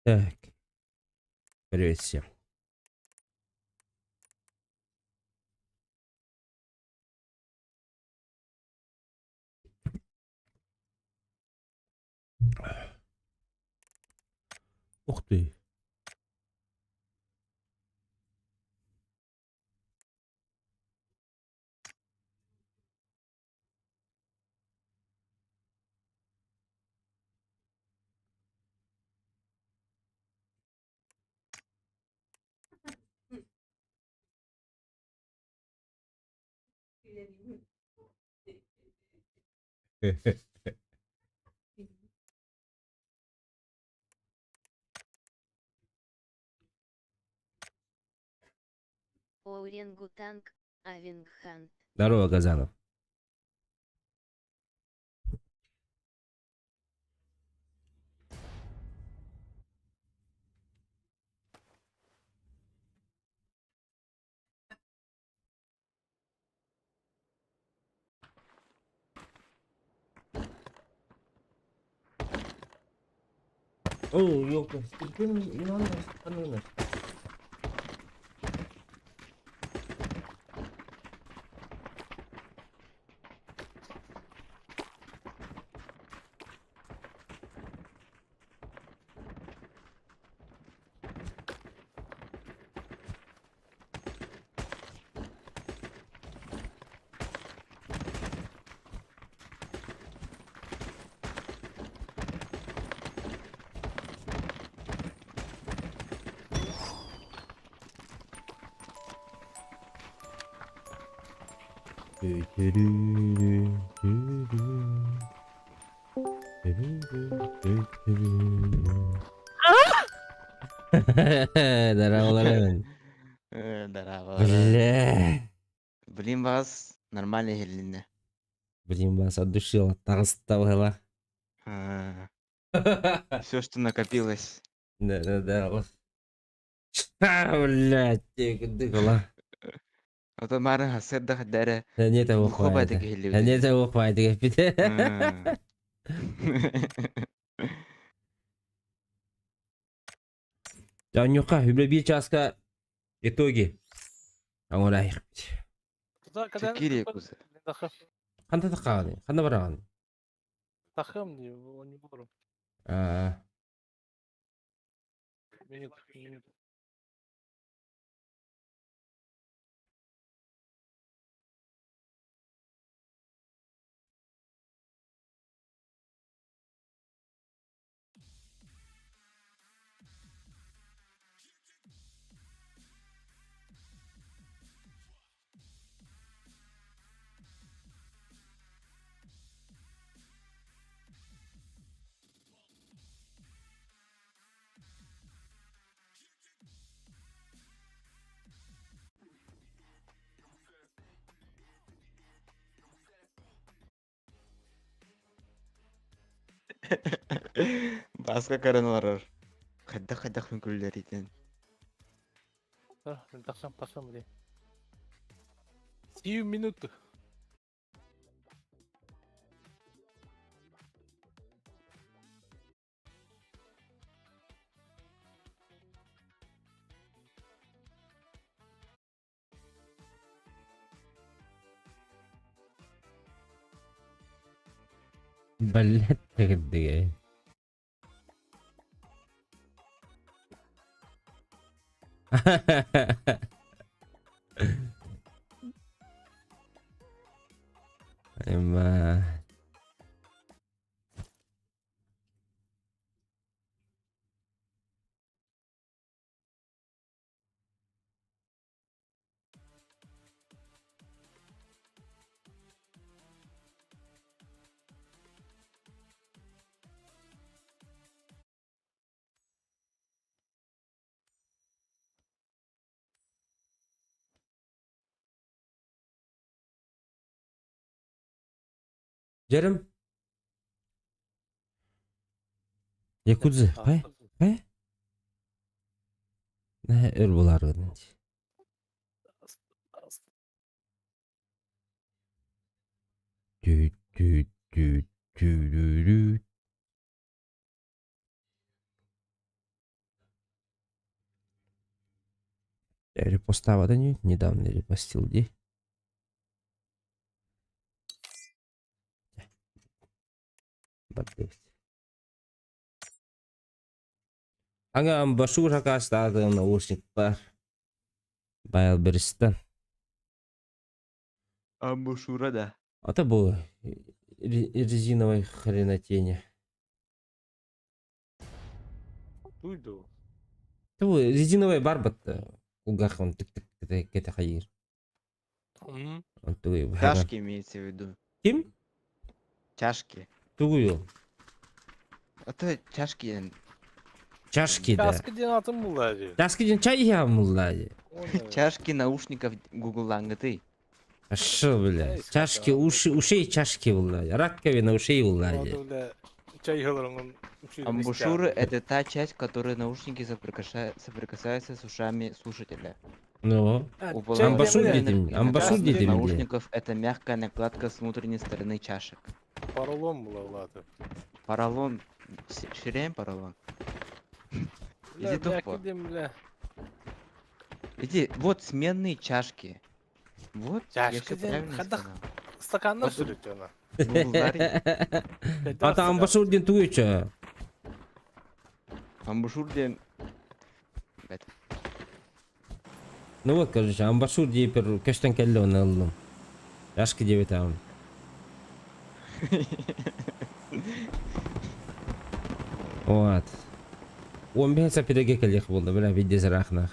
Так. Привет всем. Ух ты. Орангутанг, Авингхан. Здорово, Газанов. О, ёлка, Здорово, Здорово. Бля. Блин, вас нормально иһилиннэ. Блин, вас от души таҕыста Все, что накопилось. Да, да, да. Блядь, дыгала. А то мары хасырда хаддара Не того глухобайдык хватит. иһиллибит. Не того хватит. Жанюха, үбүлэ биир чааска итоги. Оҥорайық. Чекири куза. Ханта тахааны? Ханна бараҕын? Тахым дии, не буоларым. Аа, Минут, минут. Баска көрөн олорор. Хайдах-хайдах үҥкүүлэритин. Тахсам, тахсам дии. Сию минуту. Блядь, дыгы. Ема. Дьэрим. Якудзы, хай, хай. Өр буларгын. Түү түү түү түү. Репостаабата ини, недавно репостил дии. Бардыбыт. Anga амбашур хакаастаатым наушниктар. Байлберистен. Амбушюра да. Ата бу резиновой хренотени. Дуйду. Бу резиновый бар бат кулгах он тык-тык кете хайыр. Онтугуй Чашки имеется в виду. Ким? Чашки. Тугуй ол? А то чашки. Чашки да. Чашки диэн атын булла дии. Чашки диэн чай иһэҕин булла дии. Чашки наушников гугллаангытый. Хорошо, бля. Чашки, уши, ушей чашки булла. Раковина ушей булла дии. Чай иһэлэрин Амбушюры – это та часть, которой наушники соприкасаются с ушами слушателя. Ну, У амбушюр полноразмерных дедим, и амбушюр накладных дедим дии. наушников это мягкая накладка с внутренней стороны чашек. Поролон була улааты. Поролон. Ширяем поролон. Иди тупо. Иди, вот сменные чашки. Вот, я Чашки все диэн правильно хайдах сказал. стаканнар Вот сүрүтү Гуглларый. Ата амбушюр диэн тугуй ча? Амбушюр диэн... Бэт. Ну вот, короче, амбушюр диэпер көстөн кэллэ оны ыллым. Чашки диэбит аҕам. Вот. 15 сапиреге кэлиэх буолла, бля, виде зарахнах.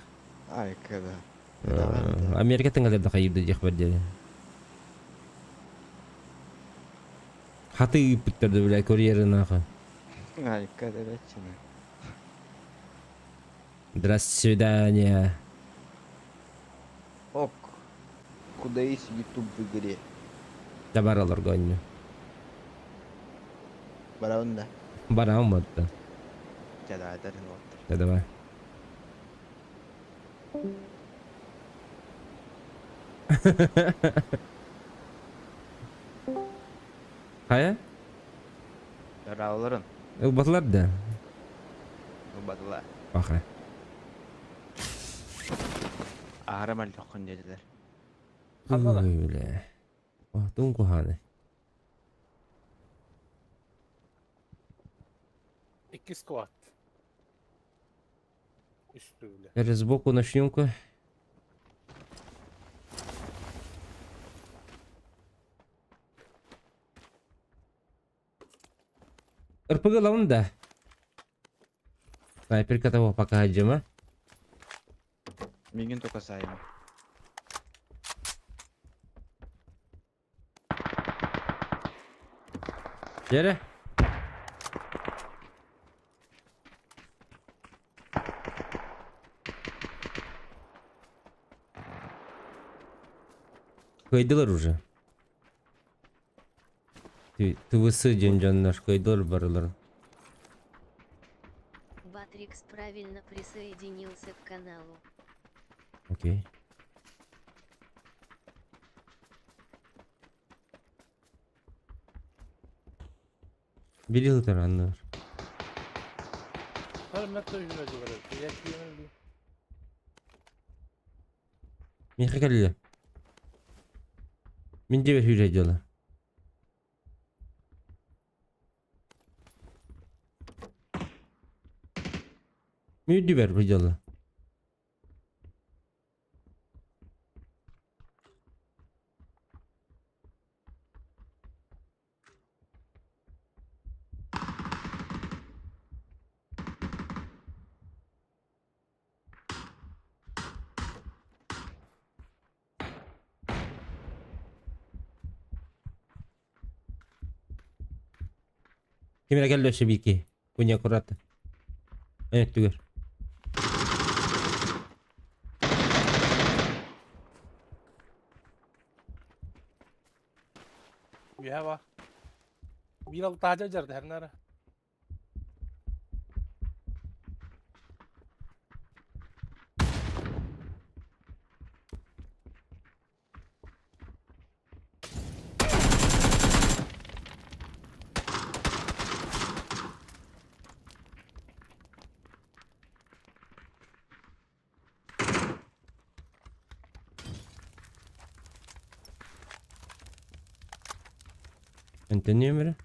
Ай, когда. Давай, да. Америкаттан кэлэр да хайырда диэх бар диэн. Хаты ыыппыттар да, бля, курьерынаха. Ай, когда ветчина. До свидания. Ок. Куда есть YouTube в игре? Да баралар гонню. Бараун да. Барам батта. Чэ, давай, дарин вот. Да давай. Хайа? Дарааларын. Ылбатылар да? Ылбатылар. Паха. Аһара мөлтөххүн диэтилэр. Ханна Ой, бля. О, туун куһааны. Икки squad. Үстү Теперь сбоку начнем-ка. РПГ лаун да. Снайперка того пока хаджима. Мигин только сайма. Дьэрэ. Кыайдылар уже. ТВС диэн дьоннор кыайдылар барыларын. Батрикс правильно присоединился к каналу. Окей. Били ыытар анныгар. Миэхэ кэллэ. Мин дьиэбэр сүүрэ дьыала. Мин үрдүбэр бу дьыала. Ким эрэ кэллэ өссө биир киһи. Куня аккуратно. Эн өттүгэр. Үөһэ ба. Биир алтаадьа дьардаһарнара. Антонио эрэ.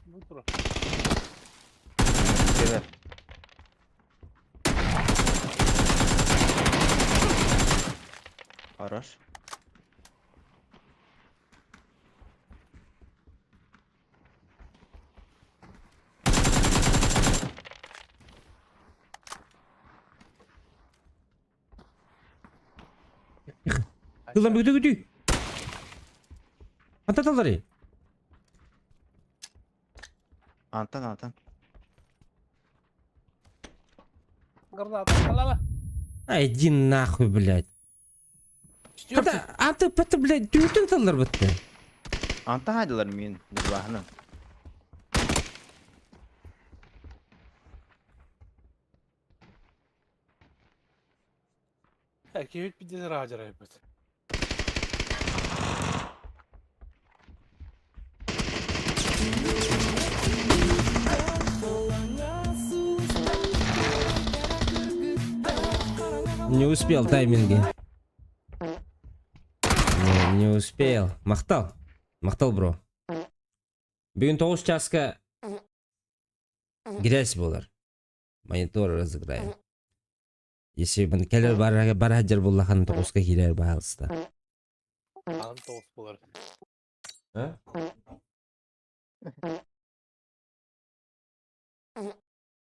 Бу тура. Кэлэр. Хорош. Ылан бүтү бүтү. Антаталлары. Антан, антан. Граната. Алала. Ай, иди нахуй, блядь. Четвертый. Хата, аты паты, блядь, түмүктэн таллар бытты. Антан хайдылар мин, нырбаһынан. Киһит пиздец раадьарайбыт. Не успел тайминги. Не, не успел. Махтал. Махтал, бро. Бүгүн тоҕус чааска грязь буолар. Монитор разыграем. Если кэлэр бара бара сылдьар буоллаххына тоҕуска киирэр баһаалыста. Аан тоҕус буолар. А?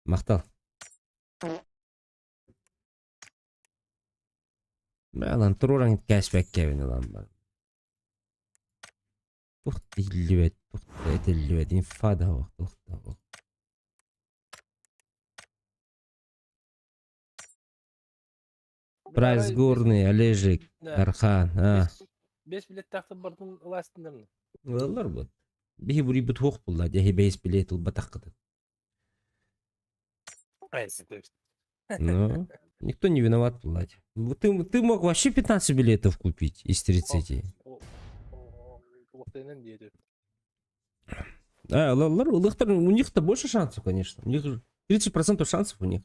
Махтал. Ылан туруоран кэшбэккэбин ылан баран. Туох да иһиллибэт, туох да этиллибэт, инфа да суох, туох да суох. Прайс Горный, Олежик, Дархан, а. Бес билеттаахтан бардын ылаастыннарны. Ылаллар бу. Биһи буруйбут суох булла, дьэһи бэйс билет ылбатаххытын. Ну, никто не виноват, блядь. Ты мог вообще 15 билетов купить из 30. А, у них-то больше шансов, конечно. У них 30% шансов у них.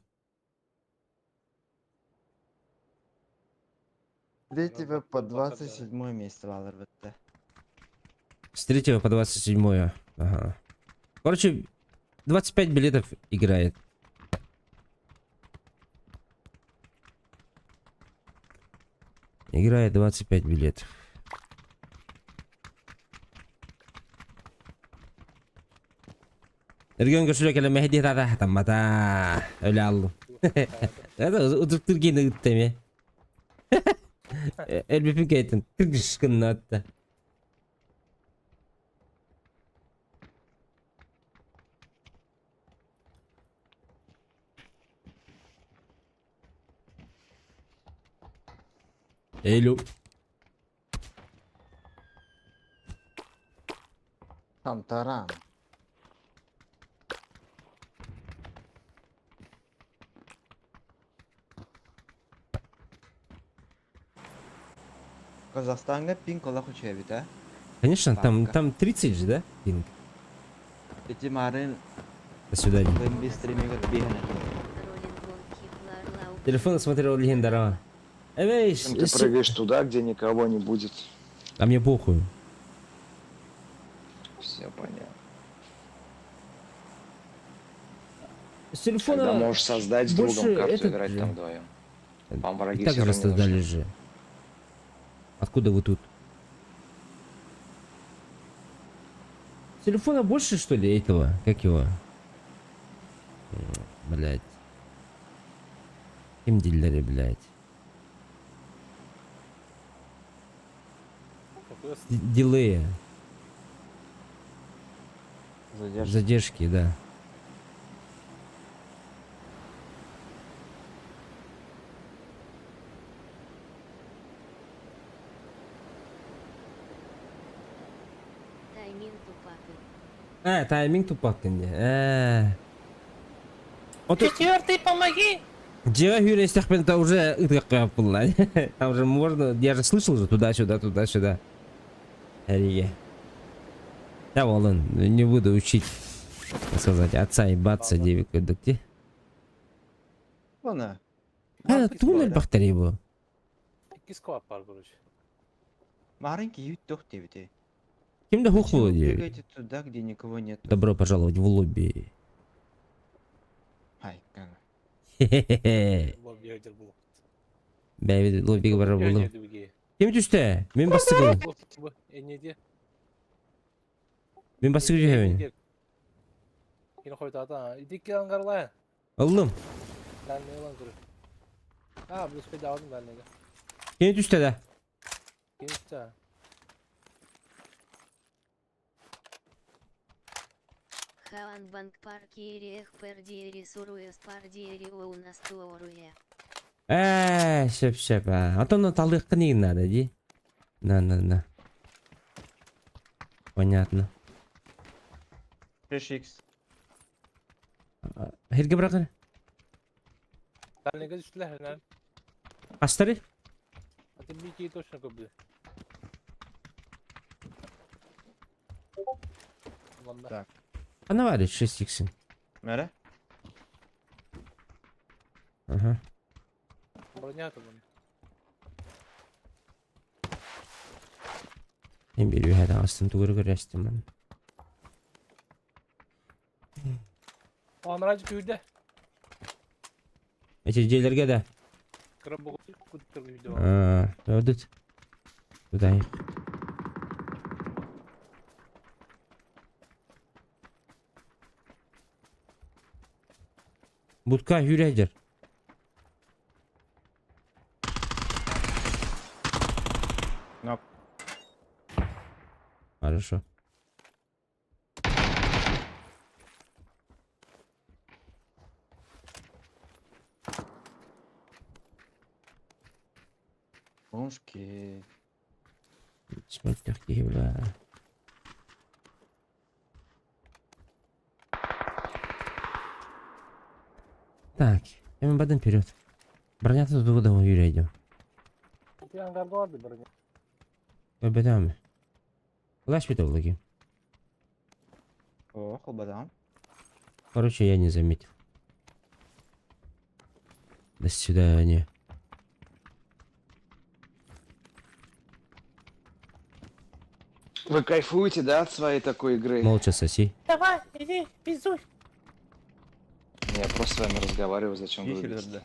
Третьего по 27 место баалар бытта. С 3 по 27. Ага. Короче, 25 билетов играет. Играет 25 билетов. Өргөн көрсүлэ кэлэ мэһэдии тата таммата өлө аллым. Это утуктур гени ыытта эмиэ. Өлбүпүн кэйтин тыргыш гынна атта. Hello. Там-тарам. Казахстанга пинг олох үчүгэй эбит ээ. Конечно, там, Папка. там 30 же, да? Пинг. Ити марын До свидания. б стримигер биһэн Телефон смотрел легендарова. Эй, Ты прыгаешь туда, где никого не будет. А мне похуй. Все понятно. С телефона Тогда можешь создать с другом больше карту этот играть же. там вдвоем. Вам враги И так все же равно не создали нужны. же. Откуда вы тут? С телефона больше, что ли, этого? Как его? Блять. Ким дилери, блять. Дилея. Задержка. Задержки, да. Тайминг тупакы. А, тайминг тупак Э. Четвертый, помоги! Дьэ хүрээстэхпин уже ытык буолла. Там же можно, я же слышал же туда-сюда, туда-сюда. Әриге. Да, вон, не буду учить, так сказать, отца и батца девик где. Она. А, туннель бахтари был. Икки сквад баар короче. Маленький ютух диэбитий. Ким да Зачем хух вы диэбит. бегаете туда, где никого нету? Добро пожаловать в лобби. Ай, как. Хе-хе-хе. Лобби был. Бэйбит лоббига барар буоллум. Ким түстэ? Мин бастыгым. Энеде. Мин бастыгы түһэбин. Кини хойутаата. Ити ангарлай. Ыллым. Дальний ылан көрөр. А, бу спедаудым дальныйга. Кини түстэ да. Кини түстэ. Хаан банк паркиериэх пердиери суруэс пардиери оунастуоруя. Ээ, сөп сөп. А то на талыахха не надо, ди. На, на, на. Понятно. 3x. Хирге бырахын. Дальныйга түстүлэр. Астары? А ты бики точно көбү. Так. Ана бар 6 иксин. Мэрэ? Ага. Броня там. Мен bir ühede астым тугуру көрөстүм мен. Анраҗ күйдө. Эти дьиэлэргэ да. Кыра бугу куттар күйдө. Аа, өрдүт. Куда их? Будка хүрәдер. Нок. Хорошо. Бомжки. Смотри, какие, бля. Так, я бадым вперед. Броня тут дугу Юрия идем. Ити ангарда барды броня. Бедами. Лаш бит О, холбадам. Короче, я не заметил. До свидания. Вы кайфуете, да, от своей такой игры? Молча соси. Давай, иди, пиздуй. Я просто с вами разговариваю, зачем вы Есть рубитесь? да.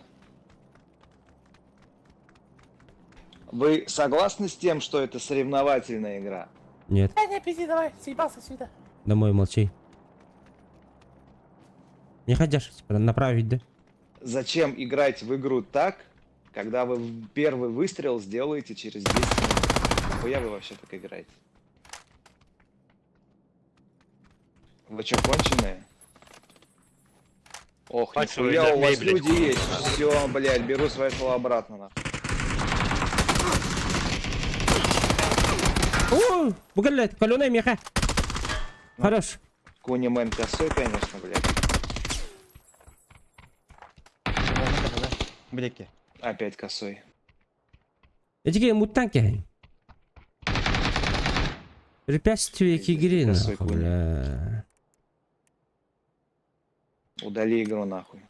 Вы согласны с тем, что это соревновательная игра? Нет. Да не пизди, давай, съебался сюда. Домой молчи. Не ходишь, типа, направить, да? Зачем играть в игру так, когда вы первый выстрел сделаете через 10 минут? Нахуя вы вообще так играете? Вы чё, конченые? Ох, Мать свою, нихуя у забей, вас блядь, люди хуй. есть. Все, блядь, беру свои слова обратно, нахуй. О, бугалет, каленая меха. Хорош. Кони мэн косой, конечно, блядь. Блеки. Опять косой. Эти мутанки. Препятствие к игре, Косой нахуй, кони. бля. Удали игру нахуй.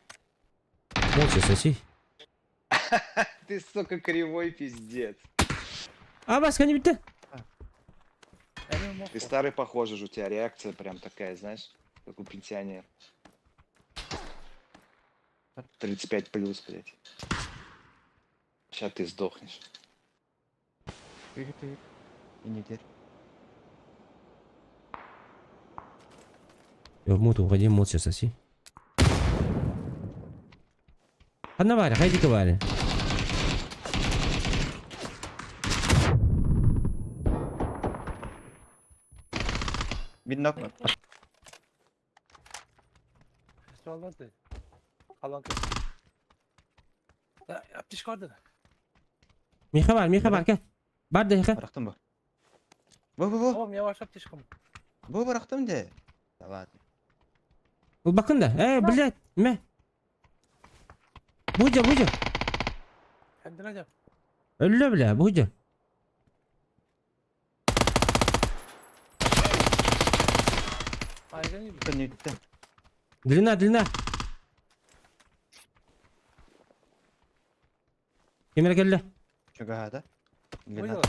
Молча соси. Ты, сука, кривой пиздец. А, Васка, не битте. Ты старый похожий же, у тебя реакция прям такая, знаешь, как у пенсионера. 35 плюс, блядь. Сейчас ты сдохнешь. Тихо, тихо. И не теперь. В муту уходи, молча соси. Одна Варя, хайди-ка Варя. Видно. Алды. Қалан кет. Да, аптечка барды. Миха бар, Миха бар, кел. Бар да, Миха. Бырахтым бу. Бу бу бу. Tamam yavaş аптечкам. Бу бырахтым де. Да ладно. Бакын да. Э, блядь, мә. Будя, будя. Kendine gel. Өллө, бля, будя. Ayrı gibi. Не үтті. Длина, длина. Кемер келді. Чуга да. Oyna.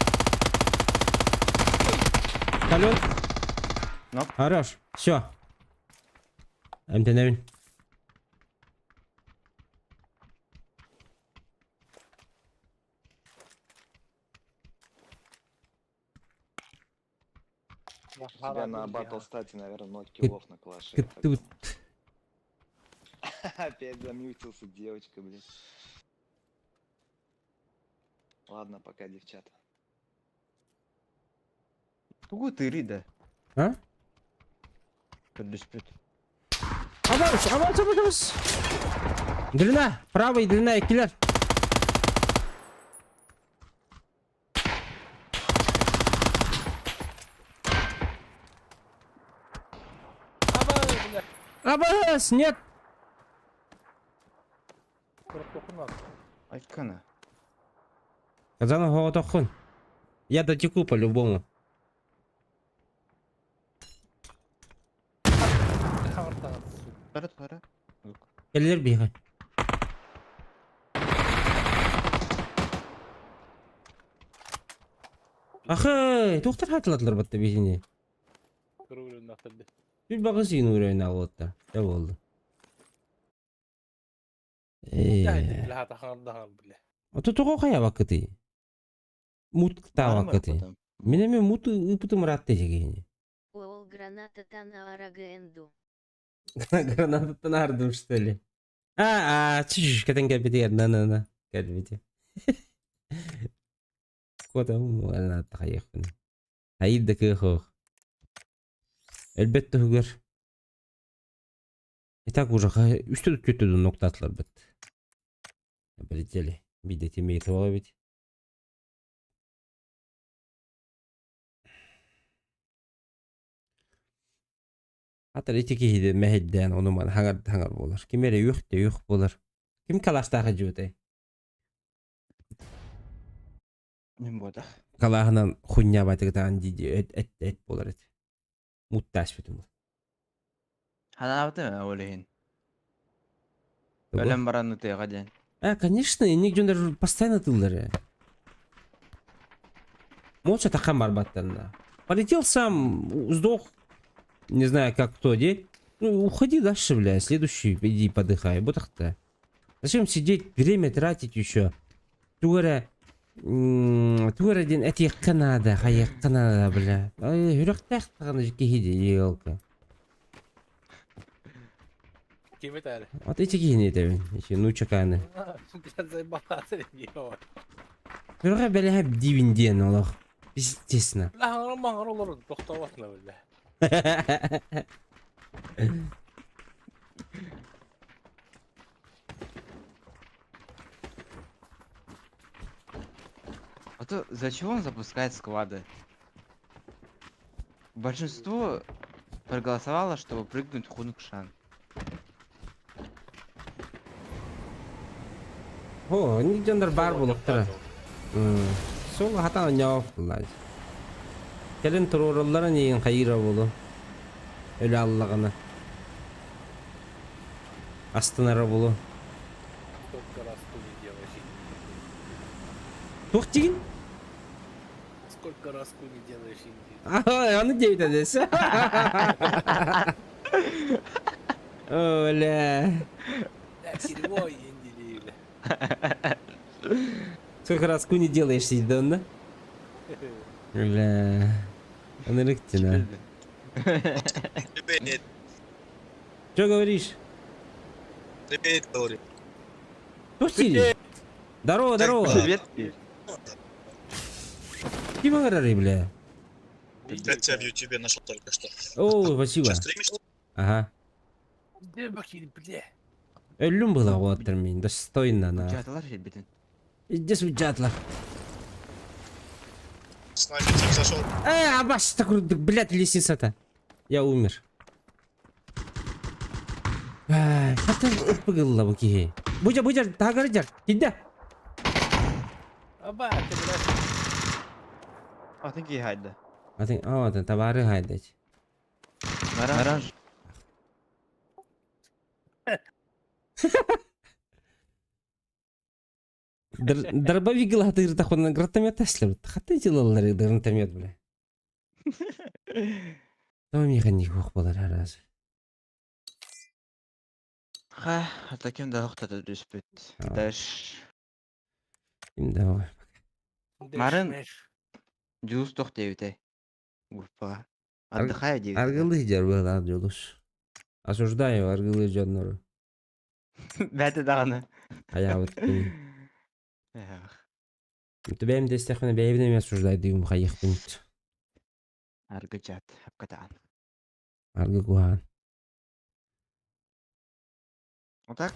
Алло. Knock. Хорош. Все. Эмтэнэбин. У тебя на батлстате, наверное, 0 киллов на калаше. я так Кыттыбыт. думаю. Опять замьютился девочка, блин. Ладно, пока, девчата. Тугу тыырый да? А? Көрдөспүт. Абас, абас, абас, абас. Длина, правый длина, киллер. Абас, нет. Айткана. Казанов оҕотоххун. Я дотеку по-любому. Қара қара. Кэллэр биһиэхэ. Ахы, туохтар хаатылатылар батта биһини. Bir баҕас иин уурайын аҕалыттар. Дэ буолла. Ээ. Ото тоҕо хайабаккытый? Муттаабаккытый? Мин эмиэ мут ыыппытым ыраатта киһини. Оол граната танаара гэнду. Гранататтан аардым что ли? А, а, чш, кэтэн кэлбитигэр на-на-на кэлбити. Куотам граната хайыахпын. Хайыр да кыах суох. Өлбөт туһугар. И так уже үстэ түттү ноктаатыларбыт. Полетели. Биирдэ тиммейт эбит. Хатар ити киһи мэһэйдээн ону-маны хаҥар да хаҥар буолар. Ким эрэ үөх да үөх буолар. Ким калаастаах дьүөтэй? Мин буотах. Калааһынан хунньаабатыгытаан дии эт эт эт буолар эт. Муттааспытым. Ханаабытым ээ ол иһин. Өлөн баран ытыаҕа диэн. А, конечно, инник дьоннор постоянно тыллары. Молча тахан барбаттарына. Полетел сам, сдох. Не знаю, как кто, де. Ну, уходи дальше, бля, следующий, иди подыхай. Вот так-то. Зачем сидеть, время тратить еще? Тугу эрэ тугу эрэ диэн этиэххэ наада, хайыахха наада, бля. Ай, сүрэхтээх даҕаны киһи дии, елка. Ким этээри? Вот эти киһини этэбин, ити нуучакааны. Сүрэҕэ бэлэһэп диибин диэн олох. Естественно. Бля, маҥар олорон тохтообот бля. А то зачем он запускает склады? Большинство проголосовало, чтобы прыгнуть в Хунгшан. О, дьоннор баар буолуохтара. Сол хатан онньоох буллааччы. Кэлин туруоралларын иһин хайыыра буолуо. Өлө аллаҕына. Астынара буолуо. Сколько раз ты не делаешь Туох диигин? Сколько раз ты не делаешь инди? Ага, аны диэбит эдес. О, бля. Дерьмо инди бля. Сколько раз ку не делаешь сидит, да? Бля. Ынырыктина. Привет, Что говоришь? привет, говорю. Туох Здорово, здорово. Привет. Ким ыҥырарый, бля? Я тебя в Ютубе нашел только что. О, спасибо. Что, стримишь? Ага. Где бакин, бля? Өллүм была уолаттар мин, достойно на. Дьааталар сирбитин. Иди дьатлар. С нами тип зашел. Э, абас, такой, блядь, лестница-то. Я умер. Ай, хата ыппыгылла бу киһи. Будя, будя, тагар дьар, кидде. Аба, ты, блядь. Атын киһи хайда. Атын, а, атын, табары хайдать. Наран. Дробовик латыр тахуна гранатомет таслар. Хата делалар гранатомет, бля. Тоҕо миэхэ никуох буолар араас. Ха, а таким да охтото түспүт. Даш. Ким да Марын Дьулус туох диэбитэй? Группаҕа. Отдыхаю диэбитэ. Аргылыы дьар быһалаах Дьулус. Осуждаю аргылыы дьоннору. Бэти даҕаны. Хайаабыт кини. Эх. Бэйэм дэстэхпинэ бэйэбин эмиэ осуждайдыым хайыахпын. Аргы чат, апкатаан. Аргы куһаан. Вот так?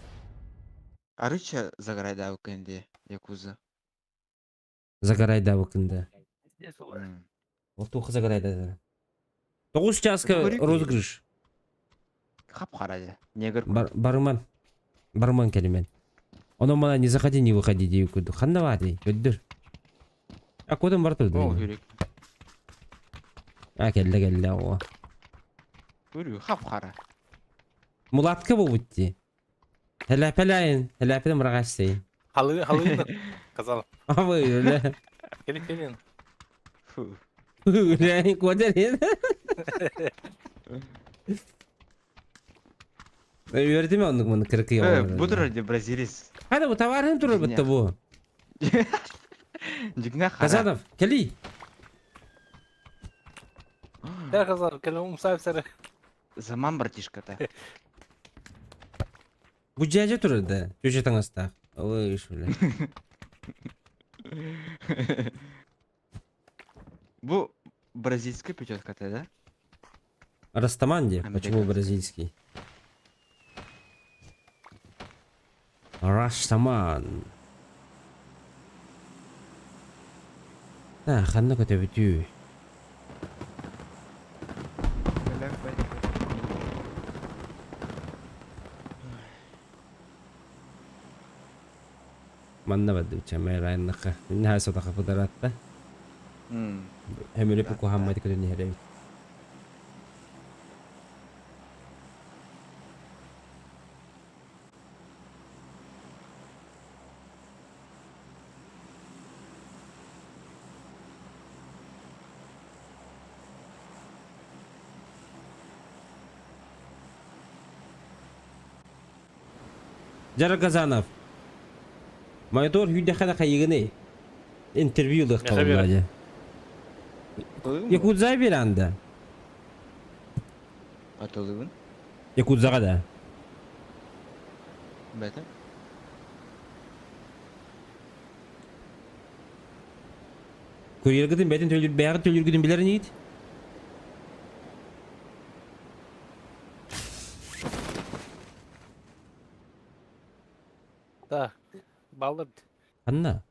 Арыча загорайдаабыккын дии, Якуза. Загорайдаабыккын да. Ол туохха загорайдата? Тоҕус чааска розыгрыш. Хап-хара дьэ. Негр Бар барыман. Барыман кэлимэн. Онон мана не заходи, не выходи дии курдук. Ханна баатый? Көрдөр. А кодон бар О, турду. хүрүк. А кэллэ кэллэ о. Хүрү хап-хара. Мулатка буолбут дии. Хэлээпэлээйин, хэлээпэлэн быраҕааччыйын. Халы, халыын казал. Абы үлэ. Кели келин. Фу. Үлэ, куотер. Үөрдүм оннук маны кыркый Э, бу турар дии бразилец. Хада бу товарым турар бытта бу. Дьиҥнээх хара. Казанов, кели. Я казал, кели умсайып сәрі. Заман братишката. Бу дьээдьэ турар да, чүчэ таҥастаах. Ой, бля. Бу бразильская пятерка-то, да? Растаман где? Почему Американский. бразильский? Растаман. Да, ханна көтөбүтүү. Манна бардыбыча мэрайннаха. Инна сотаха пыдаратта. Өмүрү кухаммайты көтөн иһэрэбит. Жара Казанов. Монитор күүдэххэ да хайыгыный? Интервью ылыахха Миэхэ буолла дьэ. Якудза биэранда. Атылыбын. Якудзаҕа да. Бэтэ. Курьергытын бэйэтин төлүүр бэйэҕит төлүүргүтүн билэр инигит? Да. Балыр. Ханна?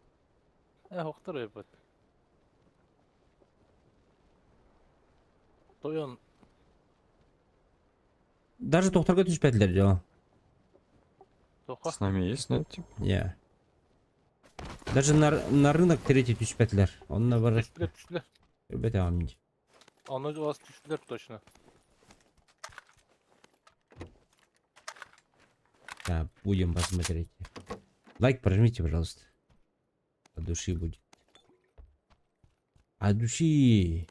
Э, охтор өйбөт. Тойон. Даже тохторго түспэтилэр дьо. Тоха. С нами есть, нет, типа? Я. Даже на, на рынок третий түспэтилэр. Онно бар. Түстүлэр, түстүлэр. Өбөтөҕүм дии. Оны у вас түстүлэр точно. Да, будем посмотреть. Лайк прожмите, пожалуйста. От души будет. От души.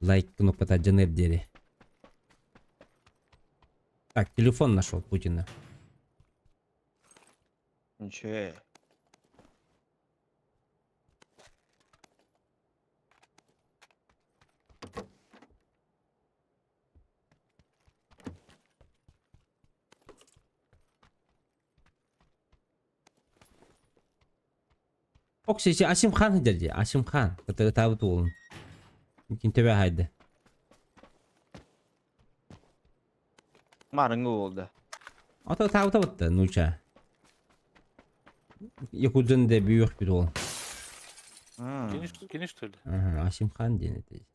Лайк кнопка Джанеп деле. Так, телефон нашел Путина. Ничего. Окси, Асим Хан дерди. Асим Хан. Который табыт уолун. Кин төбө хайды. Марыңы болды. Ата табыта бытты, нуча. Якудзен де бүйөх бит ол. Кини, кини что ли? Ага, Асим Хан диэн этэ.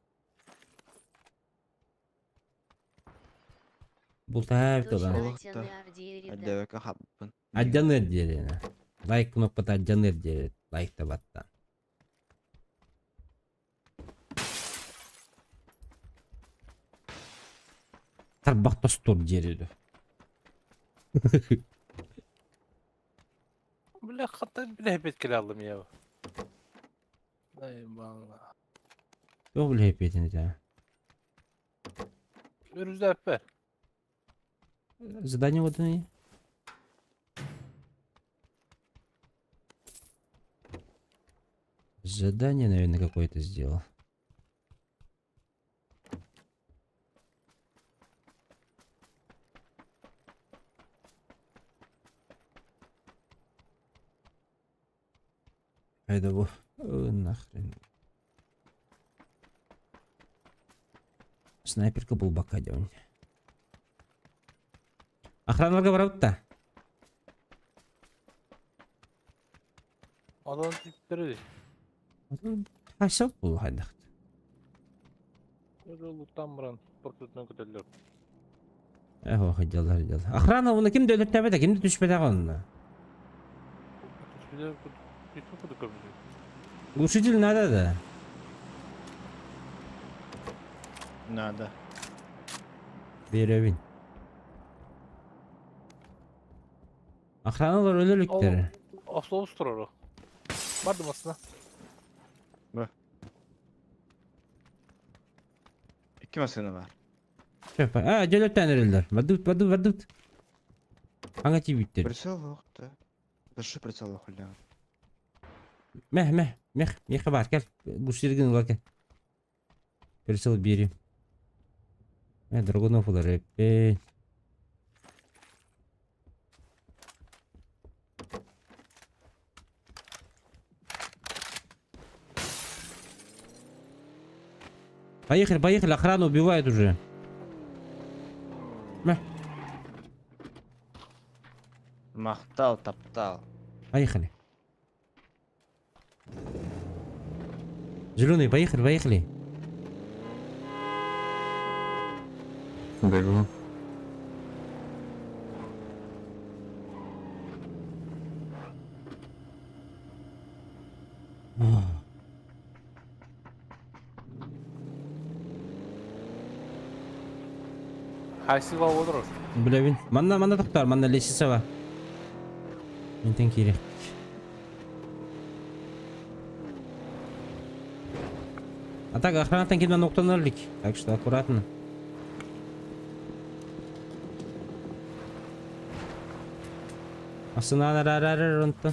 Бултаһа Точно эбит Олох да. Ардиэрида. Әдәбәккә хаппын. Адьаныыр диэри. Лайк кнопката адьаныыр диэри. Лайк табаттан. Тарбах тостур диэри. Бля, хата бля бит кэлэ аллым я. Ай, балла. Туох билиһиппиэтин этэ? Үрүзэппэр. Задание вот они. Задание, наверное, какое-то сделал. Это бу. Ой, нахрен. Снайперка булбакка диэн. Охраналарга барабыт да? Онон типтэрий. Хасап бул хайдах. Луттан баран портутунан көтөллөр. Эхо хадьалар дьал. Охрана уна ким да өлөртөөбөтө, ким да түспэтэҕэ онно. Түспүтэ түспүт курдук көрбүтүм. Глушитель надо да? Надо. Биэрэбин. Охраналар өлө иликтэр. Автобус турар. Бардым астына. Икки массыына баар. Чөп, а, дьөлөттөн эрэллэр. Бардыбыт, бардыбыт, бардыбыт. Аҥа тиийбиттэр. Прицел да. Большой прицел хуля. Мэх, мэх, мэх, миэхэ баар, кэл. Глушителгин ылар кэл. Прицел биэриим. Э, Драгунов ылар эппин. Поехали, поехали, охрану убивают уже. Мэ. Махтал, таптал. Поехали. Зеленый, поехали, поехали. Бегу. Ох. Хайсыга олорор. Билэбин. Манна, манна тохтоор, манна лестница баар. Мантан киириэх. А так охранаттан кимнэн оттонор илик. Так что аккуратно. Асынаан араарар онтон.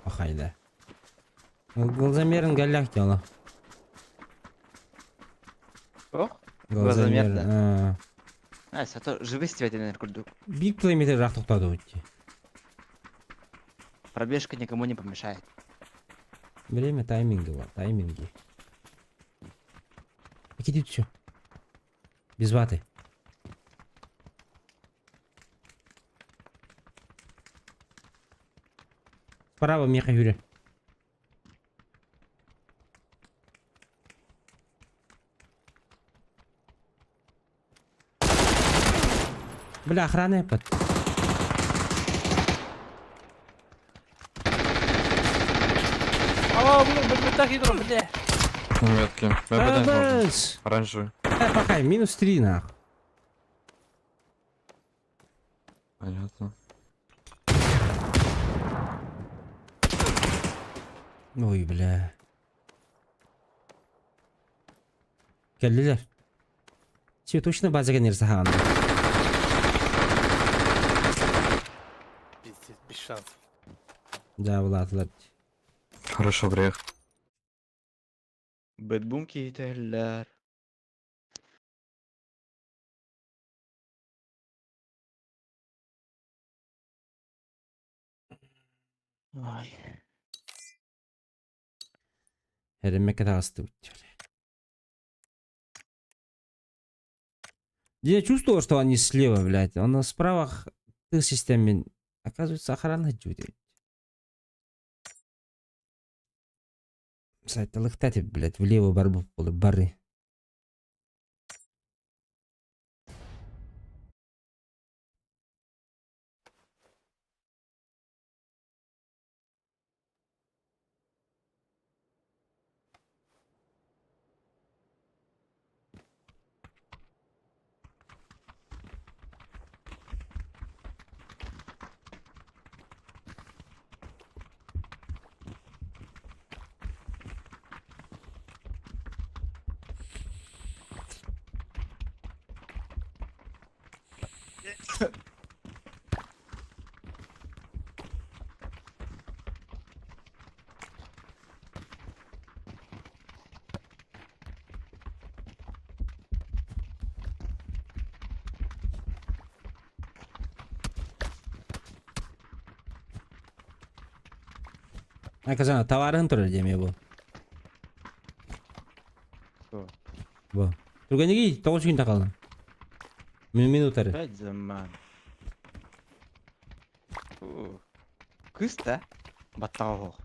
Пахайда. Глазомерын галлях дьоло. Ох, Глазомер. Глазомер, А, А, зато живость ветеринар курдук. Биир километр ыраах тохтоотубут дии. Пробежка никому не помешает. Время тайминга бар, тайминги. Иди все. Без ваты. Справа миэхэ Юрий. Бля, охрана под. А, блин, блин, так иду, бля. Метки. ББД можно. Бэс! Оранжевый. Э, пока, минус 3 нах. Понятно. Ой, бля. Кэллилэр. Все точно база нерсе Пиздец, без шансов. Да, Влад, Хорошо приехал. Бэтбум киһитэллэр. Ой. Эрэммэккэ таҕыстыбыт. Я чувствовал, что они слева, блядь. Он справа ты системе. Оказывается, охрана будет. Сайт лыхтати, блядь, влево барбу бары. Аказана товарын турар диэме бу. Бу. Түргэнигий тоҕус күн тақалын. Минутары. Опять заман. Кыыс да? Баттаҕа оһох.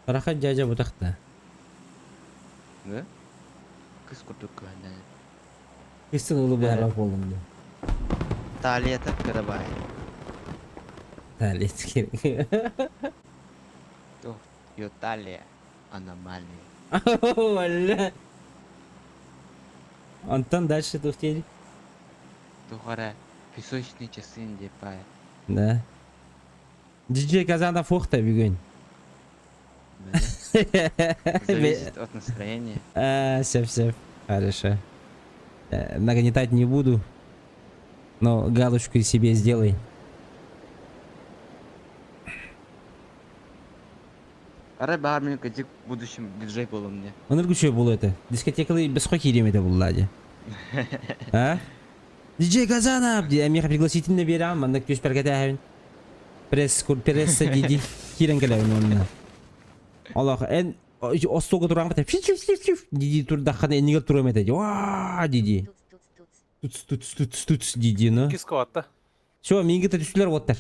Рахат дьээдьэ бутахта. Да? Кыыс курдук көһүннэ. Кыстын улу быһара буоллум дуу. Талията кырабай. Талия керек. Ее талия аномалия. Валля. Антон дальше тухтели. Тухара песочные часы депай. Да. Диджей Казана фухта бүгүн. Зависит от настроения. А, все, все. Хорошо. Нагнетать не буду. Но галочку себе сделай. Арай баар мин кадик в будущем диджей буолуом мне. Онор күчүө буолуо этэ. Дискотекалыы босхо киириэм этэ булла дии. А? Диджей Казанов дии эмиэхэ пригласительный биэрэҕин маннык түспэр кэтээһэбин. Пресс пресса дии киирэн кэлэбин уонна. Олох эн остуолга тураҥ бата дии турдаххына иннигэр туруом этэ дии. Уаа дии. Туц туц туц туц дии ну. Кискоатта. Все, миигин кытта түстүлэр уоттар.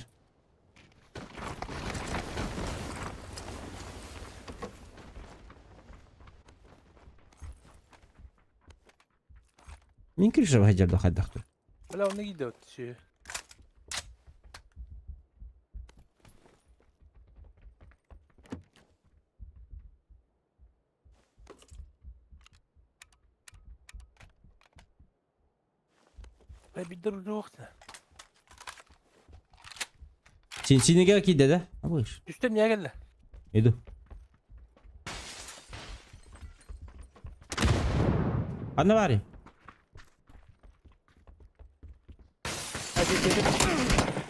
Мин крыша баһадьардо хайдахтыр. Бля, он идет. Синсинигэ киирдэ да? Абыш. Түстэ эмиэ кэллэ. Иду. Ханна баарый?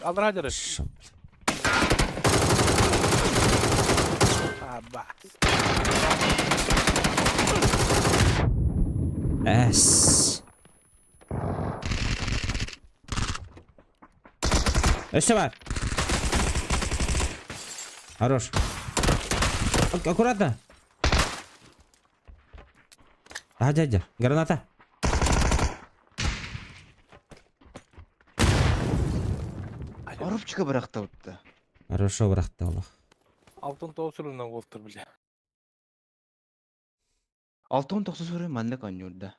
Аллараа дьарык. Аба. Эс. Өссө бар. Хорош. Аккуратно. А, дядя, граната. Оробчика бырахтабытта. Хорошо бырахта олох. Алтын тоғыз сүрүнэн уолтар бile. Алтын тохсус өрө маннык оонньуурда.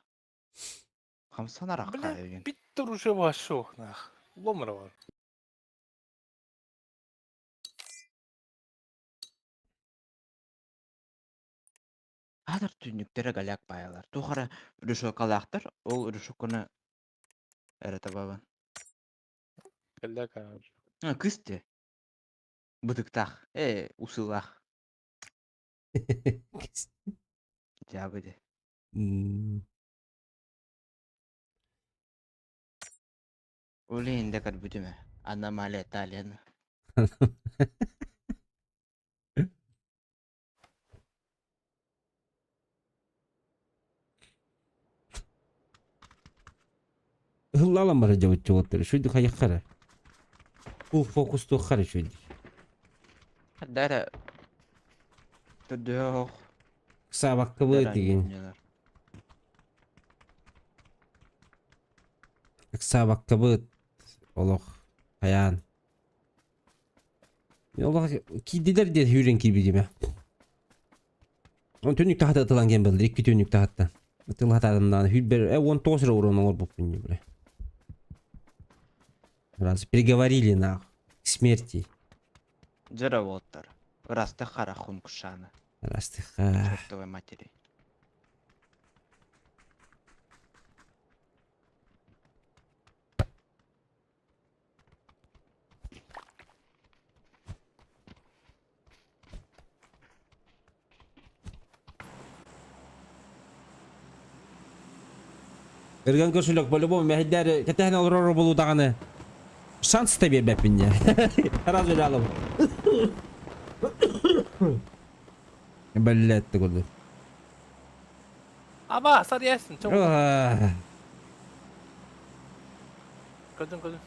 Хамсанар Бля, акка Биттер уже вошел, нах. Ломра бар. Аатар түннүктэрэ голяк баайалар. Туох эрэ решеткалаахтар, ол решетканы эрэ табабын. Голяк, А, кыыс дии. Бытыктаах, ээ, усыылаах. Дьаабы дии. Ол иһин да көрбүтүм ээ. Аномалия Талияны. Ыһыллаалан барар дьабыт чугуттар. Үчүгэй хайаххара. Фул фокус туоххара үчүгэй. Дара төрдүөх Ыксаабаккабыт деген. Ыксаабаккабыт олох хайаан. Олох киирдилэр диэн сүүрэн киирбитимэ. Он түннүк тахата ытылан кэлэн баллар, икки түннүк тахаттан. Ытылатаатымнаан сүүрбэр, 19 эрэ уран оҥорбуппун дии бля. Раз приговорили нах к смерти. Дьэ уолаттар, ырастых хараххун кушааны, Ырастыха. чертовой матери. Ырган кошелек по-любому мэһэйдээри кэтэһэн олорор буолуу даҕаны шанс да биэрбэппин диэн. Сразу ылалым. Блядь, курдук. Аба, сар yersin çabuk. Көтүн көтүн.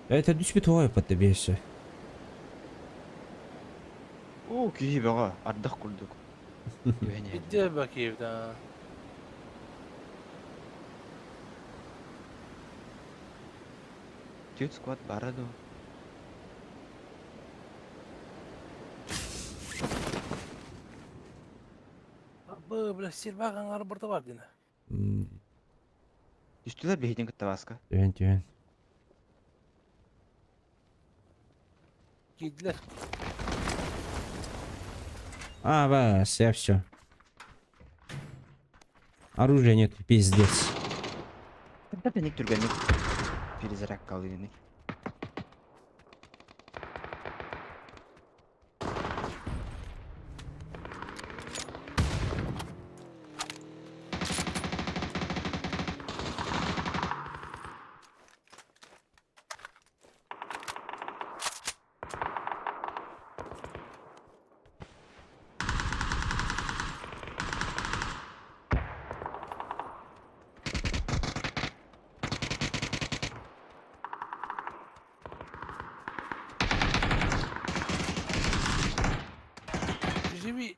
Это түспүт тоҕо биэссе. Оо, киһи бөҕө, ардах курдук. Түһэн иһэллэр. Иди bakayım да. Түөрт сквад баара дуо? Бы, бля, сирбак аңары бурда бар дина. Түстүлэр биһитин кытта Васка. Түһэн түһэн. Киирдилэр. А, бас, я все. Оружия нет, пиздец. Когда пеник түргэнник перезарядкалыыный. Живи.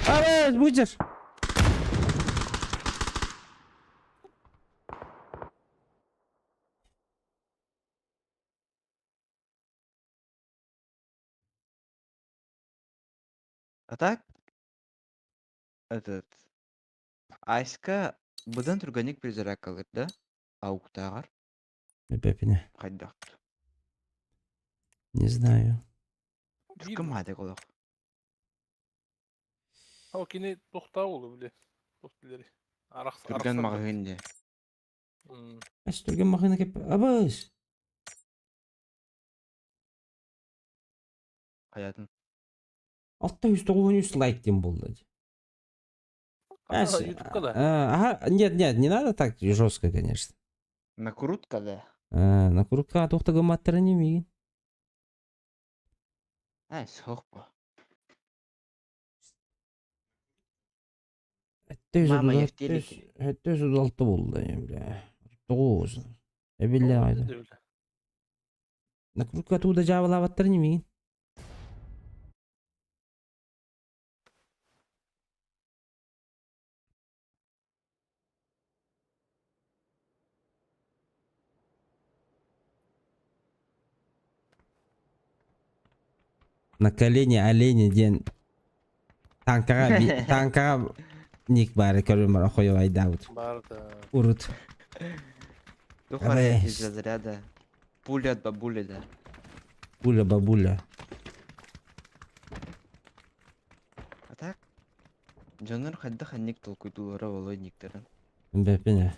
Арес, будешь? А так, этот, Аська быдан түргэнник перезарядкалыыр да? Ауктааҕар Пепине. хайдах? Не знаю. Түргэн маадык олох. О, кини тохтаа болу бile. Тохтилери. Арахс Түргэн маҕаһыын дии. Ас түргэн махина кеп. Абыс. Хайатын. 693 лайк тем был. Ютубка да. Ага, нет, нет, не надо так жестко, конечно. Накрутка да. А, накрутка тухтага маттара не мигин. Ай, суох бо. Мама, я в телеке. 636 болды, бля. Тоғыз. Эбиле айда. Накрутка туда жабылабаттар не мигин. На колени олени диэн танкаҕа танкаҕа ник баар көрүм охойуайдаабыт Бар да. урут Тухара Абыс. из разряда. Пуля от бабули да. Пуля бабуля. А так, дьоннор хайдах ханнык толкуйдуулара буолуой никтэрин. Бэпине.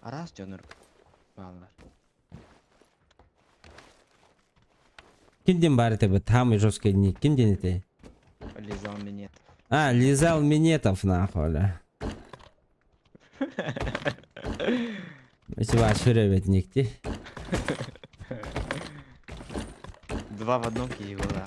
Араас дьоннор бааллар. Ким диэн баар этэ самый жесткий ник ким диэн этэй? Лизал минет. А, лизал минетов нахуй, бля. Эти сүрөбет никти. Два в одном киевала.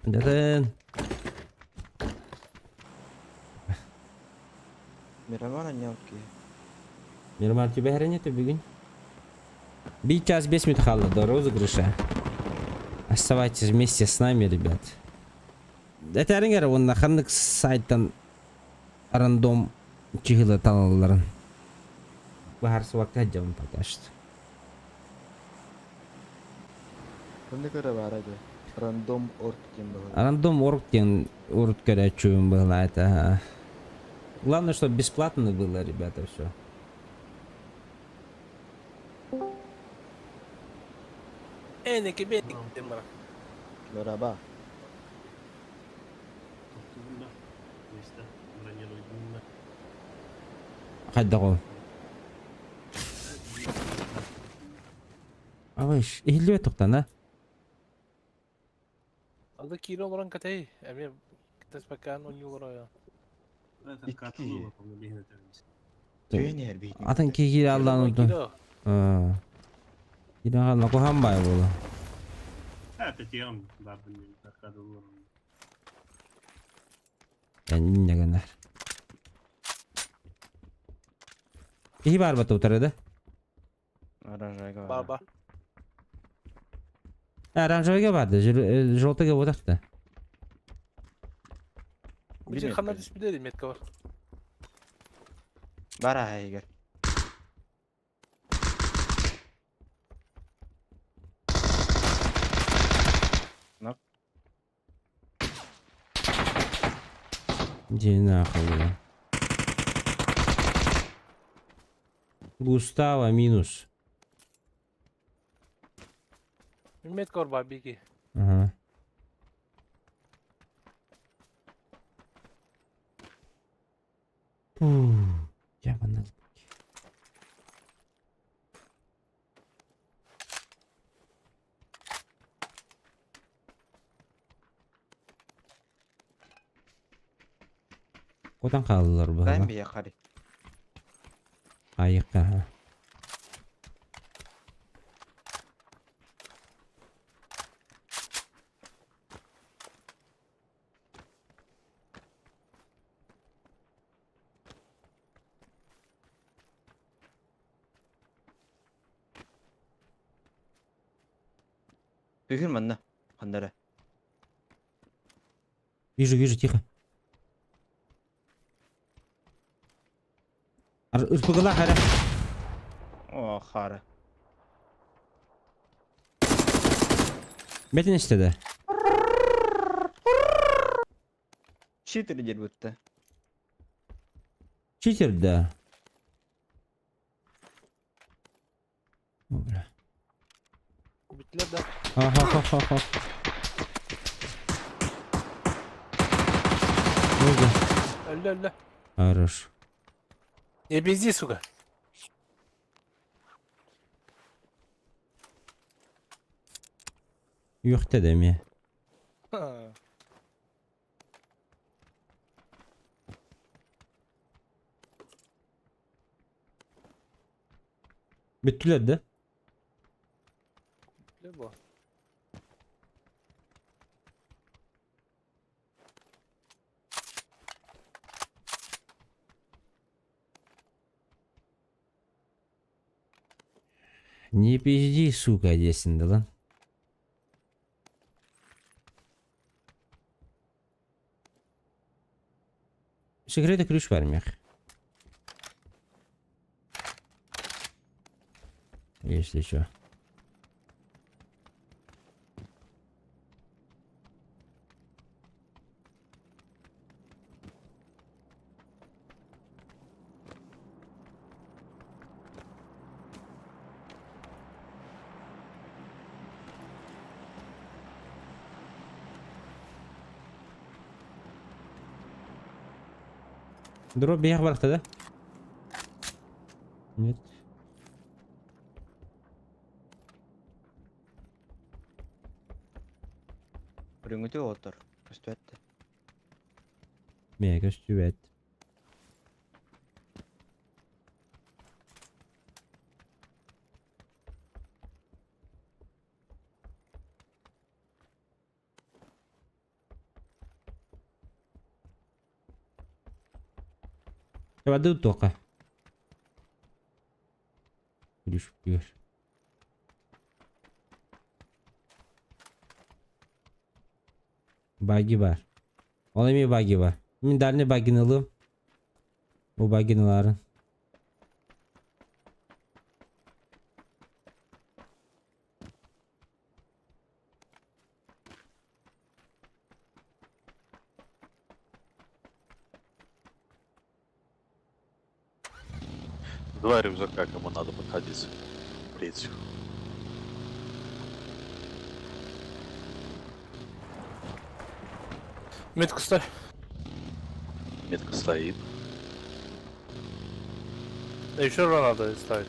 Дэтэн. Мирамар анньалки. Мирамар тебе нет бүгүн? Биир чаас 5 минут хаалла до розыгрыша. Оставайтесь вместе с нами, ребят. Этээриҥ эрэ уонна ханнык сайтан рандом чыһыла талалларын. Быһаарсыбакка сылдьабын пока что. Ханнык эрэ баара дии. Рандом орг диэн быһыылаах. Рандом орг диэн урут көрөөччүбүн быһыылаах этэ. Главное, чтобы бесплатно было, ребята, все. Эники беники диэн баран. Дороба. Хайдах ол? Абыш, иһиллибэт тухтан, а? Анда киирэ олорон кэтэй, эмиэ кэтэспэккээн оонньуулар ойо. Икки. Түүн эрбиитин Атын кытта. киһи киирэ аллаан Киирэ онтон. олорон Киирэ хаалла куһаҕан баай буолла. Инньэ гынар. Киһи баар бата утары да? Оранжевыйга Ба баар. ба. Оранжевыйга баар да, желтыйга буотах да. Биир Бу ханна метка. түспүтэ метка бар. Бар аһа иһигэр. Нок. Иди нахуй, бля. Густаво минус. Метка бар ба бики. Ага. Фу, я банал. Кутан хааллылар Дай быһыылаах. биһиэхэ хари. Айыкка. Аха. Түһүр манна. Ханнара. Вижу, вижу, тихо. Ырпыгылаах эрэ. О, хара. Бэтин истэ Читер диир бутта. Читер да. О, бля. Бүттүлэр да. Ха-ха-ха-ха-ха. Өлдө. Өллө өллө. Хорош. Не пизди, сука. Үөхтэ да эмиэ. Ха. Бүттүлэр да? Бүттүлэр бу. Не пизди, сука, диэсин да lan. Секреты ключ бар миэх. Если чё. Дроп биһиэх барахта да? Нет. Үрүҥүтү отор. Көстүбэт. Миэ көстүбэт. Воды только. Лишь пьешь. Баги бар. Ол эмиэ баги бар. Мин дальний багины ылым. Бу багиналарын. Два рюкзака, кому надо подходить. Третий. Метку ставь. Метка стоит. Еще рано надо ставить.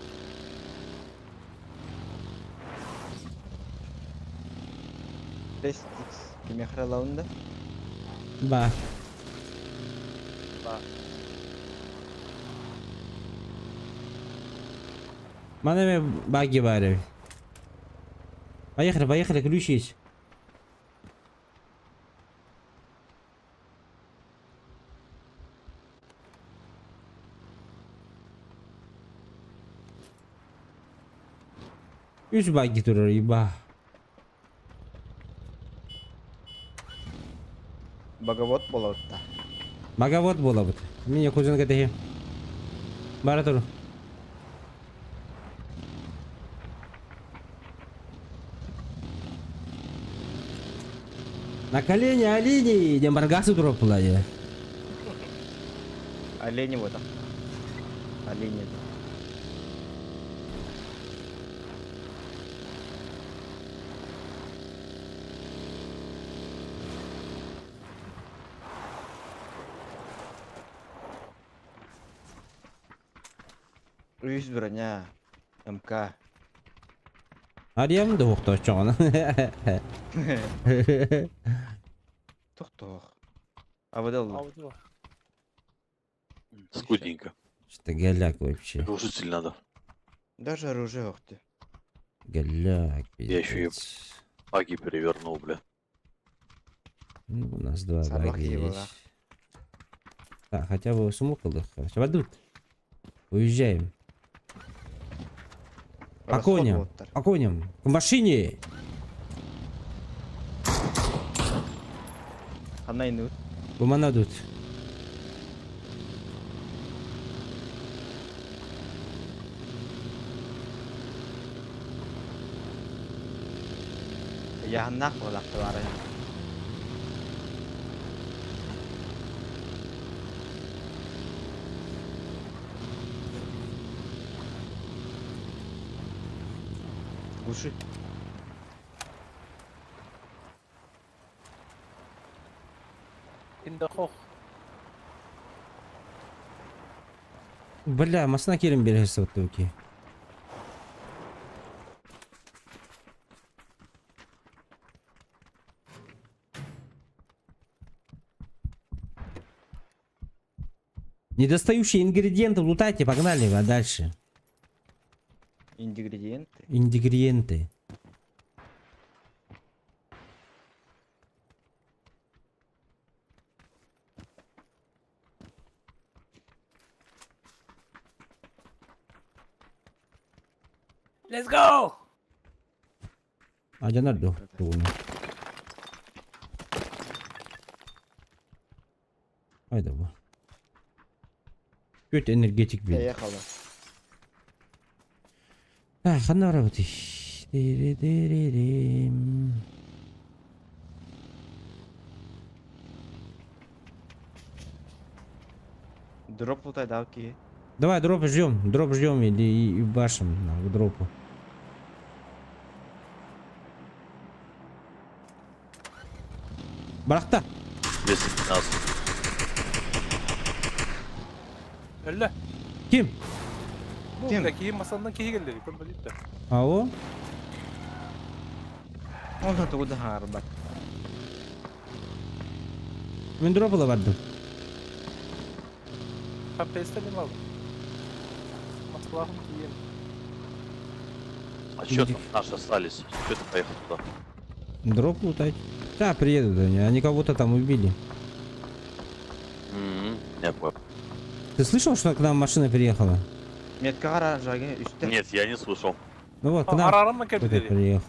Тест X. Кимиэхэ ылабын да? Ба. Ба. Манна багги баар. Поехали, поехали, ключ есть. Үс багги турар, еба. Боговод буолабыт да. Боговод буолабыт. Мин кузен кэтэһи. Бара тур. На колени, олени! Диэн баргасы турар буолла. Олени вот. Олени. Үс броня. МК. Арыйам да уохтооччоҕуна. Тохтох. Абыдалла. Скудненько. Что голяк вообще. Глушитель надо. Даже оружие охты. Голяк, Я еще и пиздец. баги перевернул, бля. Ну, у нас два Собаки баги его, есть. Так, хотя бы смог хорошо. Вадут. Уезжаем. По коням. По коням. К машине. Ханна Буманадут. Яһаннаах буолахтылары. Глуши. In the hoch. Бля, масына келин бересіз вот руки. Недостающие ингредиенты лутайте, погнали, а дальше. Ингредиенты. Ингредиенты. Let's go! А Леонардо. Айда бу. Көт энергетик бил. Поехала. А, ханна работай. Диридиридим. Дроп лутай давки. Давай дроп ждем, дроп ждем или и башим на дропу. Барахта. 215. Өллө. Ким? Бу Ким? кийин масандан киһи келди. Көрбөдүттер. Ау? Он тугу харбат. Мен дроп бардым. Папесте не алды. Маскалахым кийин. А чё там наши остались? Чё ты поехал туда? Дроп лутать. Да, приедут они. Они кого-то там убили. Я понял. Ты слышал, что к нам машина приехала? Метка гаража үстэ. Нет, я не слышал. Ну вот, к нам Арарым кто-то келди. приехал.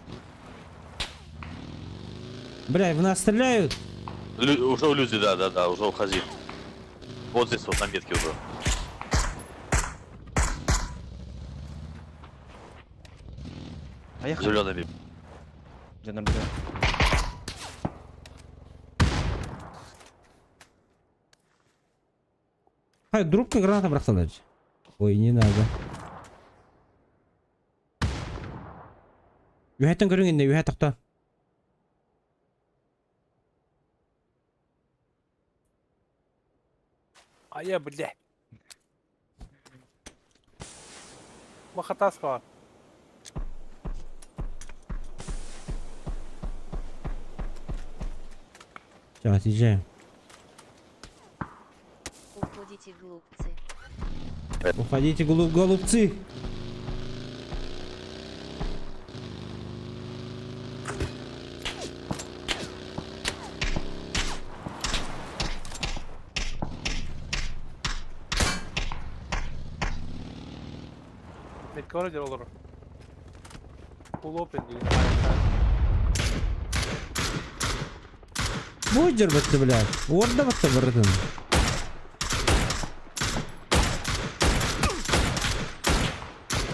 Бля, в нас стреляют. Уже люди, да, уже уходи. Вот здесь вот на метке уже. Поехали. Зелеными. Жанар Хай, дропка граната брахталар. Ой, не надо. Үөһэттэн көрүҥ иннэ, үөһэ тохтоо. А я, бля. Махатас баар. Все, отъезжаем. Уходите, глупцы. Уходите, голуб голубцы! Меткора дьэ олорор. Full open диэн. Будь дербатты, блядь. Уорда батта барытын.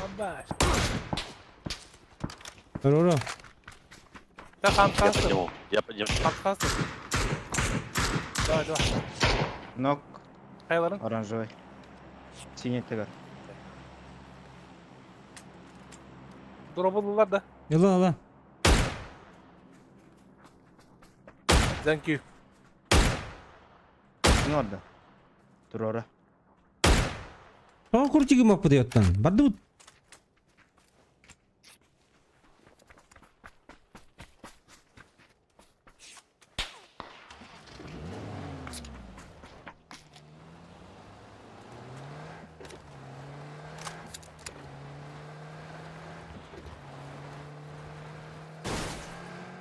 Абаш. Ура. Да Я хамкастер. подниму. Я подниму. Хамкастер. Давай, давай. Нок Хайларын. оранжевый. Синий тигр. Дробулулар да. Ыла, ыла. Thank you. Ну орда. Турора. Тоҕо куртигым оппутуйоттан. Бардыбыт.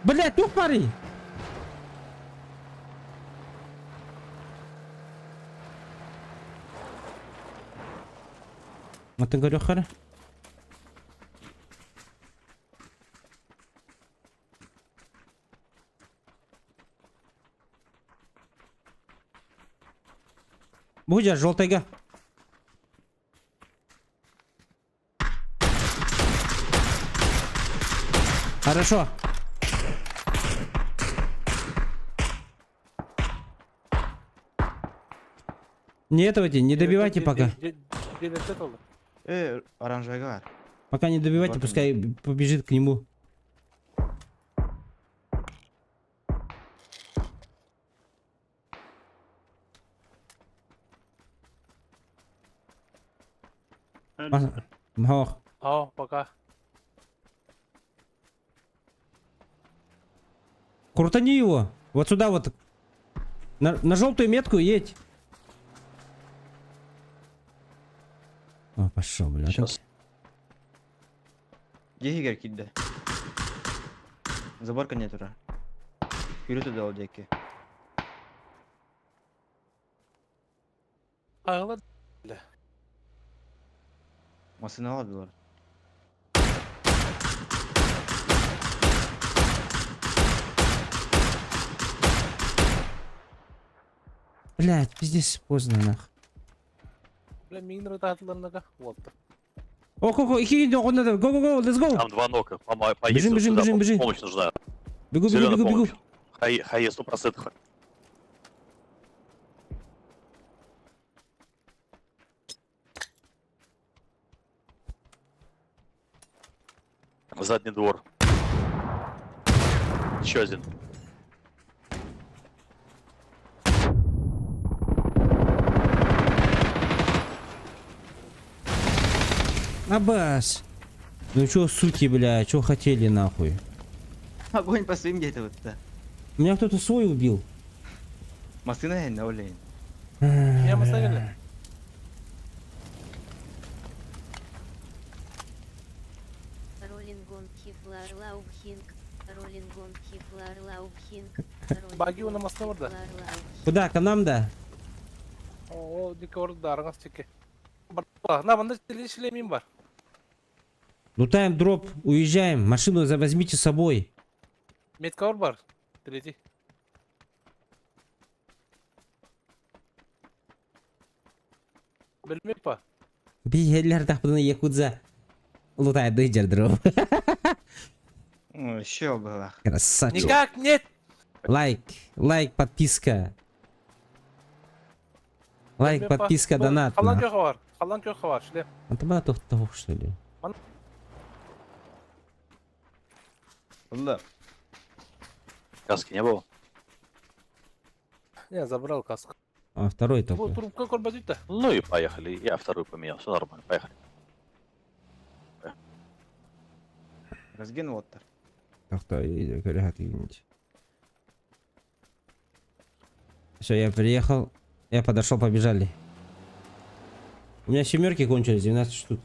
Блядь, туох баарый? Матын көрүөххэ Бу дьэ желтайга. Хорошо. Не этого не добивайте пока. Э, оранжевый бар. Пока не добивайте, Вот пускай побежит к нему. Мох. О, пока. Крутани его. Вот сюда вот. На желтую метку едь. О, пошел, бля. Сейчас. Дьиэ киирдэ. Заборка нет уже. Вперед туда диэки. Аҕалар Массыына олордулар. Блядь, пиздец, поздно нах. Бля, миигин ырытаатыларына уолта. О, го, го, ики, го, го, го, let's go. Там два нока. Пома- Бежим, Поедем бежим, сюда. бежим, бежим. Помощь нужна. Бегу, бегу, Зеленая бегу, бегу. помощь. Хай, хай, 100%. Задний двор. Еще один. Абас. Ну чё, суки, бля, чё хотели нахуй? Огонь по своим где-то вот да. Меня кто-то свой убил. Массыына на олень. Я массыына Роллингон Хифлар Лаубхинг. Роллингон Хифлар Лаубхинг. Баги уна массыына бар да. Куда, к нам, да? О, дике орда араңас чеке. Бар. На, манда шлемим бар. Лутаем дроп, уезжаем. Машину возьмите с собой. Метка бар. Третий. Билмек па. Биһэллэр тахпына якудза. Лутает дыджер дроп. Еще было. Красавчик. Никак нет. Лайк, лайк, подписка. Лайк, подписка, донат. Халан нах. көхө бар. Халан көхө бар. Шлем. А ты того, что ли? Ман- Ылла. Каски не было? Не, забрал каску. А второй Бу только. трубка көрбөтүт да. Ну и поехали. Я вторую поменял. Все нормально. Поехали. Разгин уоттар. Все, я приехал. Я подошел, побежали. У меня семерки кончились, 12 штук.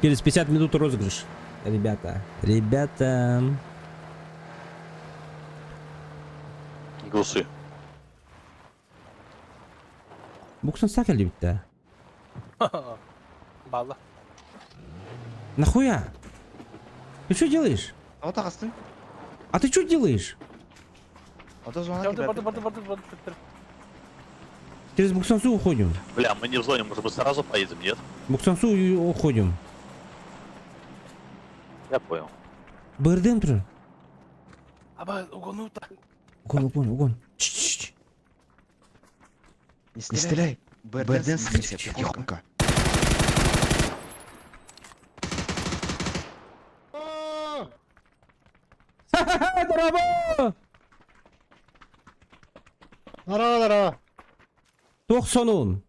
Через 50 минут розыгрыш. Ребята, ребята. Глуши. Буксан сакали да. Бааллар. Нахуя? Ты что делаешь? Тоҕо таҕыстыҥ? А ты что делаешь? Ото зона Барды барды кэлбэт. барды барды барды. Через Буксансу уходим. Бля, мы не в зоне, может быть, сразу поедем, нет? Буксансу и уходим. Я понял. БРДМ тур. Аба угонута. Угон, угон, угон. Чш-чш-чш. Не стреляй. БРДМ садимся, тихонько. Ха-ха-ха, дорообо! Здорово, здорово. Туох сонун.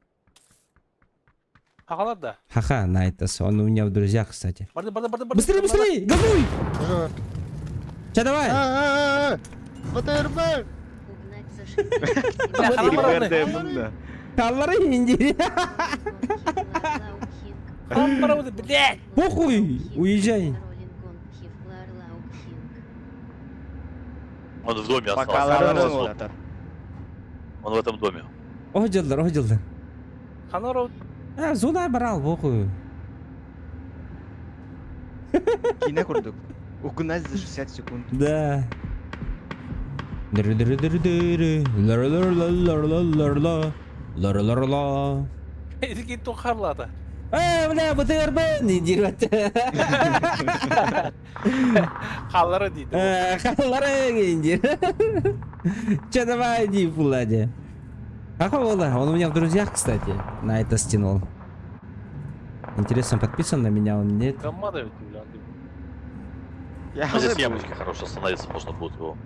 Сахалар да. Ха-ха, Найтас, он у меня в друзьях, кстати. Барды барды барды барды. Быстрее, быстрее, газуй! Уже. Че, давай! А-а-а! БТРБ! Угнать за 60 Бля, БРДМ да. Каллары инди. Блядь! Похуй, уезжай. Он в доме Пока остался. уоттар. Он в этом доме. Оһдьоллор, оһдьоллор. Ханара А, зона брал, похуй. Киинэ курдук. Угнать за 60 секунд. Да. Дыры-дыры-дыры-дыры. Лар-лар-лар-лар-лар-лар. Лар-лар-ла. Ити тухарлата. Э, бля, БТРБ! Не дерет. Халлара дейді. Э, Халлары инди. Че, давай, иди, Влади. Какого Он у меня в друзьях, кстати. На это стянул. Интересно, подписан на меня он нет? Гаммада ведь, бля. Я Ну, здесь ямочки хорошие, остановиться можно будет его.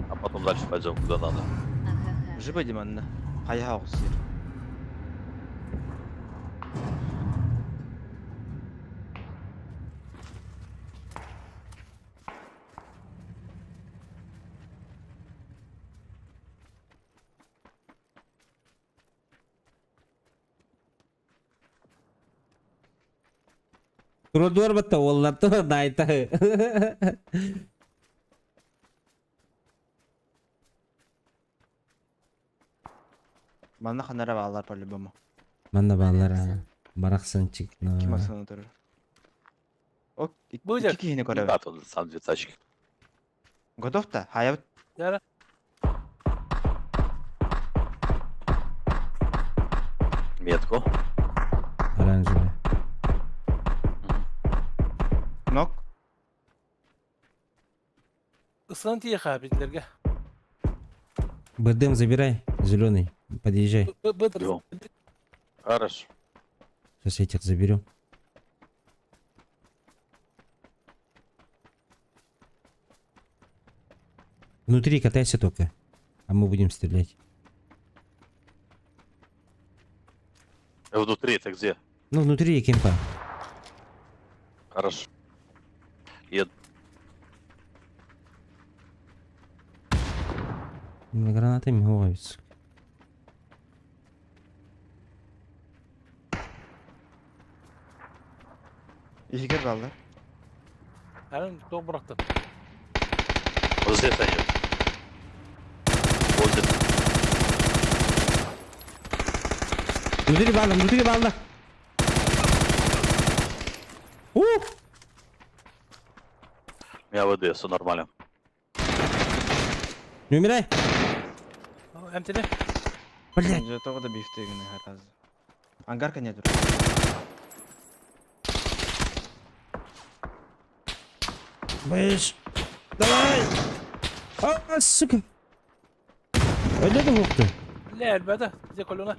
А потом дальше пойдем куда надо. Жиба диманна. Хайа сир. Трудор батта оллар найта. Манна ханара бааллар по-любому. Манна бааллар барахсанчик. Ким асаны турар. Ок, Будет. икки киһини көрөбүн. Да, тут сам две тачки. Готов та? Хайа Яра. Метку. Оранжевый. нок. Ысынан тиеха битлерге. БРДМ забирай, зеленый. Подъезжай. Быдыр. Бегом. Хорошо. Сейчас этих заберем. Внутри катайся только. А мы будем стрелять. Внутри это где? Ну, внутри кемпа. Хорошо. Еду. Гранатами ловится. Иһигэр бааллар. Аны тоқ бырақты. Вот здесь они. Вот здесь. Внутри бааллар, внутри бааллар. Ух! У меня ВД, все нормально. Не умирай! Эмтене. Блять! Дьэ тоҕо да бифтегин раз. Ангарка нет. Бэш! Давай! А, сука! Öyle de vurdu. Бля, ребята, где колена?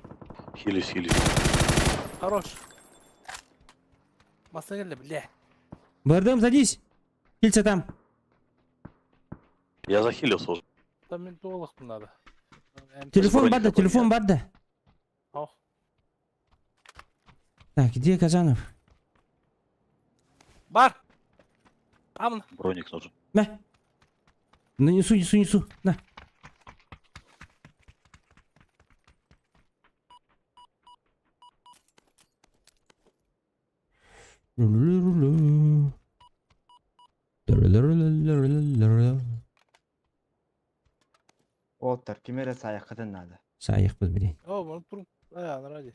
Хилюсь, хилюсь. Хорош. Масса бля. Бардам, садись. Кильца там. Я захилился уже. Там ментолог надо. Телефон брони барды, какой телефон нет. барды. Ох. Так, где Казанов? Бар! Амн. Броник нужен. На. Ну несу, несу, несу. На. Уолаттар, ким эрэ саайаххытын наада. Саайыахпыт, блин. О, он тур. А, на ради.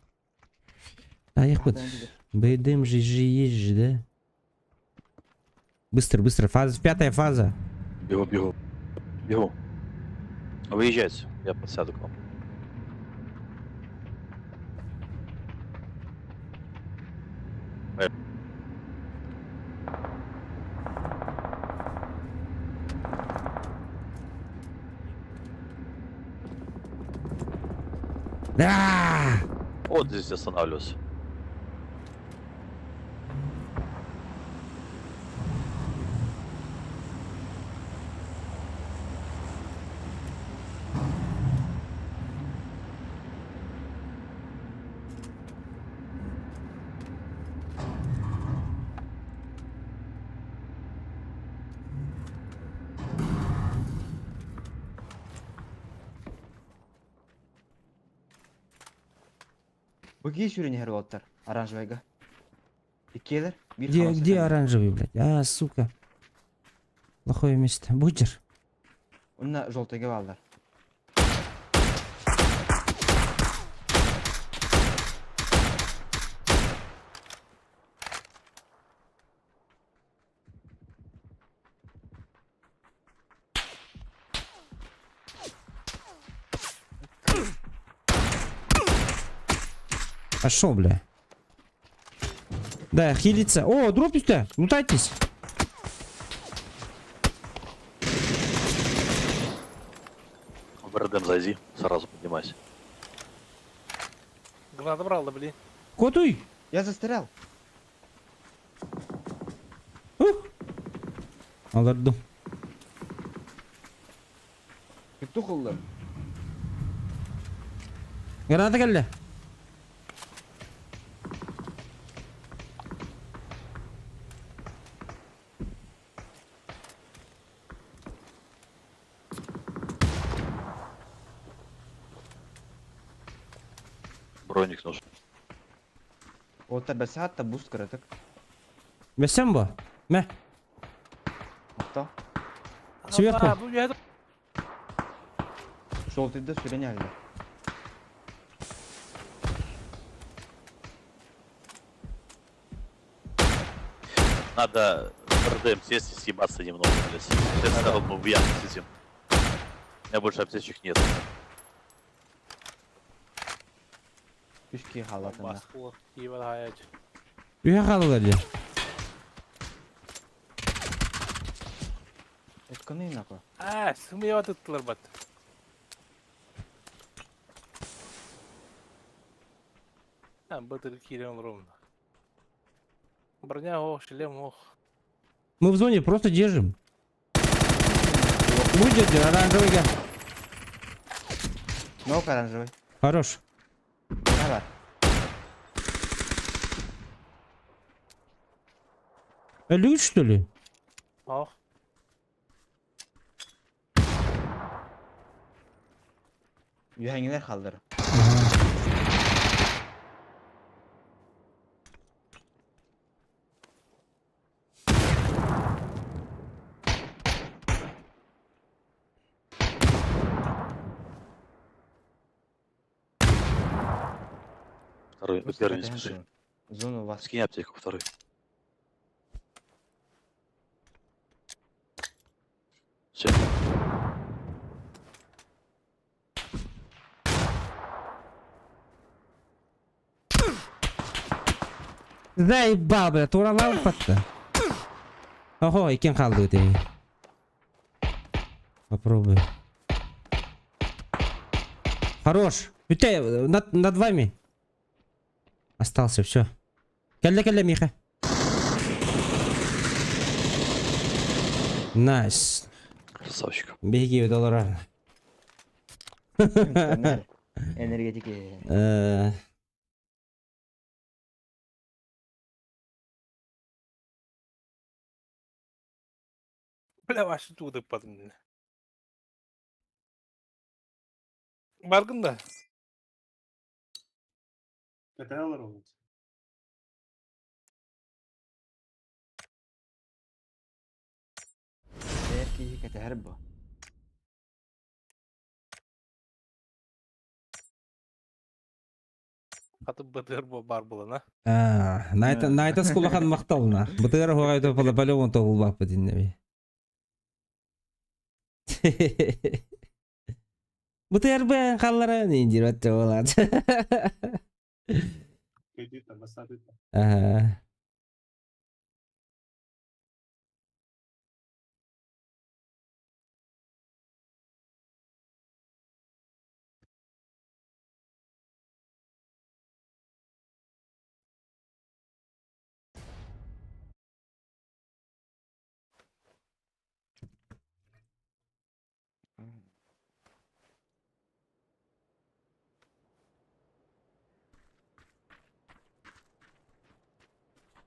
Саайыахпыт. БДМ же же есть же, да? Быстро, быстро. Фаза, пятая фаза. Бегу, бегу. Бегу. Выезжайте, я подсяду к вам. Да! Вот здесь останавливаюсь. Бу киһи сүүрэн иһэр уолаттар, оранжевайга. Иккиэлэр, биир Где, хаҥас где сытан. оранжевый, блядь? А, сука. Плохое место. Бутер. Онно желтыйга бааллар. Пошел, бля. Да, хилится. О, дропись-то! Лутайтесь! В РДМ зайди, сразу поднимайся. Граната брал, да, блин. Котуй! Я застрял. Ух! Алардым. Петух ыллым. Граната кэллэ. Броник нужен. Уолаттар бэсэҕэ та буст кыратык. Бэсэм бу. Мэ. Махтал. Сверху. А, бу я Желтыйда сүүрэн иһэллэр. Надо в РДМ сесть и съебаться немного, блядь. Сейчас сразу мы в яму сидим. У меня больше аптечек нет. Үс киһи хаалла атынна. Баскулы, киеве хаять. Үйэ хаалалар дии. Утканы нахуй. А, сымыява тыттылар бат. А, бытыр кирен ровно. Броня ох, шлем ох. Мы в зоне просто держим. Будет оранжевый. га. Нок оранжевый. Хорош. Броня бар. Лют, что ли? Ох. Үөһэҥҥилэр хааллар. Второй, Быстро первый не катаем спеши. зону. Зону у вас. Скинь аптеку второй. Все. Заебал, бля, туралар батта. Охо, иккиэн хааллыбыт. Попробую. Хорош. Бүтэ, над вами. Остался, все. Кэллэ, кэллэ, Миха. Nice. Красавчик. Беги, доллара. Энергетики. Бля, вообще туда падал. Баргын да. Эрки кэтэһэр бу. Хаты БТР бар булана. Найта Найтас кулахан мактална. БТР хугай то пола то булбаппы диннеби. БТР бен халлара не дират болат. Ага.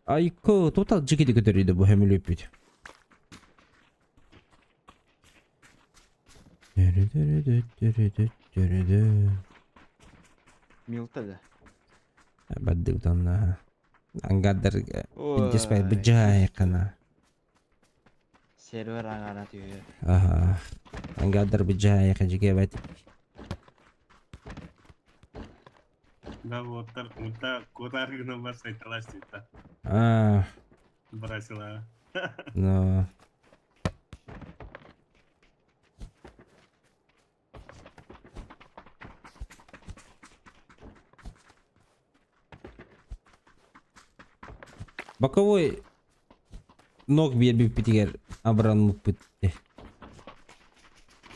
Айко, тут жигиди көтөрүйдө бу хөмүлүппүт. Милта да. Баддык тонна. Ангаддар биджеспай быджай кана. Сервер аңара түйе. Ага. Ангаддар быджай кажиге бат. Да, вот так, вот так, куда бар. А, Бросила. но. Боковой ног биэр питигер абран муппутте.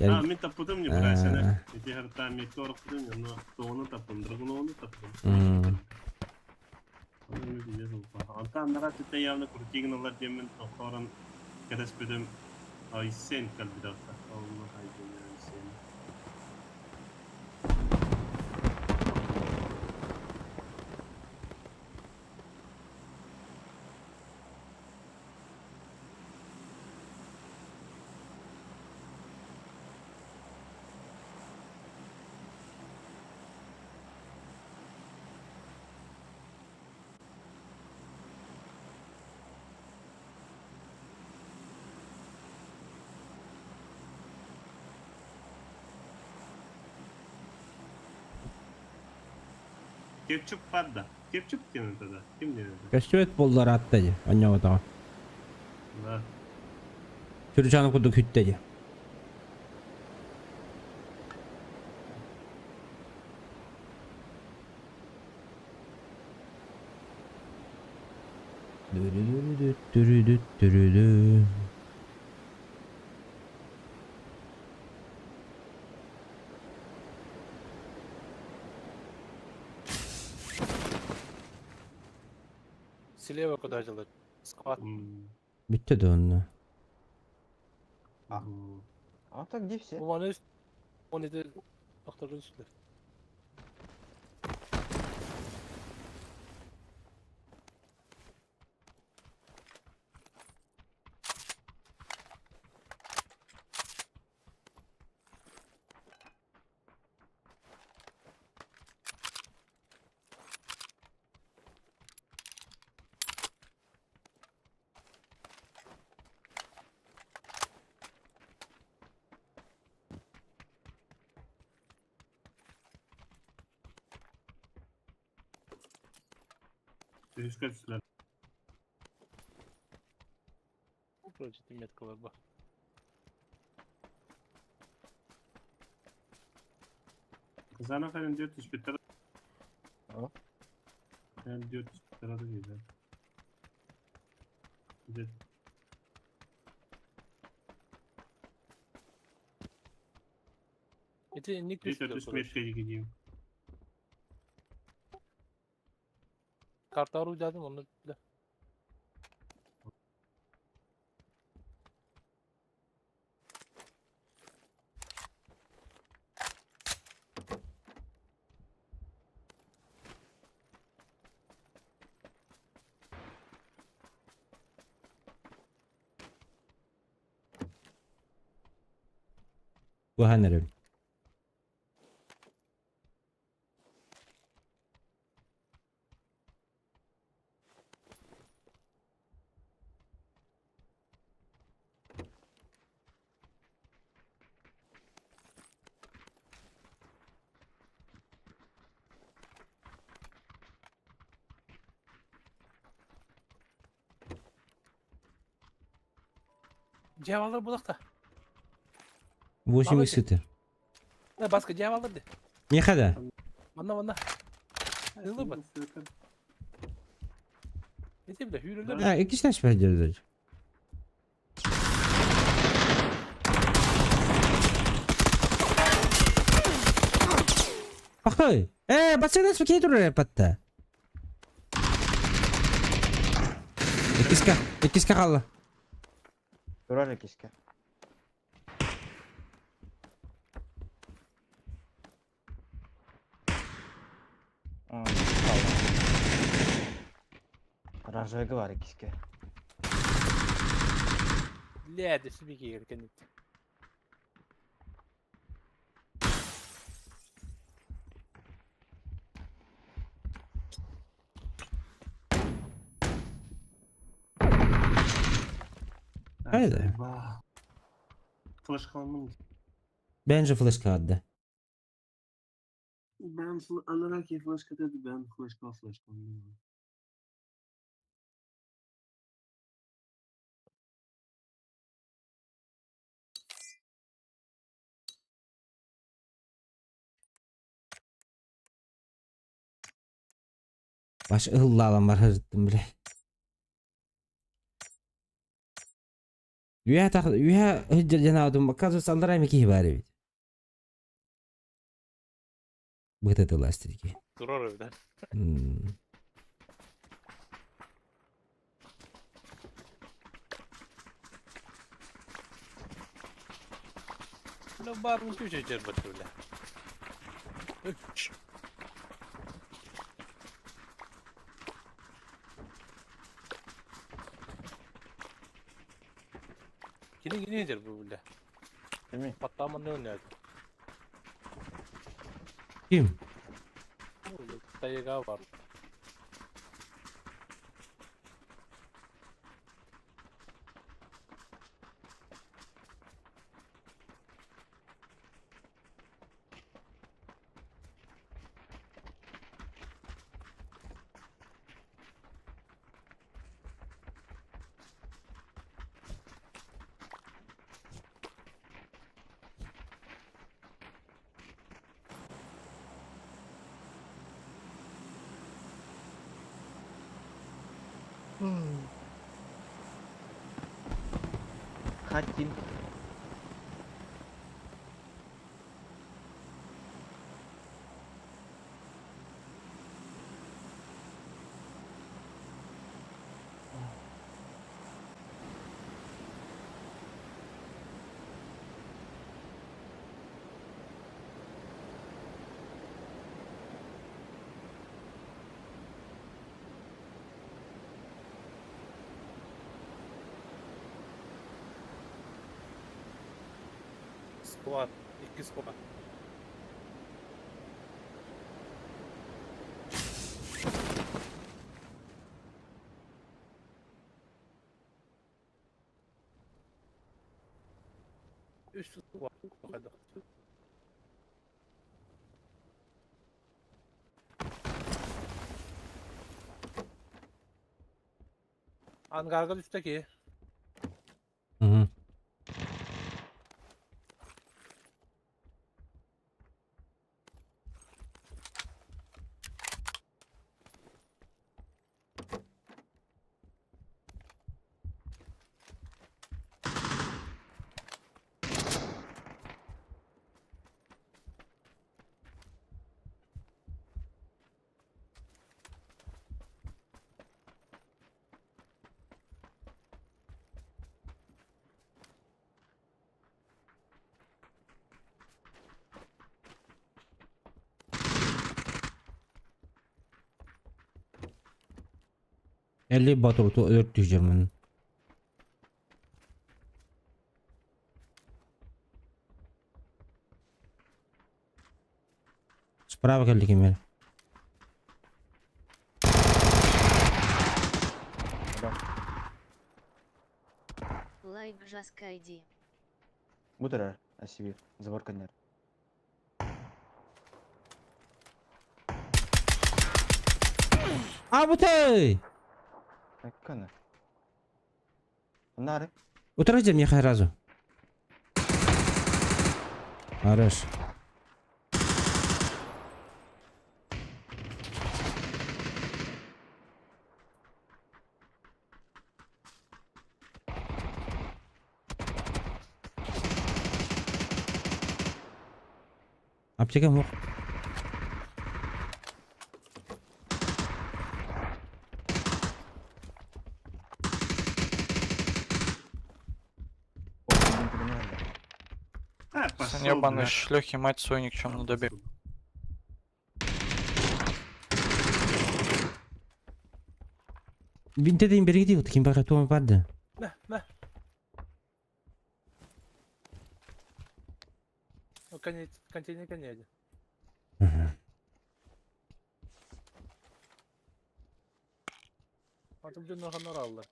А, мен таппытым не бросила. Эти харта мен торықтым, но тоны таптым, другоны таптым. Антан нара түтэ явно крутигналар демен тохорон кэтэспитим Айсен калбидата. Алла айден Айсен. Кетчуп падда. Кетчуп диэн тогда. Ким диэн это? Көстүбэт боллар атта ди. Анньоҕотоҕо. Да. Сүрүчааны курдук хүттэ ди. Дүрүдүрүдү-дүрүдү-дүрүдү. Слева куда делать? Склад. Бүттэ да онно. А так где все? Он үст. Он это доктор үстү. Искать сюда. Вроде метка ба. Казанов 405. А? 405 дейді. Где? Ити инник Bir түстүлэр төрдүс короче. метка дигидим. Картаар уйдаатым онно түстүлэр. Куһаан эрэбин. Дьяволлар булахта. 8 Балык. сытыр. Э, баска дьяволлар ди. Миэхэ да? Манна манна. Ылы бат. Ити бile hüyrüler. А, иккис бэрдэр. Пахай! Э, бацинас кей турар патта. Иккискэ, иккискэ хаалла. Турар иккискэ. Оранжевыйга бар иккискэ. Лээ, дөссө би киир кэннит. Haydi. Flash kalmam. Bence flash kağıdı. Ben anlarak flash katıyordu ben flash kal flash kalmam. Baş ыллаалан бар хырыттым биле. Үһэ тах үһэ хыджар жанаудум оказывается алларай мики бар эбит. Быта тыластырки. Турар öyle. Lan бар mı köşe bat öyle. Üç. Yine yine yedir bu bile. Değil mi? Patlama ne oynadı? Kim? Dayıga var. Хатим. Squad. İki squad. Üç squad. Hadi. Angarga üstteki. Hı. Элли Батуру 400 мын. Справа кэлли ким эрэ. Лайк Жаскайди. Бу турар, Асибир, забор көннөр. Абытай! Каны. Нары. Утырыйдым миэхэ сразу. Хорош. Аптека мох. А, пошел, Ебаные бля. шлюхи, мать свою никчемную добей. Бинтедин бергиди ким бара тума барды. На, на. Ну, конец, контейнер, конец. Атым дьонно ханараллар.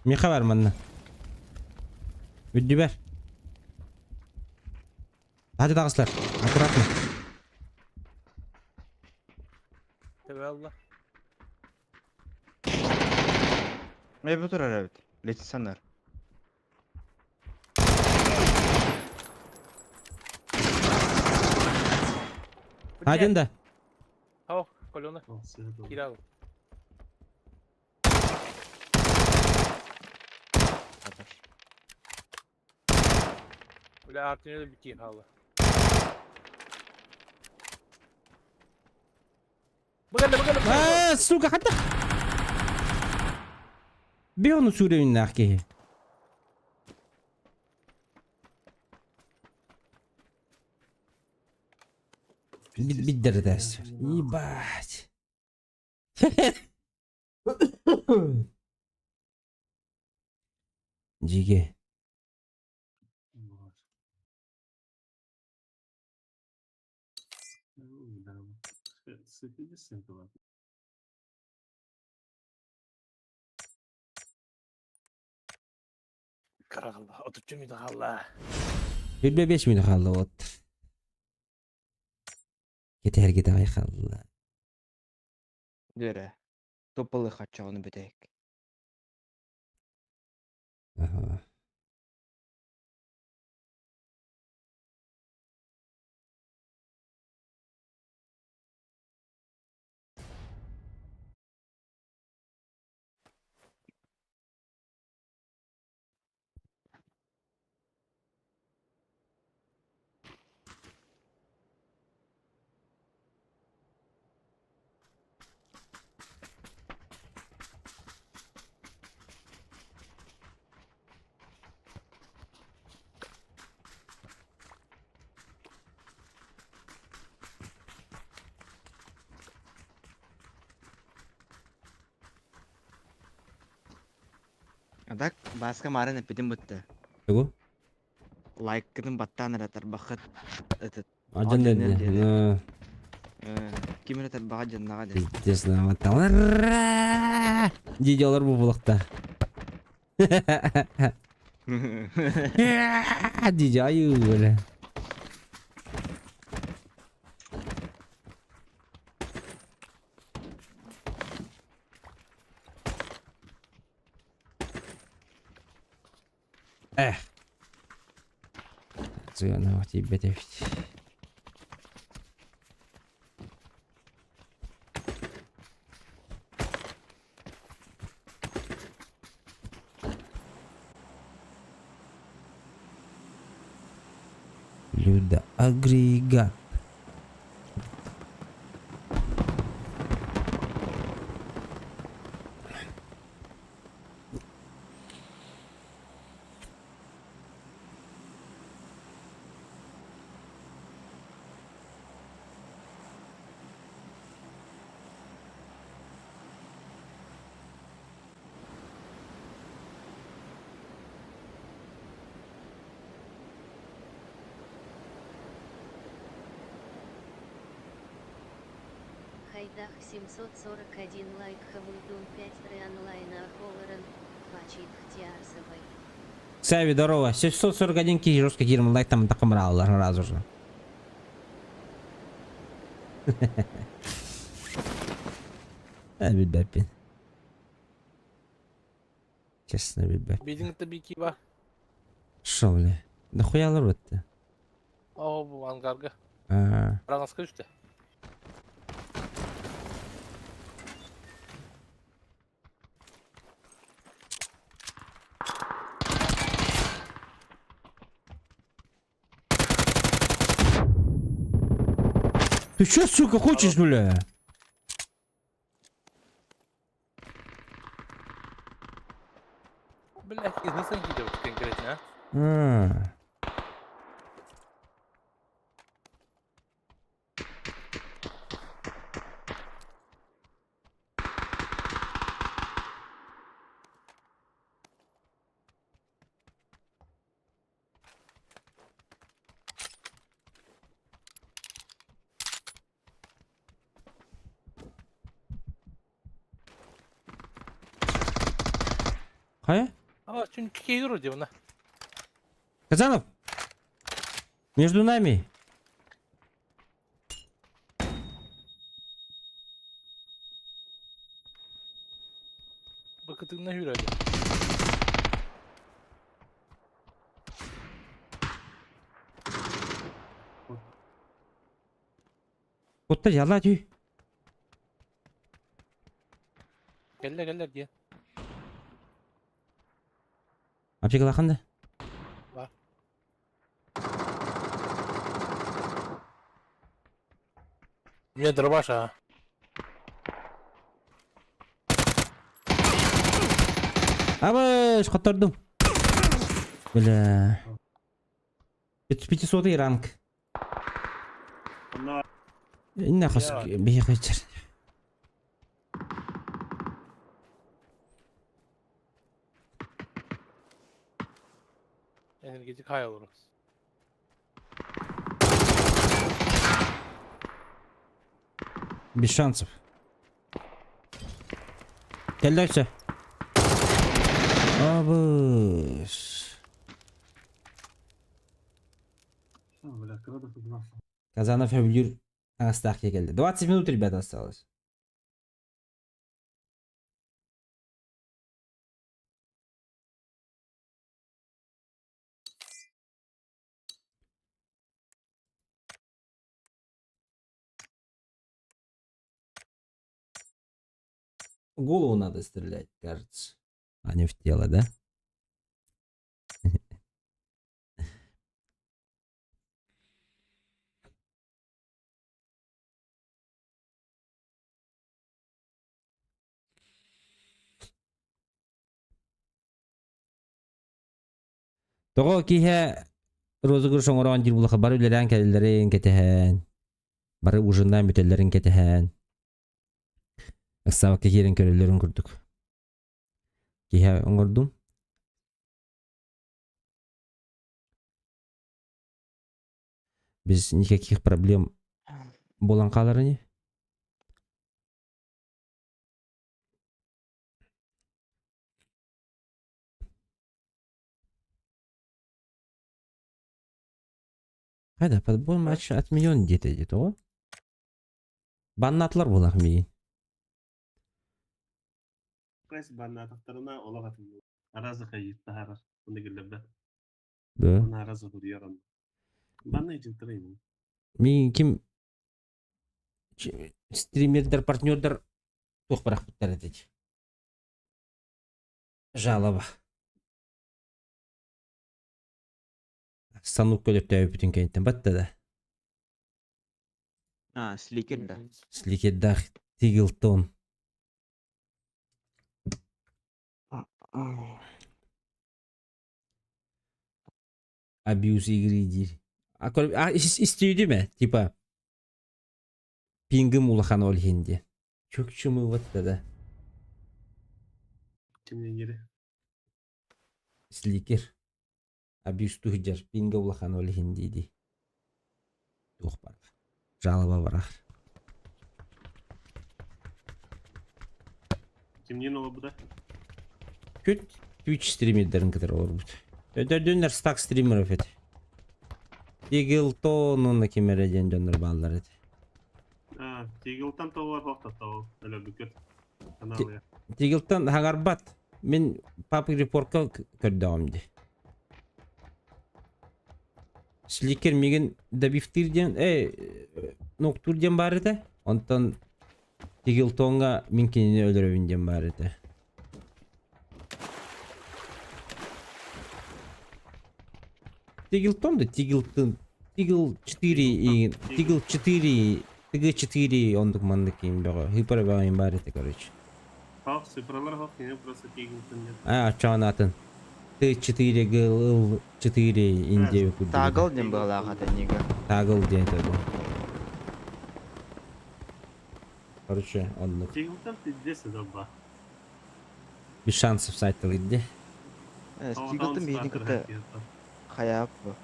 Миха бар манна. Үрдүбэр. Hadi таҕыслар. Аккуратно. Тэбэ Мэ бу турар эбит. Лечи саннар. Один да. Хау, колена. Кирал. Бля, артынeda битии хаалла. Быгalla, быгalla, А, сука, хата. Биону сүрөйүннээх киһи. Биддер Ебать. Жиге. Карагалла, 33 минут хаалла. 25 минут хаалла вот. Кетер кете хаалла. Дөрө. Топылы хаччоҕуну бүтэк. Ага. А так Баска марын эппитин бутта. Тугу? Лайккытын баттаан эрэ тарбаххыт этот Адьан Адьан деді. ким эрэ тарбаҕа дьаннаҕа дэ. Пиздец, Ура! Дидялар бу булакта. Дидя аю бля. Эх. Цыгана тебе ведь. Люда агрегат. Хайдах 741 лайк хомуйдум 5 онлайна олорон Хвачит Сави, здорово. 741 киһи жестко киирим лайк там такымраалар сразу же. Билбэппин. Честно билбэппин. Бидиң бики ба. Шо, бля? Нахуялар бытты? О, бу ангарга. А, Араҥаска үстэ. Ты чё, сука, хочешь, бля? Бля, изнасен киде конкретно, а? А. Хайа? А, çünkü кейдер диye мына. Казанов! Между нами. Бакытыгына хүрөдү. Кутта яла түй. Кэллэ кэллэр диye. Аптекалахан да? Бар. У меня дробаш, а. Абыш, хоттордум. Бля. 500 ранг. Онно Инна хос бихи Энергетик хай oluruz. Без шансов. Кэллэ Абыш. бля, кыра да тутунас. Казанов өлүр астаах келди. 20 минут, ребята, осталось. В голову надо стрелять, кажется. А не в тело, да? Тоҕо киһэ розыгрыш оҥороон диир буоллахха бары үлэлээн кэлэллэрин кэтэһэн, бары ужиннаан бүтэллэрин кэтэһэн, ыксаабакка киирэн көрөллөрүн курдук. Киһэ оҥордум. Без никаких проблем буолан хаалар ини. Хайда, подбор матч отменен где-то где-то, о? Баннатлар буолах миигин. Пресс баннаатахтарына олох атын. Аразы хайыт таһаарар. Уну киллэрбэт. Да. Уну аразы суруйар онно. Банна ичиттэрин. Миигин ким стримердер, партнердар туох бырахпыттар этэ Жалоба. Станок көлөттөөбүтүн кэнниттэн батта да. А, сликер да. Сликердах Тигилтон. Абьюз игры диир. А, а истүйдү Типа пингым улахан ол иһин диэн. Чөкчүмү батта да. Кимнеңери. Сликер. Абьюз туһдьар пинга улахан ол иһин дии Туох бар. Жалоба барар. Кимниин олорбута? Күт Twitch стримердэрин кытары олорбут. Өтөрдүннэр стак стримеров эти. Тигилтон уонна ким эрэ диэн дьоннор бааллар этэ. А, Тигилтан тоҕо тохтотоо өлөрбүккүт. Аналыя. Тигилтон хаҥарбат. Мин папа репортка көрдөҕүм дии. Сликер мигин добивтыыр диэн, э, ноктуур диэн баар этэ. Онтон Тигилтоҥҥа мин кинини өлөрөбүн диэн баар этэ. Тигилтон да Тигилтон Тигил 4 и Тигил 4 ТГ4 оннук маннык киин бөҕө. Хыпара бөҕө баар этэ короче. Хох, цифралар хох, кини просто Тигилтон диэн. А, оччоҕун атын. Т4 ГЛ 4 Индия курдук. Тагыл диэн быһалаах ата нига. Тагыл диэн этэ бу. Короче, оннук. Тигилтон пиздец задолба. Без шансов сайтал идде. Тигилтон биһини кытта хайаап бу.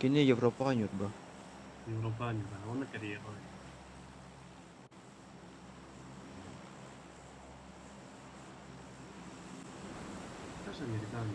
Кини Европаҕа ньурба. Европа ньурба. Оны Кореяҕа. Даже американ.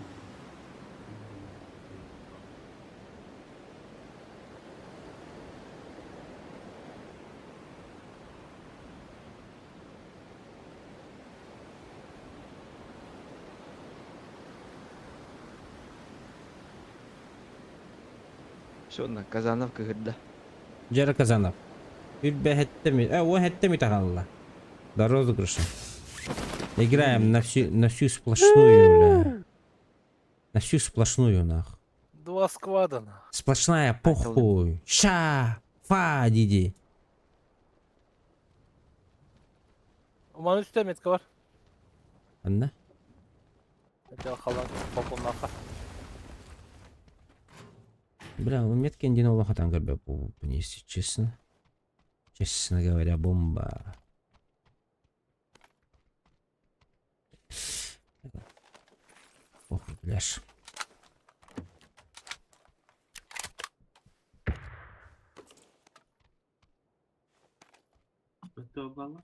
Все, на Казанов кыһырда. Жара Казанов. Үрбэһэттэ ми, уон ми таҕалла. До розыгрыша. Играем на всю сплошную, бля. На всю сплошную, нах. Два сквада нах. Сплошная похуй. Ша, фа, диди. Маны үстэ метка бар. Анна? Это халан попоннаха. Бля, у метки один хатан көрбө если честно. Честно говоря, бомба. Похуй, пляж. Это балла.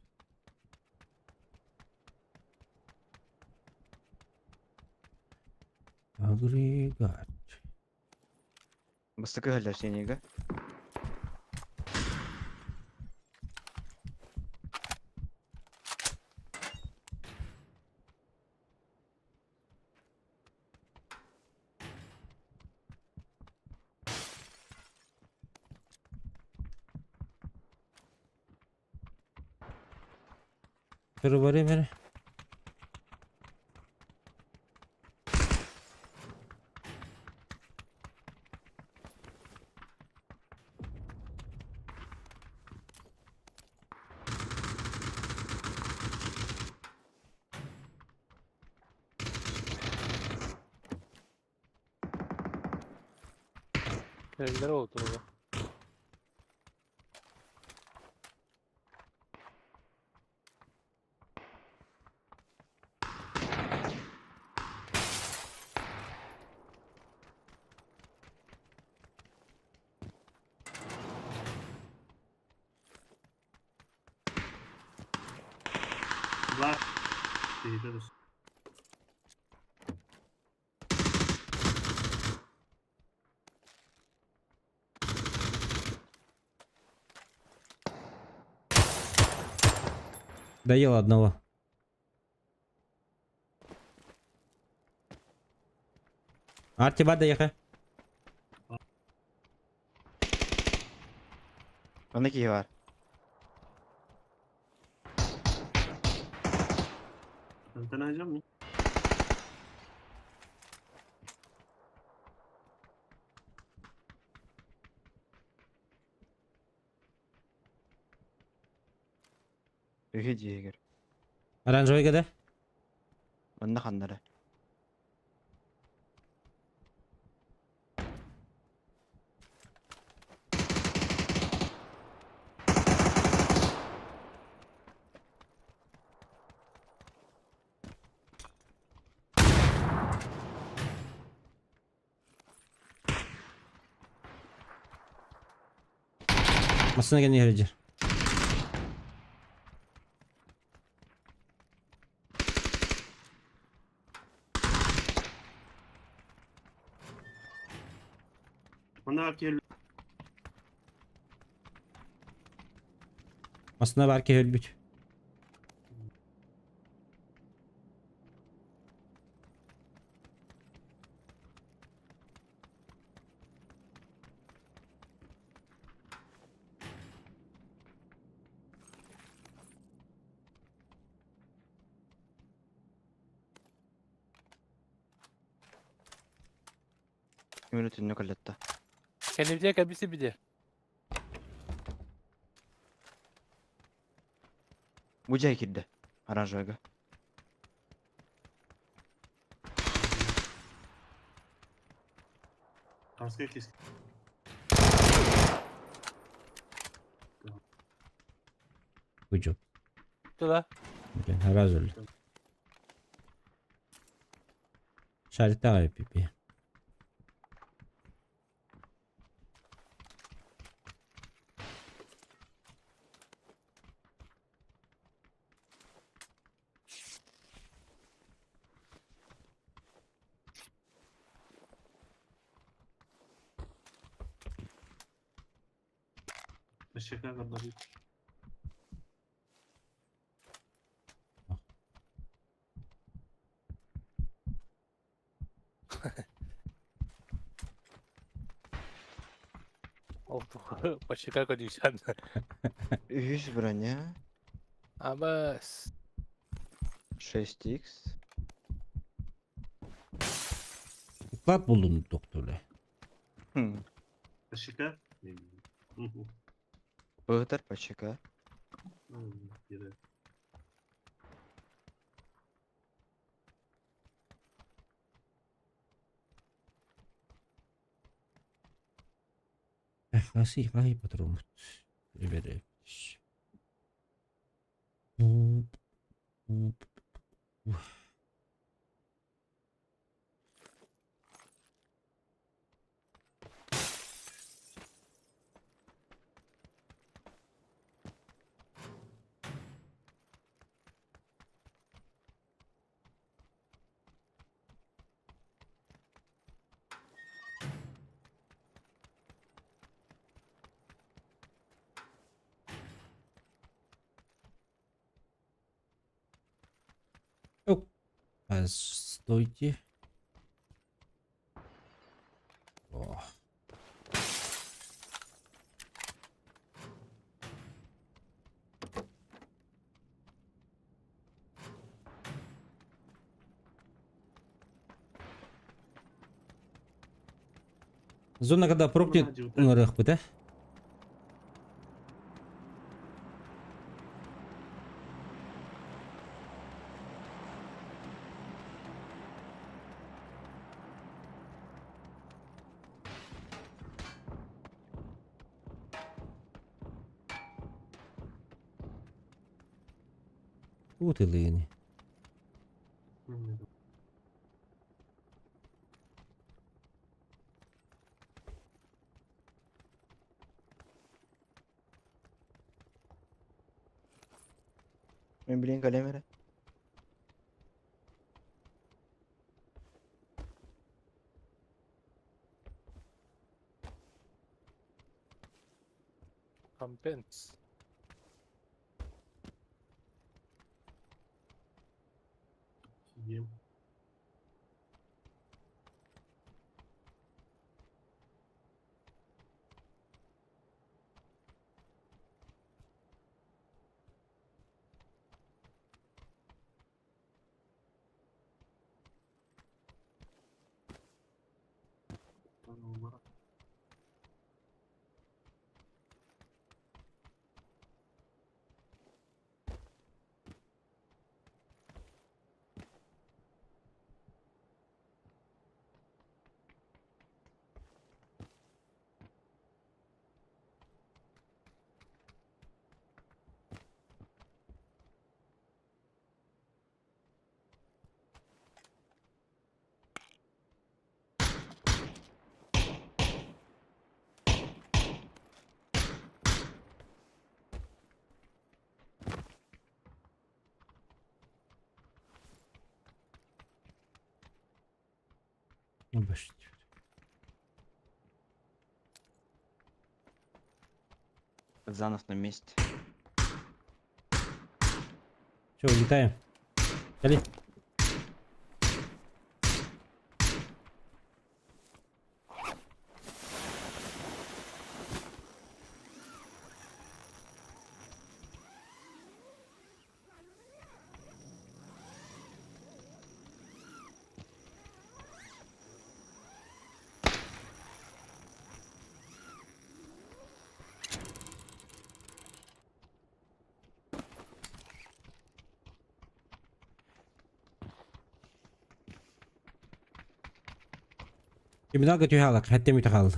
Агрегат. Бастакы кыһыллар сенига. Перевари мене. Evlere oturdu. Var. Şeyde dur. Доел одного. Арти доехай. Онно киһи бар. Антон alacağım mı? Үһү дьиэгэр. Оранжевый да? Онно ханнара. Массына кэлэн иһэр. Массыына баар киһи өлбүт. Мүрү түннүк өлөттө. Кэннибитигэр кэлбит сирбитигэр. Бу дьай киирдэ. Оранжевыйга. Арскай кис. Good job. Туда. Раз өллө. Шариктаах эппиппи. Teşekkür ederim. Ол Почекай көдүүсэн. Үһүс броня. Абас. 6х. Уклад булдум доктор. Хм. Teşekkür. Быһытар ПЧК. Хasi хай патрон. Эбере. Стойте. О. Зона когда прокнет, да? Вот и лыни. Мен билин калем эрэ. Компенс. Ем. Ну, башни. Занов на месте. Все, улетаем. Дали. Криминалга түһэ хәттем үтэ хаалды.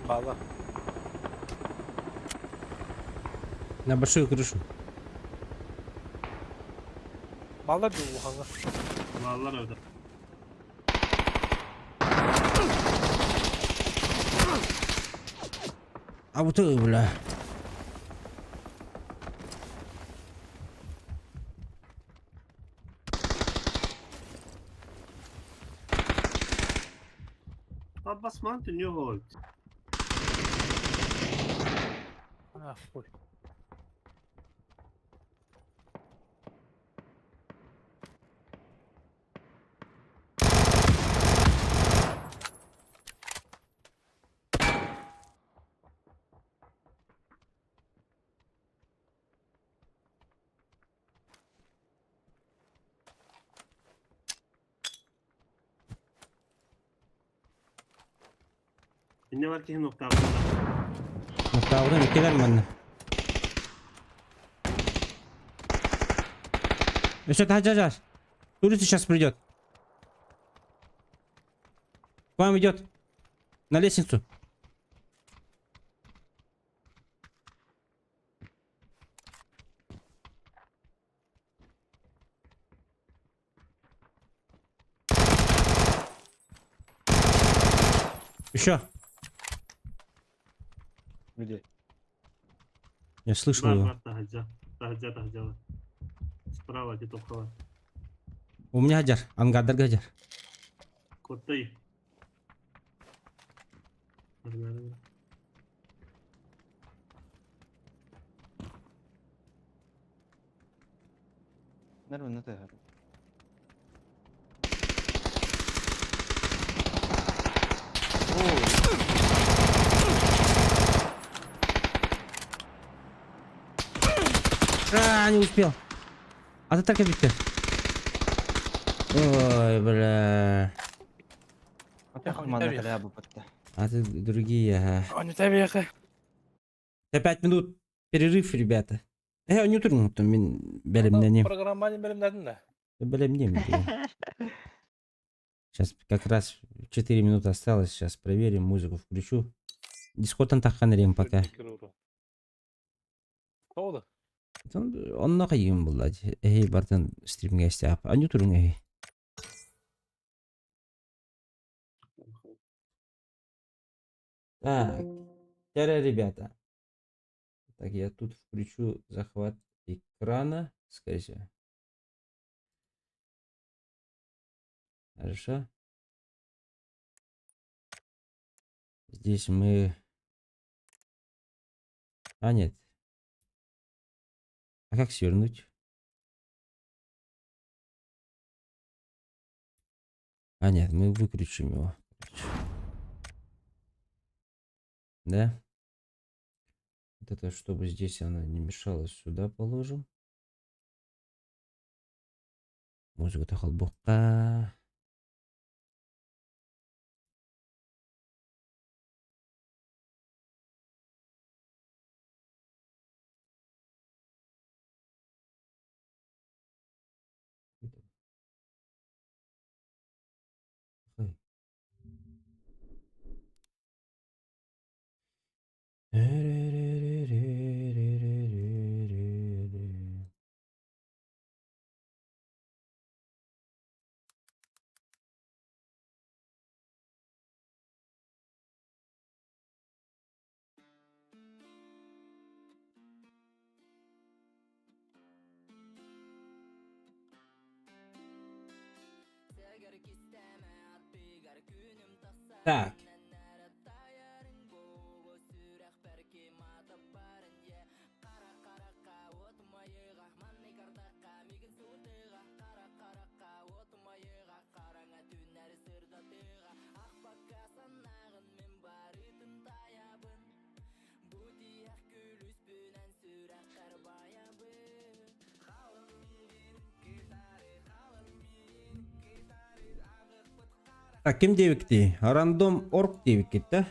Бала. На большую крышу. Бала дуу хаҥа. Балlar öyle. А вот и, бля. Abbas Mountain New Hold. А, хуй. Ne var ki nokta altında. Нохтаабытын иккилэр манна. Еще таһа Турист сейчас придет. К вам идет. На лестницу. Еще. Где? Я слышал Бар его. бар таһырдьа. Таһырдьа таһырдьа бар. Справа где-то около. У меня гаджар. Ангардар гаджар. Коты. Бар, бар, бар. Нормально ты говорю. А, не успел. А ты так и Ой, бля. Манна халяба батта. А ты другие, ага. Они тебе За 5 минут перерыв, ребята. Не утром, там, мин бэлэмнэниэм. Программаны бэлэмнээтиҥ да. Бэлэмнэниэм. Сейчас как раз 4 минуты осталось. Сейчас проверим, музыку включу. Дискордтан таххан пока. Oldu. Онно кайым булла. Эй, бартан стримге стяп. А не турун эй. Так, теперь, ребята. Так, я тут включу захват экрана, скорее всего. Хорошо. Здесь мы... А, нет. А как свернуть? А, нет, мы выключим его. Да? Вот это, чтобы здесь она не мешала, сюда положим. Музыка холбука. Ой. Так. Так, ким диэбиктий? Рандом орг диэбиккит да?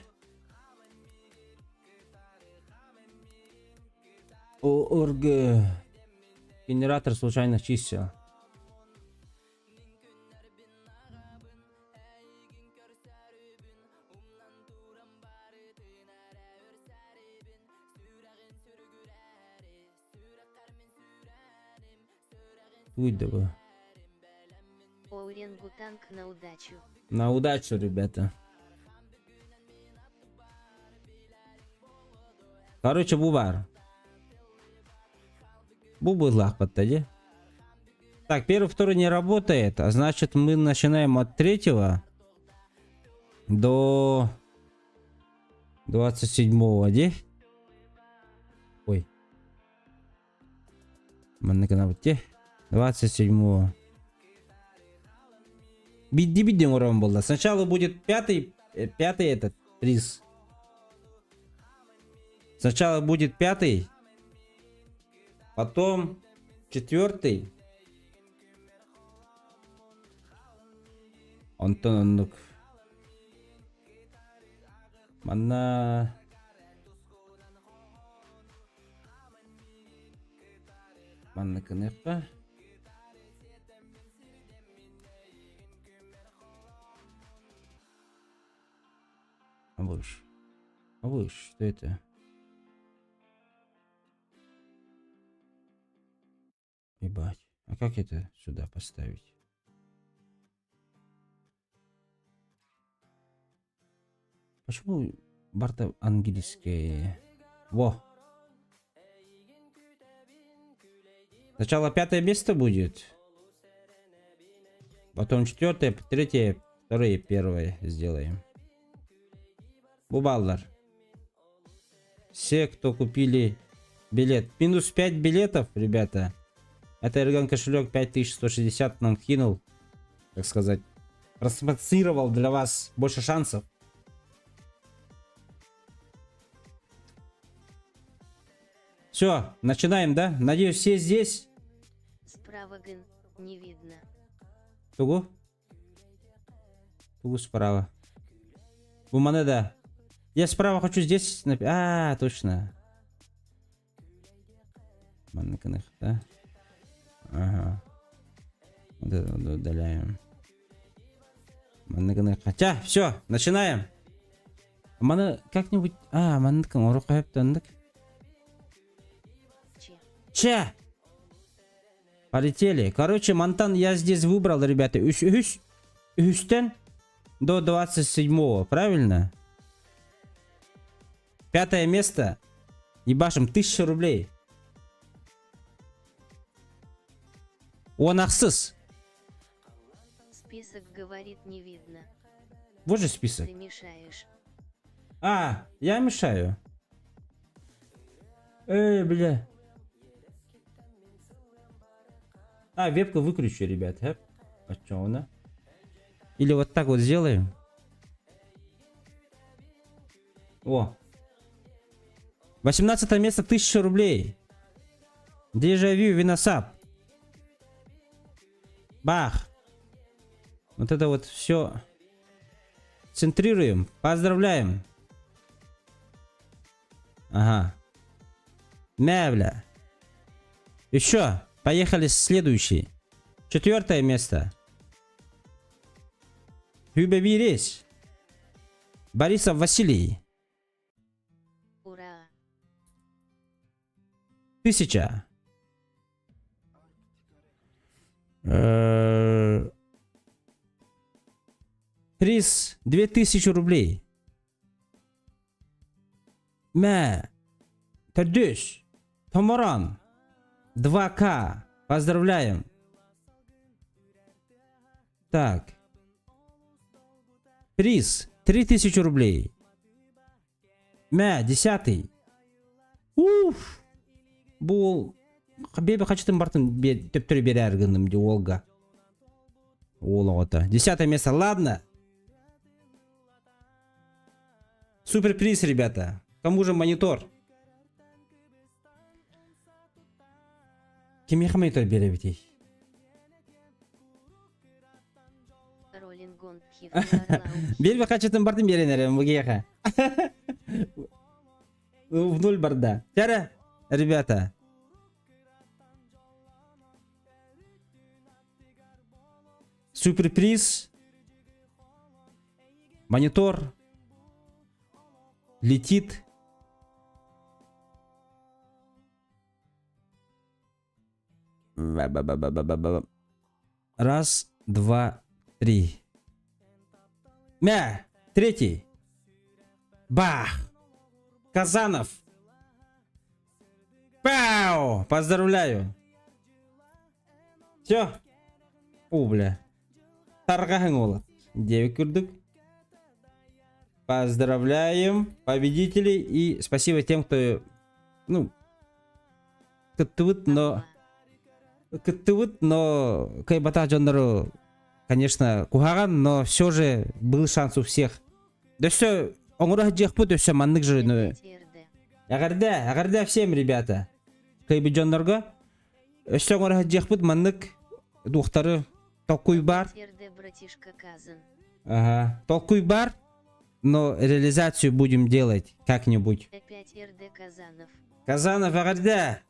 Орг генератор случайных чисел. Туй да Орангутанг на удачу. На удачу, ребята. Короче, бу баар. Бу быһыылаах дии. Так, первый, второй не работает, а значит, мы начинаем от третьего до 27-го, дии? Ой. Маннык 27-го. Биирдии биирдии оҥорон буолла. Сначала будет пятый, пятый этот приз. Сначала будет пятый, потом четвертый. Онтон оннук. Манна. Манна гыныахха. А выше. А выше, что это? Ебать. А как это сюда поставить? Почему барыта английское? Во! Сначала пятое место будет. Потом четвертое, третье, второе, первое сделаем. Бу бааллар. Все, кто купили билет. Минус 5 билетов, ребята. Это Эрган кошелек 5160 нам кинул. Так сказать. Проспонсировал для вас больше шансов. Все, начинаем, да? Надеюсь, все здесь. Справа гын, не видно. Тугу? Тугу справа. Бу да. Я справа хочу здесь... А, точно. Маннык, да? Ага. Вот это вот удаляем. Маннык Хотя, все, начинаем. Маны как-нибудь... А, маннык оҥоруохха. Че. Че! Полетели. Короче, мантан я здесь выбрал, ребята. Үс, үс, үстэн до 27-го, правильно? Пятое место. Ебашим 1000 рублей. Он ахсыс. Список говорит не видно. Вот же список. Ты мешаешь. А, я мешаю. Эй, бля. А, вебку выключу, ребят. А, а чё она? Или вот так вот сделаем. О. 18 место, 1000 рублей. Дежавю, Виносап. Бах. Вот это вот все центрируем. Поздравляем. Ага. Мявля. Еще. Поехали следующий. Четвертое место. Хюбе Борисов Василий. Ура! Тысяча. Э, Приз 2000 рублей. Мэ. Төрдүс. Томорон. 2К. Поздравляем. Так. Приз 3000 рублей. Мэ, десятый. Уф. Бу бэйэ хачытын бартын төптөрү берер гынным ди Олга. Уол оҕото. Десятое место. Ладно. Супер приз, ребята. К тому же монитор. Кимиэхэ монитор биэрэбитий? Биэрбэ хачытын бардым биэрэн эрэ мгеха. В ноль барда. Тяра, ребята. Суперприз. Монитор. Летит. Раз, два, три. Мя! Третий. Бах! Казанов. Пау! Поздравляю. Все. О, бля. Таргаһыҥ уола. Девять курдук. Поздравляем победителей и спасибо тем, кто, ну, кыттыбыт, но кыттыбыт, но кыайбатах дьоннору, конечно, куһаҕан, но все же был шанс у всех. Өссө оҥоро сылдьыахпыт, өссө маннык же, ну, эҕэрдэ, эҕэрдэ всем, ребята. Кыайбыт дьоннорго өссө оҥоро сылдьыахпыт маннык дуохтары толкуй баар. Ага. Толкуй баар, но реализацию будем делать как-нибудь. Опять РД Казанов. Казанов эҕэрдэ!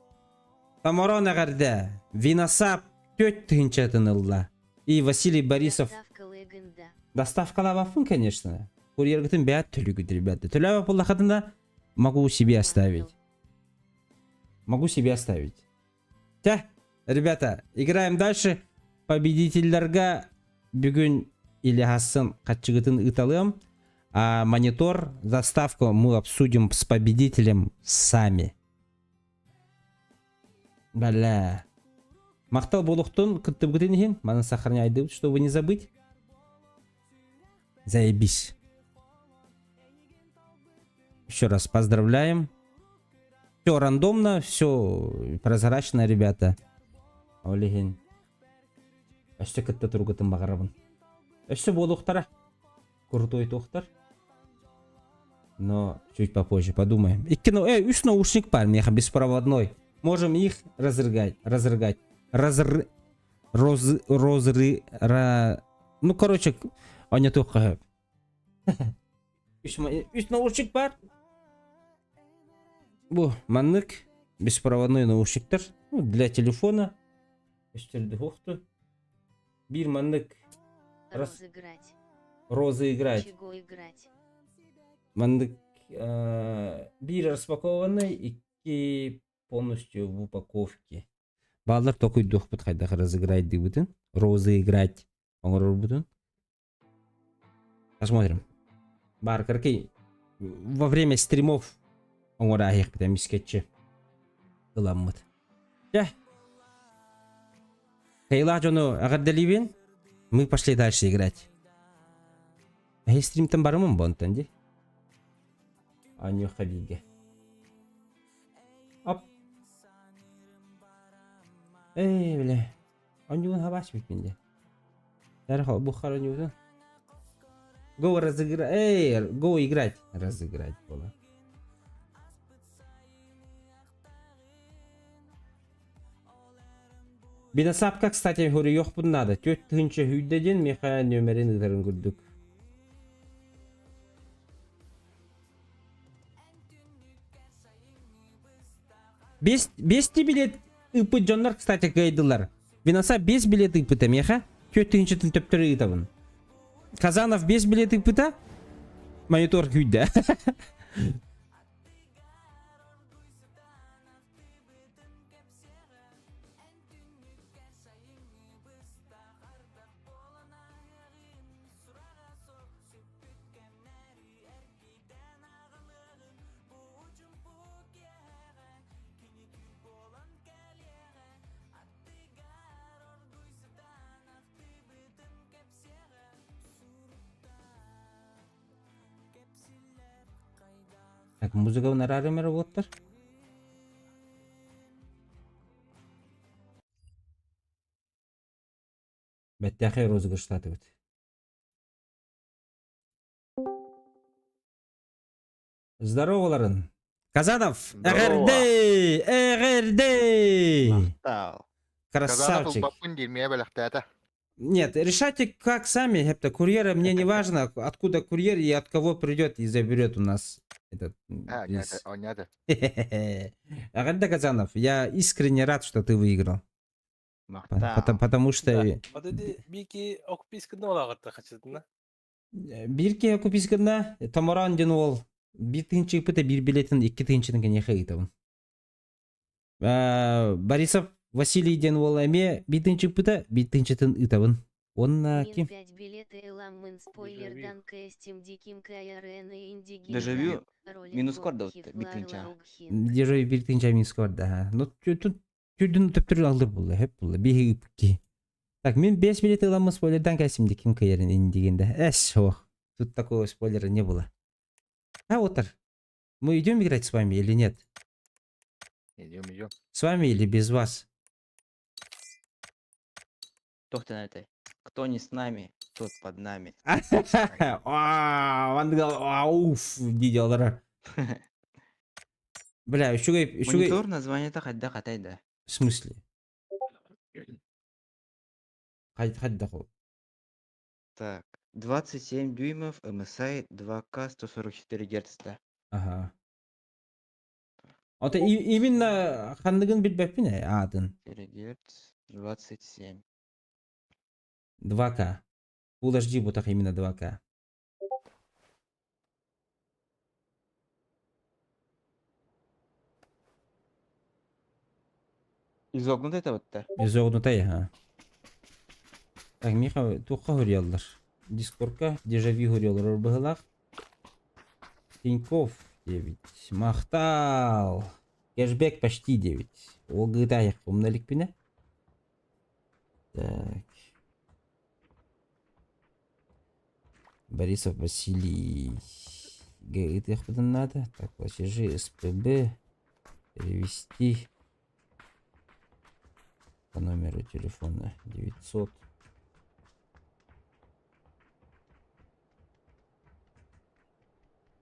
Томорон эҕэрдэ! Виносап түөрт тыһыынчатын ылла. И Василий Борисов. Доставкалаабаппын, конечно. Курьергытын бэйэт төлүүгүт, ребята. Төлөөбөт буоллаххытына могу себе оставить. Могу себе оставить. Тэ, ребята, играем дальше. Победительлергэ бүгүн или хассын хаччыгытын ыыталыам. А монитор, заставку мы обсудим с победителем сами. Бля. Махтал буолуохтун кыттыбытын иһин, маны сохраняйдыбыт, чтобы не забыть. Заебись. Еще раз поздравляем. Все рандомно, все прозрачно, ребята. Ол иһин. Өссө кытта тургутун баҕарабын. Өссө буолуохтара. Крутой туохтар. Но чуть попозже подумаем. Икки, э, үс наушник бар миэхэ беспроводной. Можем их разрыгать, разрыгать. Разры... Роз... Розры... Ра... Ну, короче, онньотуохха сөп. Үс, үс наушник бар. Бу маннык беспроводной наушниктар. Ну, для телефона. Өстөрдү хуохту. Биир маннык Розыграть. Розыграть. Чего играть? Маннык э, биир распакованный, икки полностью в упаковке. Баалар токуйдуохпут хайдах разыграть дыбытын. Розыграть оҥорорбутун. Посмотрим. Баар кыракый во время стримов оҥорааһыахпыт эмискэччи ыламмыт. Дьэ. Кайылаах дьону эҕэрдэлиибин. Мы пошли дальше играть. Эһи стримтан барымын бонтан ди. Анюха бииргэ. Оп. Эй, бля. Онньуун хабаас бүппүн дии. Эрэ бу хороньуутун. Го разыграть. Эй, го играть. Разыграть было. Бинасапка, кстати, хоруйуохпун наада. Түөрт тыһыынча сүүрдэ диэн миэхэ нүөмэрин ыытарын курдук. Бес, бести билет ыыппыт дьоннор, кстати, кыайдылар. Винаса бес билет ыыппыта миэхэ. Түөрт тыһыынчатын төптөрү ыытабын. Казанов бес билет ыыппыта. Монитор күйдэ. Так, музыка араарым эрэ уоттар. Бэттээхэй розыгрыштаатыбыт. Здороваларын! Казанов! Здорово. Эҕэрдэй! Эҕэрдэй! Махтал. Казанов Красавчик! ылбаппын диир миэ бэлэхтээтэ. Нет, решайте как сами, это курьера, мне не важно, откуда курьер и от кого придет и заберет у нас этот А, приз. онята. Эҕэрдэ Казанов, я искренне рад, что ты выиграл. Махтал. Потому что Вот эти бики окупискын олагытта хачытына. Биир киһи купискына Томорон диэн уол биир тыһыынча ыыппыта биир билетин икки тыһыынчатын киниэхэ ыытабын. Борисов Василий диэн уол эмиэ биир тыһыынча ыыппыта биир тыһыынчатын ыытабын. Уонна Мин ким? 5 билеты ыламмын спойлердан кэстим диким КРН индигин Дежавю минус корда биир тыһыынча. Дежавю биир тыһыынча минус корда. Ну тут Түрдүн төптөрү алыр булла, хөп булла. Биһи ыпки. Так, мин 5 билет ыламмын спойлердан кәсим ким кыйарын индигенде. Эс, ох. Тут такого спойлера не было. А, вот так. Мы идем играть с вами или нет? Идем, идем. С вами или без вас? Тохтан этой. Кто не с нами, тот под нами. Аа, Ауф, дии Бля, үчүгэй, үчүгэй. Монитор название-то хайда хатайда. В смысле? Хайда хол. Так, 27 дюймов, MSI 2К 144 Гц. да. Ага. Ото именно ханныгын билбэппин ээ аатын. 4 Гц, 27. 2К. Full HD бутах именно 2К. Изогнутый это вот да. Изогнутай, ага. Так, Миха, туохха хоруйаллар. Дискордка дежавю хоруйаллар быһылаах. Тиньков 9. Махтал. Кэшбэк почти 9. Ол гытаях умна иликпинэ. Так. Борисов Василий. Г надо. Так, платежи СПБ. Перевести по номеру телефона 900.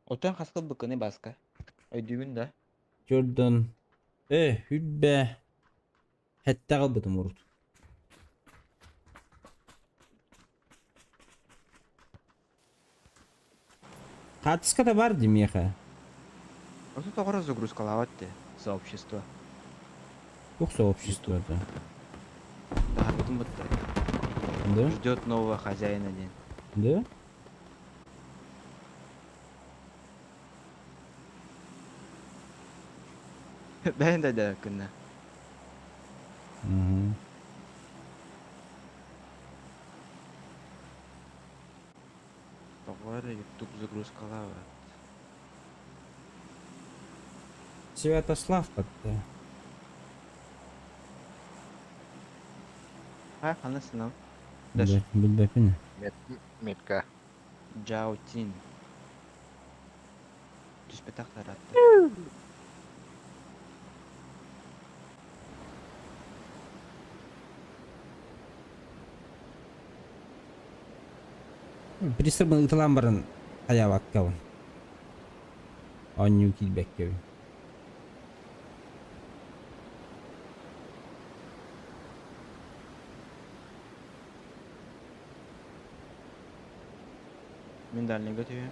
Отон хаскыл быкыны баска. Өйдүүгүн да. Jordan. Э, хүббэ. Хэттэҕэ ылбытым урут. Хаартыската баар дии миэхэ. Ото тоҕо загрузкалаабат дии сообщество. Туох сообществота? Таһаарбытым бытта. Да? Ждет нового хозяина диэн. Да? Бэйэн да да күннэ. Угу. Тоҕо эрэ YouTube загрузкалаабат. Святослав подта. Хай ханна сынам. Даш. Билбэппин. Метка. Джаутин. Түспэтэх таратты. Пристрбын ыталаан баран хайаабаккабын. Оонньуу киирбэккэбин. Мин дальнийга түһүөм.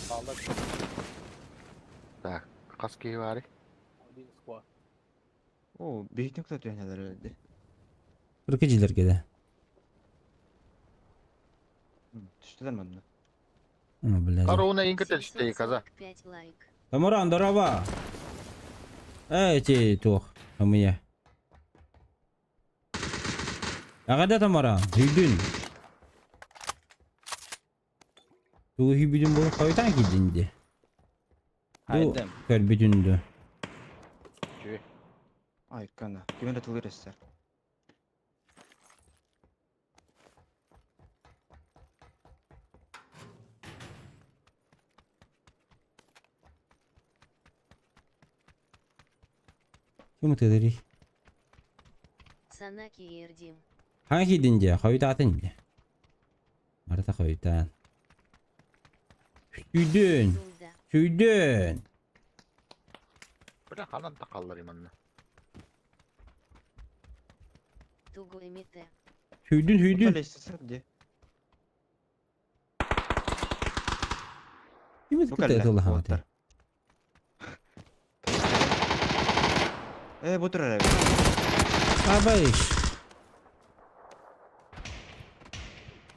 Хаалла Так, хас киһи баарый? один squad. Оо, биһитин кытта түһэнэлэр өлдө. Кыркы дьиэлэргэ да. Түстүлэр манна. О, блядь. Корона инкетель каза. 745 лайк. Тамаран, здорово! Эй, ти туох, амыя. Эҕэрдэ Тамара, үйдүн. Тугу хүбүтүн буолан хойутаан киирдин дии. Бу Хайдам. көрбүтүн дуу. Чү. Ай, кана. Ким эрэ тылыр эссэр. Ким ытыырый? Сана киирдим. Хаҥа киирдин дьэ, хойутаатын дьэ. Барыта хойутаан. Сүйдүн! Дулда. Сүйдүн! Бля, ханан тахаллар манна. Тугу эмитэ. Сүйдүн, сүйдүн! Лестница где? Ким Бу кэллэ, ытыалаһаҕыт? уолаттар. Э, бу турар эбит. Абайш!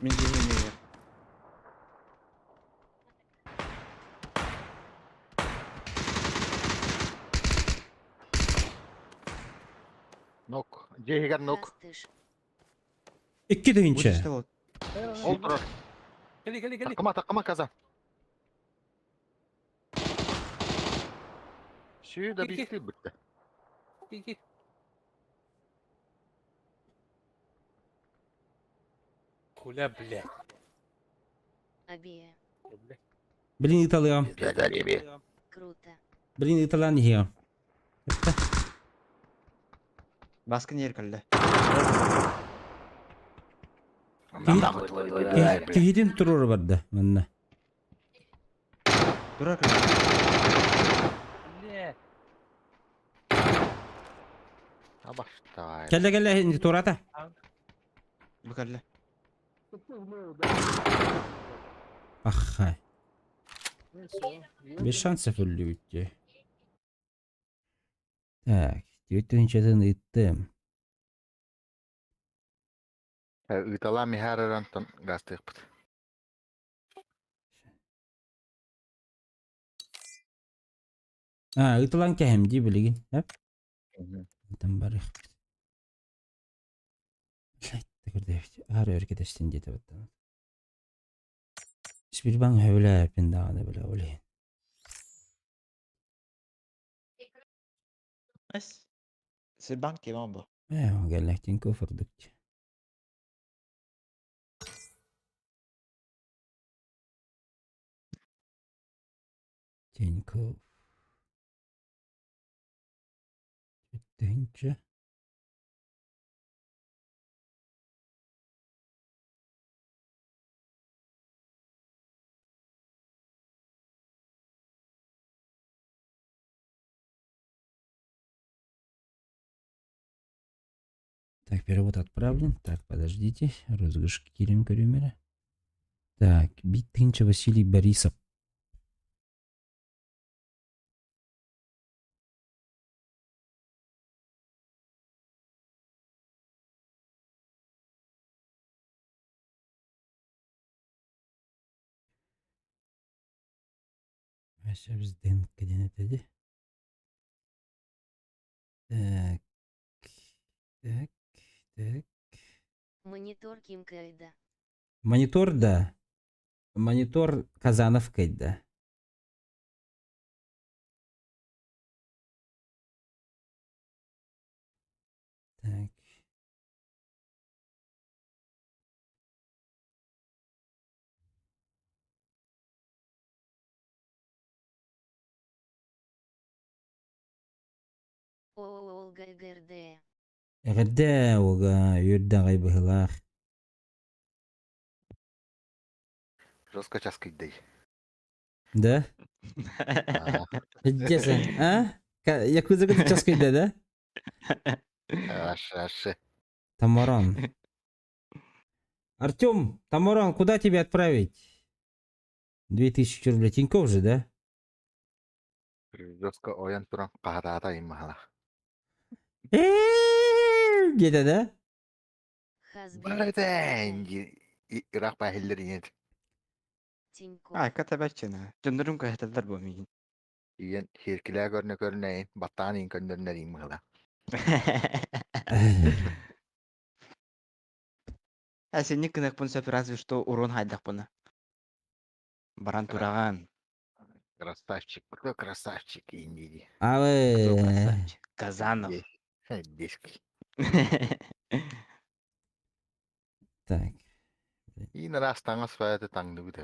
Мин дьиэм иннигэр. Нок. Дьиэһигэр нок. Хастыш. Икки Бу тыһыынча. түстэ бол. Ол турар. Кели, кели, кели. Такыма, такыма, коза. Сүү да Ики. бистир бүтте. Ики. Хуля, блядь. Абия. Блядь. Блин, ыталыам. Круто. Блин, ыталаан иһиэм. Баскын ер кэллэ. Киһитин туруора барда манна. Турар кэллэ. Блядь. Абаштай. Кэллэ кэллэ турата. Бу кэллэ. Ахай. Без шансов өллүбүт дии. Так, 4 тыһыынчатын ыыттым. Ыыталаа миһаарырантан гастыахпыт. А, ыытылан кэһэм дии билигин. Эп. Там барыахпыт. Блядь, көрдөбүт. Аар өр кэтэстин диэтэ баттан. Сбербанк сөбүлээппин даҕаны бile ол иһин. Эс. Сбербанк кимон бу. Ээ, кэллэхтин кофырдык. Тинькофф. Тыһыынча. Так, перевод отправлен. Так, подождите. Розыгрыш киирэн көрүүм эрэ. Так, 1 тыһыынча Василий Борисов. Диэн этэ Так, так, так. Монитор ким кыайда. Монитор, да. Монитор Казанов кыайда. Так. Ольга ГРД. Эҕэрдэ уолга үөрдэҕэй быһылаах. Жестко час кыйдый. Да? Десен, а? Якуза час кыйда, да? Аш, аш. Тамаран. Артем, Тамаран, куда тебя отправить? 2000 рублей. Тинькофф же, да? Жестко ойон туран каһатаата иммахала. Где-то, да? Барытен Ирак бахиллер иен. Тинькофф. А, катабаччына. Дьоннорум каһаталлар бу миигин. Иен хиркилээ көрнө көрнөйн баттаан иин көннөрнөр иммахала. А сенник кынакпын сөп разве что урон хайдахпына. Баран тураган. Красавчик, кто красавчик индиди. А Кто вы... красавчик? Казанов. Диски. Так. Иин раз таңас фаяты таңды бит.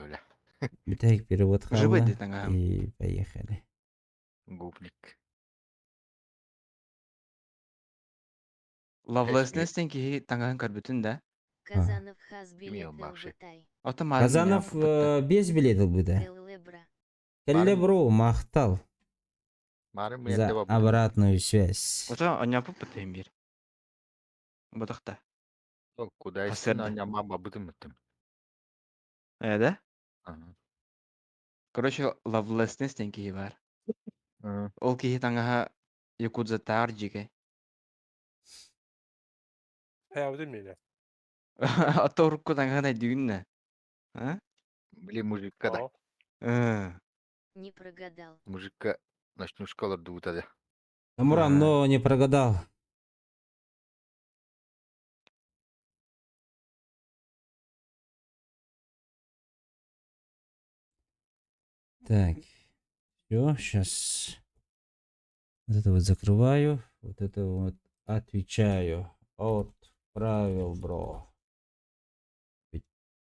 Битек перевод Живой хала. ты таңа. И поехали. Гопник. Lovelessness диэн киһи таҥаһын көрбүтүн да? Казанов хас Кими билет ылбаахшы? ылбытай? Ото марын Казанов без билет ылбыта. Келлебра. Кэллэ бро, махтал Марын за миэтэ баб. обратную связь. Ото оньоппут бир. Ботохта. Куда истин Хасырда. аньама бабытым мыттым. Э да? Ага. Короче, Lovelessness диэн киһи баар. Ол киһи таҥаһа Якудзатаар дьигэ. Хайабытын миэнэ. Ото урукку таҥаһын өйдүүгүн А? Били мужикка да. Оо. Э. Не прогадал. Мужикка ночнушка олордубута да. Амуран, но не прогадал. Так, все, сейчас вот это вот закрываю, вот это вот отвечаю. Отправил, бро.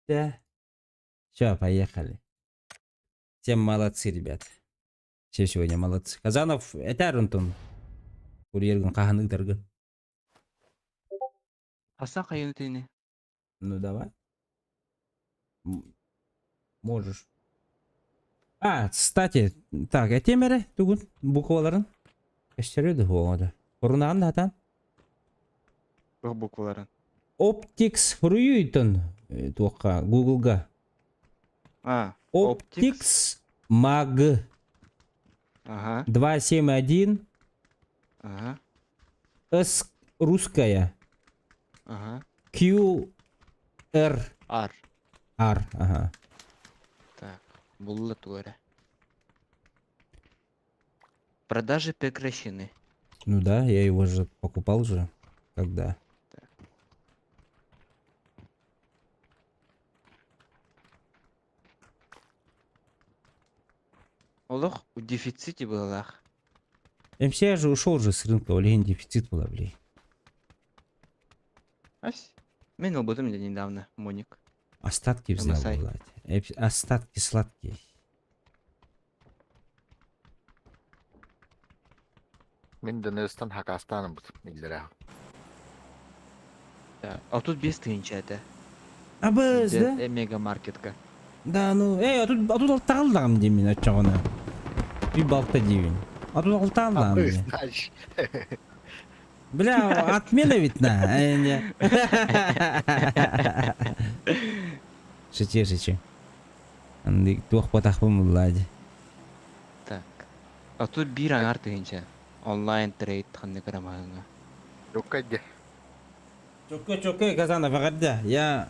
Да. Все, поехали. Всем молодцы, ребят. Все сегодня молодцы. Казанов, это Антон. Курьергын хаһан ыытаргын. Хасан хайын тini. Ну давай. Можешь. А, кстати, так, этиэм эрэ тугун букваларын. Көстөрү да. Хорунаан да хатан. Туох букваларын? Optics хуруйуйтон туохха Гуглга. А, Optics Mag Ага, 271 ага, S русская ага. Q R R. R. Ага. Так, булла туара. Продажи прекращены. Ну да, я его же покупал же. Когда? Так. Олох в дефиците была. МСА же ушел же с рынка, олень дефицит была, блин. Ась. Мен ылбытым дьэ недавно, Моник. Остатки взял, MSI. блядь. Остатки сладкие. Мин Донецтан Хакастаным бут. Иллere. Да. А тут без тысячи это. А без, да? Мега маркетка. Да, ну, эй, а тут алтаҕа диэмин оччоҕуна. Би балта диибин. А тут алтаҕа диэн. Знаешь. Бля, отмена ведь на. Не. Шучу, шучу. Андый туох батахпын буллади. Так. А тут биир аҥаар тыһыынча. Онлайн трейд ханнык ромаҥҥа. Жокка де. Чөкө, чөкө, Казанов, эҕэрдэ. Я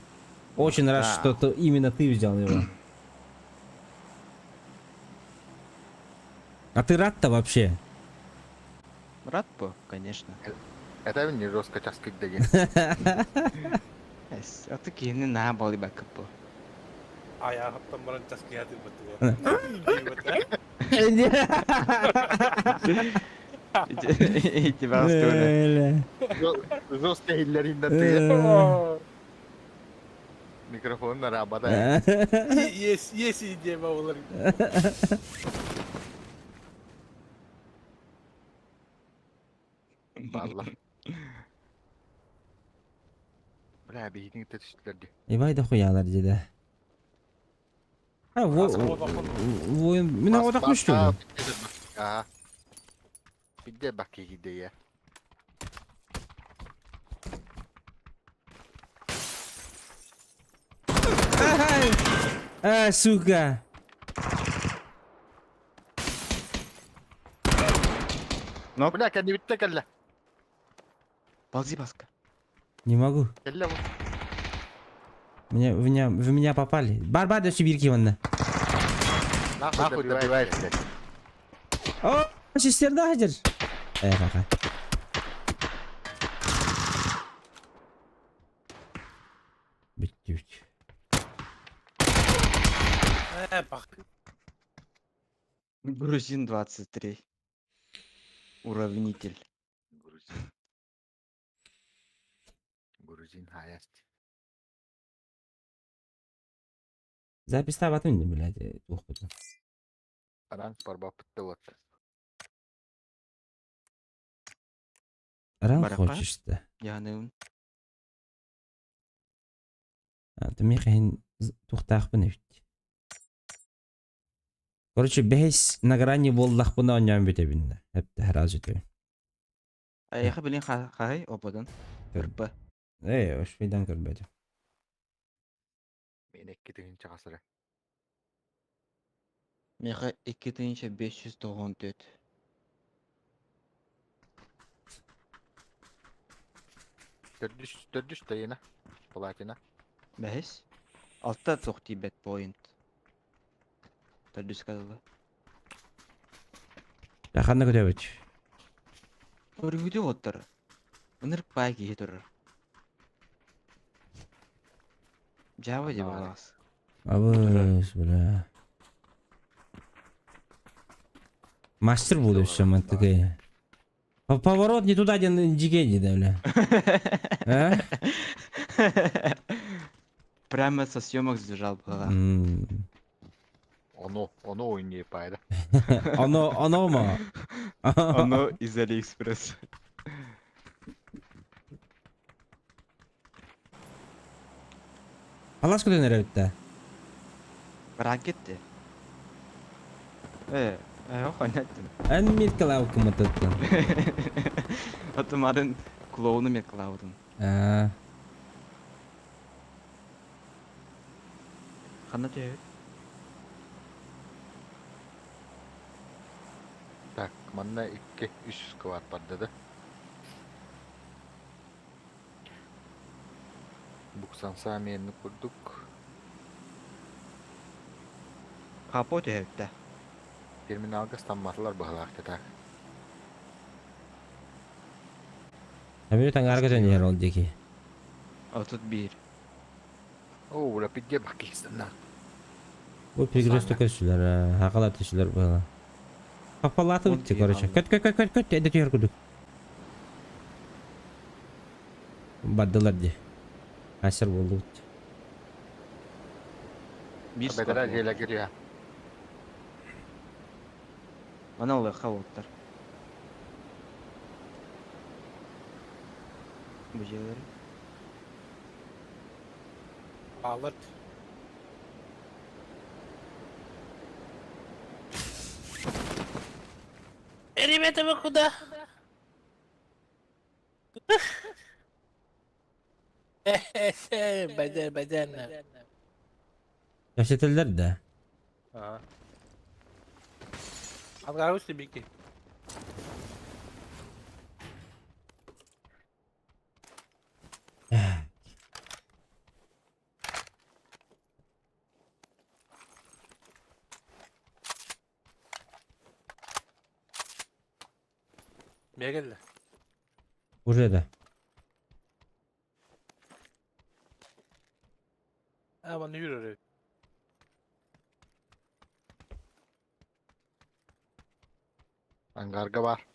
очень рад, что ты, именно ты взял его. А ты рад-то вообще? Рад по, конечно. Это не жестко час деген. Эс, а ты киһини наһаа балыйбакка по. Айаҕыттан баран часкыйа тыырбыт. Ити баҕастыына. Жестко иллеринде ты. Микрофон арабада. Есть, есть идея бабалар. Валла. Бля, бихитин түстүлэр ди. Ебай да хуялар деди. А, во, воин, мен одақмыш что ли? Ага. Бидде бак идея. А, сука. Но, бля, кэннибиттэ кэллэ. Ползи, баска. Не могу. Кэллэ бу. Меня, в меня попали. Бар-бар да сибирки ванна. Нахуй добиваешь, блядь. О, сестерда хадер. Э, кака. Бүттү, бүттү. Э, бак. Грузин 23. Уравнитель. Грузин. Грузин хаяст. Запись табатын, блядь, туох бутун. Ранг барбапытты вот. Ран Барака? хочешь-то. Дьаһаныыбын. Миэхэ иһин туохтаахпын эбит. Короче, бэһис на грани буоллахпына оонньоон бүтэбин. Эптэ сразу үтэбин. Эйиэхэ билин хаһый опытын? Кырпы. Ээ, ошпейдан көрбөтүм. Мен 2000 хасыры. Миэхэ 2594. Төрдүс, төрдүс тайына. Платина. Бэһис. Алта туох тиийбэт point. Төрдүскэ дылы. Ханна көтөбүт? Өргүтү оттор. Ынырык баай киһи турар. Жаба деп алаас. Абыс, бля. Мастер буду все, мы такие. Поворот не туда, где дикие, да, бля. А? Прямо со съемок сбежал была. Оно, оно ойней пайда. Оно, оно ма? Оно из Алиэкспресс. Алас көтөн эрэ Баран кетти. Э, э, понятно. Эн миркалаукы мытыттын. Атымарын клоуну меткалаудын. А. Ханна төһөт? Так, манна 2 3 сквад барды да. Буксанса мені курдук. Капо төһөттэ. Терминалга стамматылар баһылаахты так. Амир таңар көтөн иһэр ол диэки. 31. О, бля, пидде бакистана. Бу перекресток көссүлэр, хакалар төсүлэр буола. Папалаты Он битти, бир короче. алды. Көт көт көт көт көт эдэ түһэр курдук. Бардылар ди. Асер болду бит. Бир Бедера склад желе кириä. Мана олыха оттар. Бу жерлери. Алыр. Ребята, вы куда? Бәдән, бәдән. Кэпсэтэллэр да. Ага. Ангар бики. Мегелле. Уже да. Ama yürür. Ангарга бар.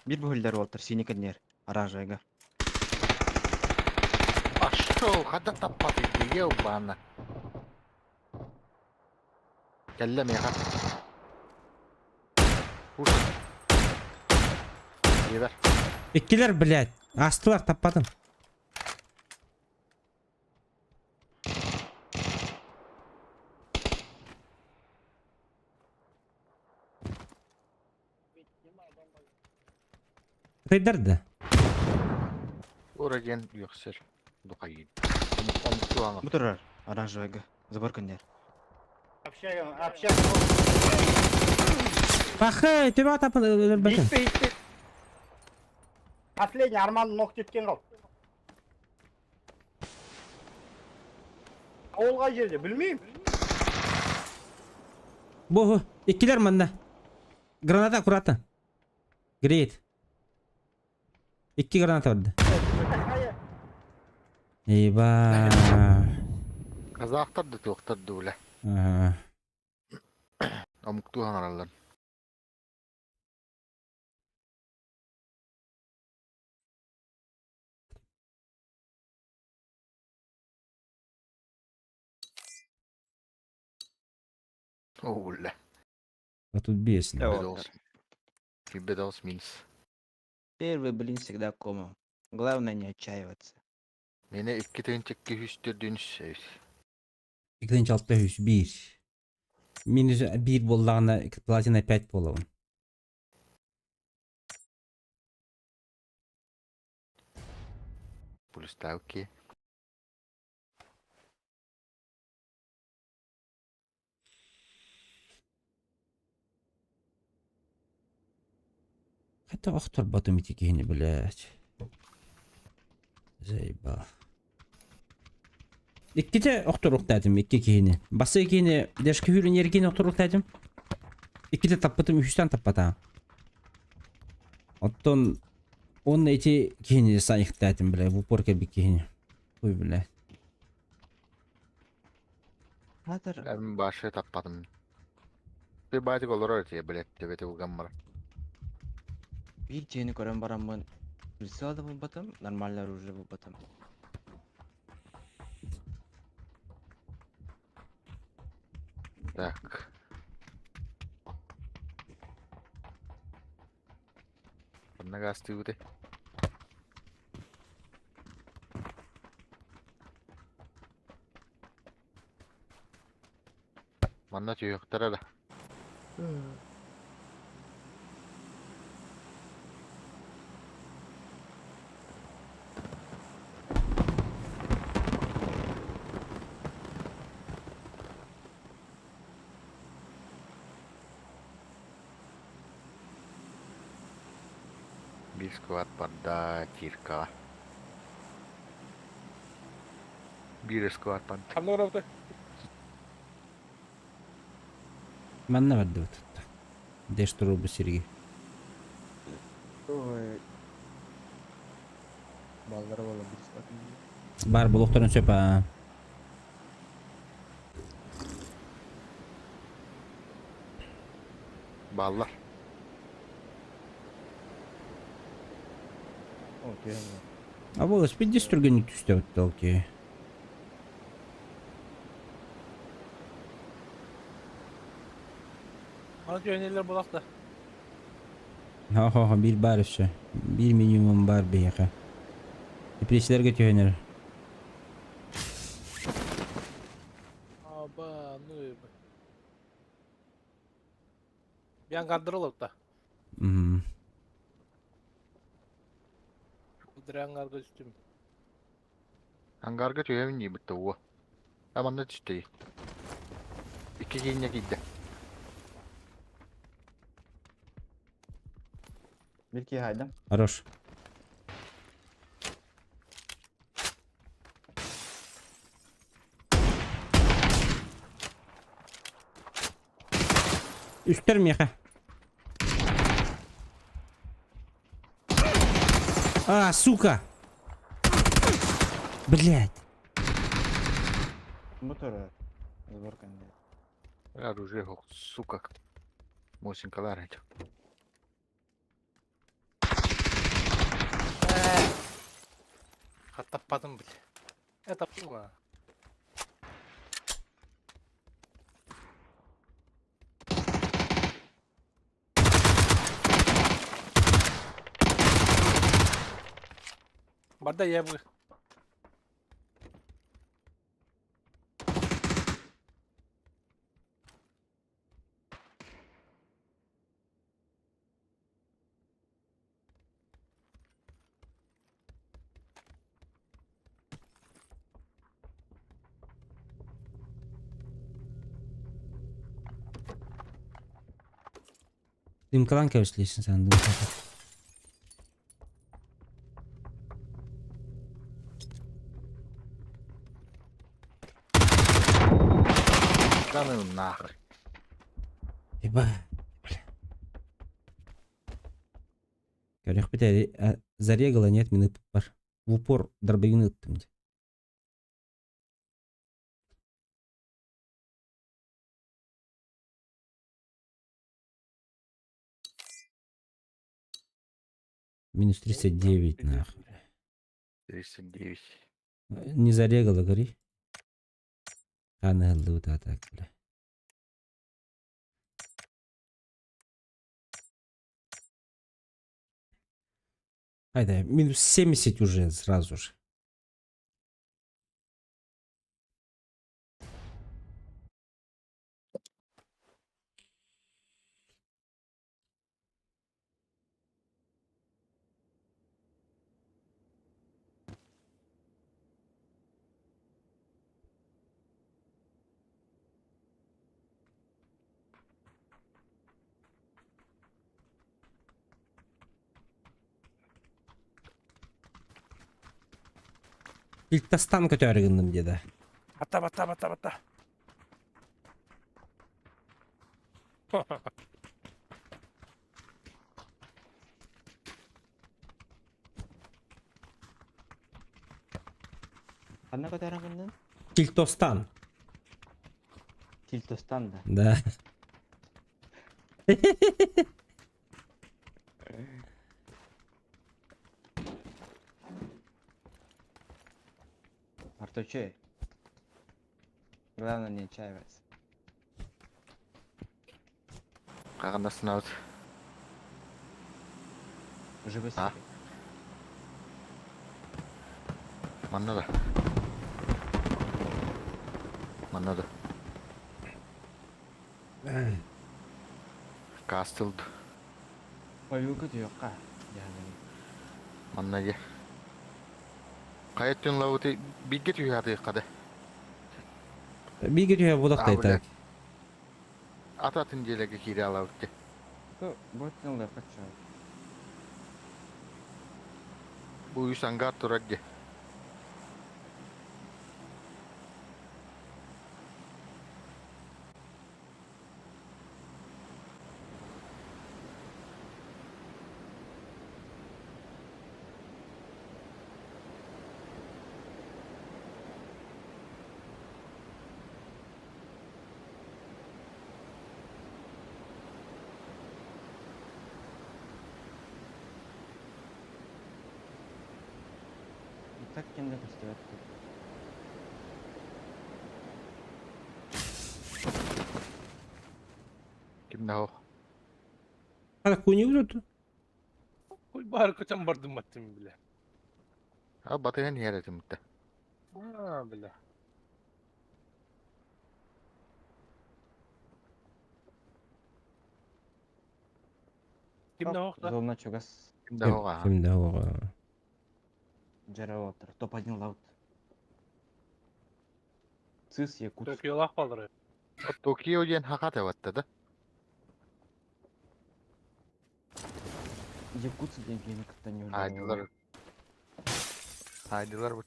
Бир бөхүллэр уолтар синий кэннер. Оранжевыйга. Пошел, хада таппаты, ебана. Кэллэ меха. Пушит. Ебер. Иккилэр, блядь. Астылар таппатым. Кытайдар да. Ураген юксер. Духайын. Он туаңа. Бу турар. Оранжевыйга. Забор кэннер. Пахай, төбө тапын өлөрбөтүм. Последний Арман нок жеткен қал. Ауыл қай жерде білмеймін. Бу, иккилэр манна. Граната аккуратно. Греет. Икки граната барды. Еба. Казахтар да туохтар дууле. Ага. Омук туһаҥараллар. Оо, бля. А тут биэс. Бедолс минус. Первый блин всегда комом. Главное не отчаиваться. Мени 2204 26 1. Минус 1 буоллаҕына платина 5 буолабын. Плюс ставки. Хата охторботум ити киһини, блядь. Заебал. Иккитэ охторуохтаатым икки киһини. Бастакы киһини Дешка хүрүн эргин охторуохтаатым. Иккитэ таппытым, үһүстэн таппатаҕым. Оттон уонна ити киһини сайыхтаатым, бля, в упор кэлбит киһини. Ой, бля. Хатыр. Мин башы таппатым. Bir байтик олорор этие, блядь, төбөтө угаммар. Биир дьиэни көрөн бараммын прицел да булбатым, нормальное оружие булбатым. Так. Онна гастыыбыты. Манна түһүөхтэрэ да. Биир сквад барда кирка. Биир сквад барда. Ханна барабытай? Манна бардыбыт. Дэш турбу сирги. Ой. Баллара буола биир Бар булуохтарын сөп аа. Баллар. О, түһэн А вот спидис түргэнник түстэ окей. Мана түһэнэллэр буолах да. Ха-ха-ха, биир баар өссө. Биир минимум баар биһиэхэ. Депрессияларга түһэнэр. Аба, ну и Биан кардырылып да. Дрангарга түстүм. Ангарга түһэбин дии бытта уо. А манна түстэ. Икки киинне киирдэ. Биир киһи хайдам. Хорош. Үстэр миэхэ. А, сука! Блять. Мотор. Сборка не. Оружие, сука. Мосинкалар эти. Хаттаппатым бile. Это пуга. Барда я бы. Дымкалаан кэбислиисин сан дымката. Да ну нахуй. Еба. Бля. Көрүөхпүт зарегала нет мин ыппар. В упор дробовигын ыттым дии. Минус 39 нахуй. 39. Не зарегала, говори. Ханы ыллыбыт а так, бля. Айда, минус 70 уже сразу же. Илтастан көтөөрү гынным диэдэ. Батта, батта, батта, батта. Ханна көтөрөн гыннын? Тильтостан. Тильтостан да. Да. Арточей. Главное не отчаиваться. Хаҕан сынабыт. Уже быстрее. Манна да. Манна да. Кастылд. Ойууга түһүөххэ дьаһанан. Манна дьэ. Хайа өттүн лабыты бииргэ түһэ да. Бииргэ түһэ будахтай так. Ата атын дьиэлэргэ киирэ алабыт. Бу өттүн ылыахха чуо. Бу үс ангар турар дьэ. Так кем да көстүбэт тут. Ким да хоох. А хуйню тут? Хуй баар көтөн бардым баттым бile. А батыган иһэр этим да. А, бля. Ким да хоох да? Зона чугас. Ким да хоох. Ким да хоох. Джераватор. Топ-1 лаут. Цис Якутск. Токиолаах балдыры. Токио диэн хаката батта да. Якутск диэн киһини кытта не Айдылар. Айдылар бут.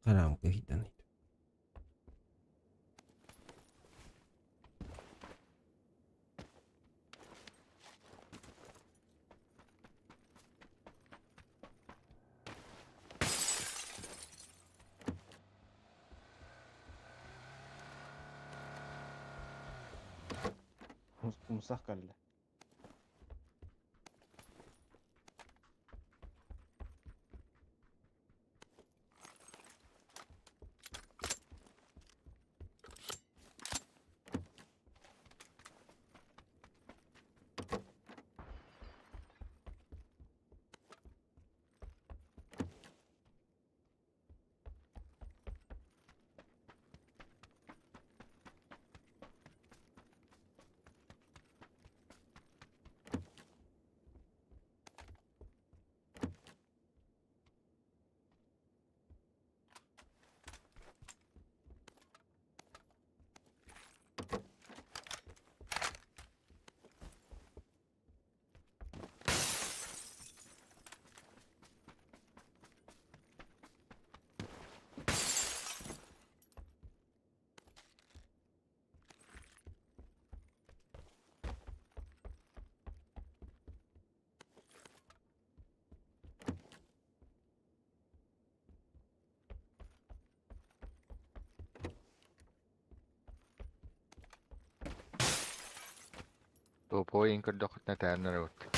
Харамка хитан. Умсах калла. Топой ин көрдөххүтүнэ тээннэр эбит.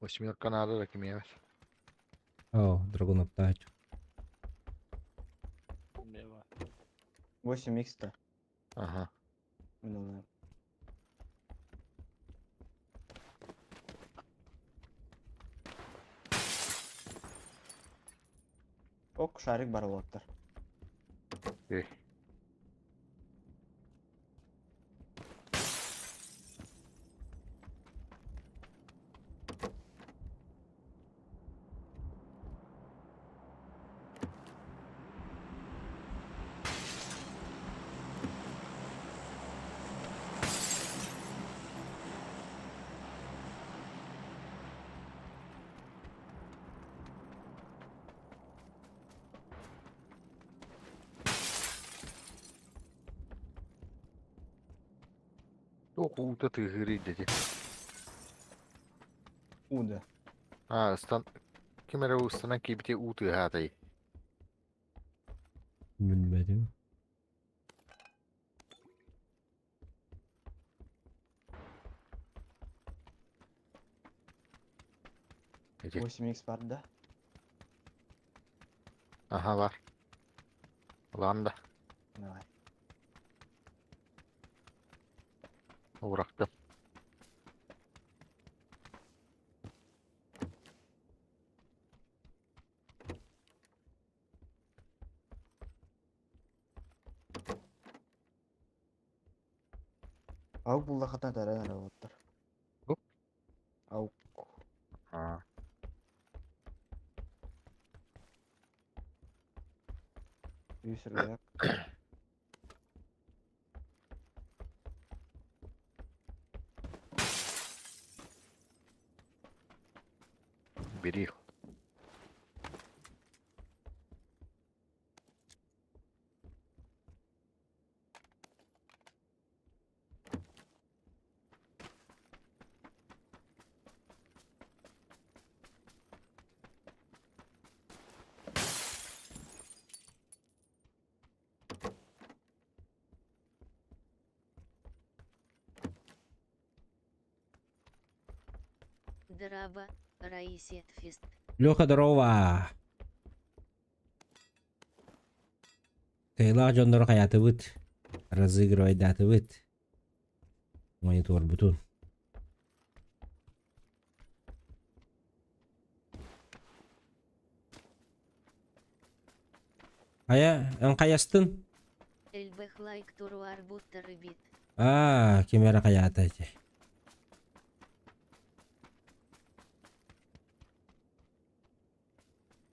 Восьмерка надо да кимиэбэт. О, драгун аптач. 8 х-то. Ага. Ну, Ок, шарик бар олоттар. Эй. Туох уута тыаһыырый дии. Уда. А, ыстан... Ким эрэ устанан киирбити уу тыаһаатай. Билбэтим. Ити. 8 х бар да? Аха бар. Ылан да. Давай. Уурахтым. Аук буллахатан таран олоттар. Оп. Аук. А. Үс рюкзак. Бери. Драба, Раисет Фист. Леха, здорово! Кайлаах дьонноро хайаатыбыт? Разыгрывайдаатыбыт. Мониторбутун. Хайа, эн хайастын? Элбэх лайк туруарбуттар бит. Аа, ким эрэ хайаата ити.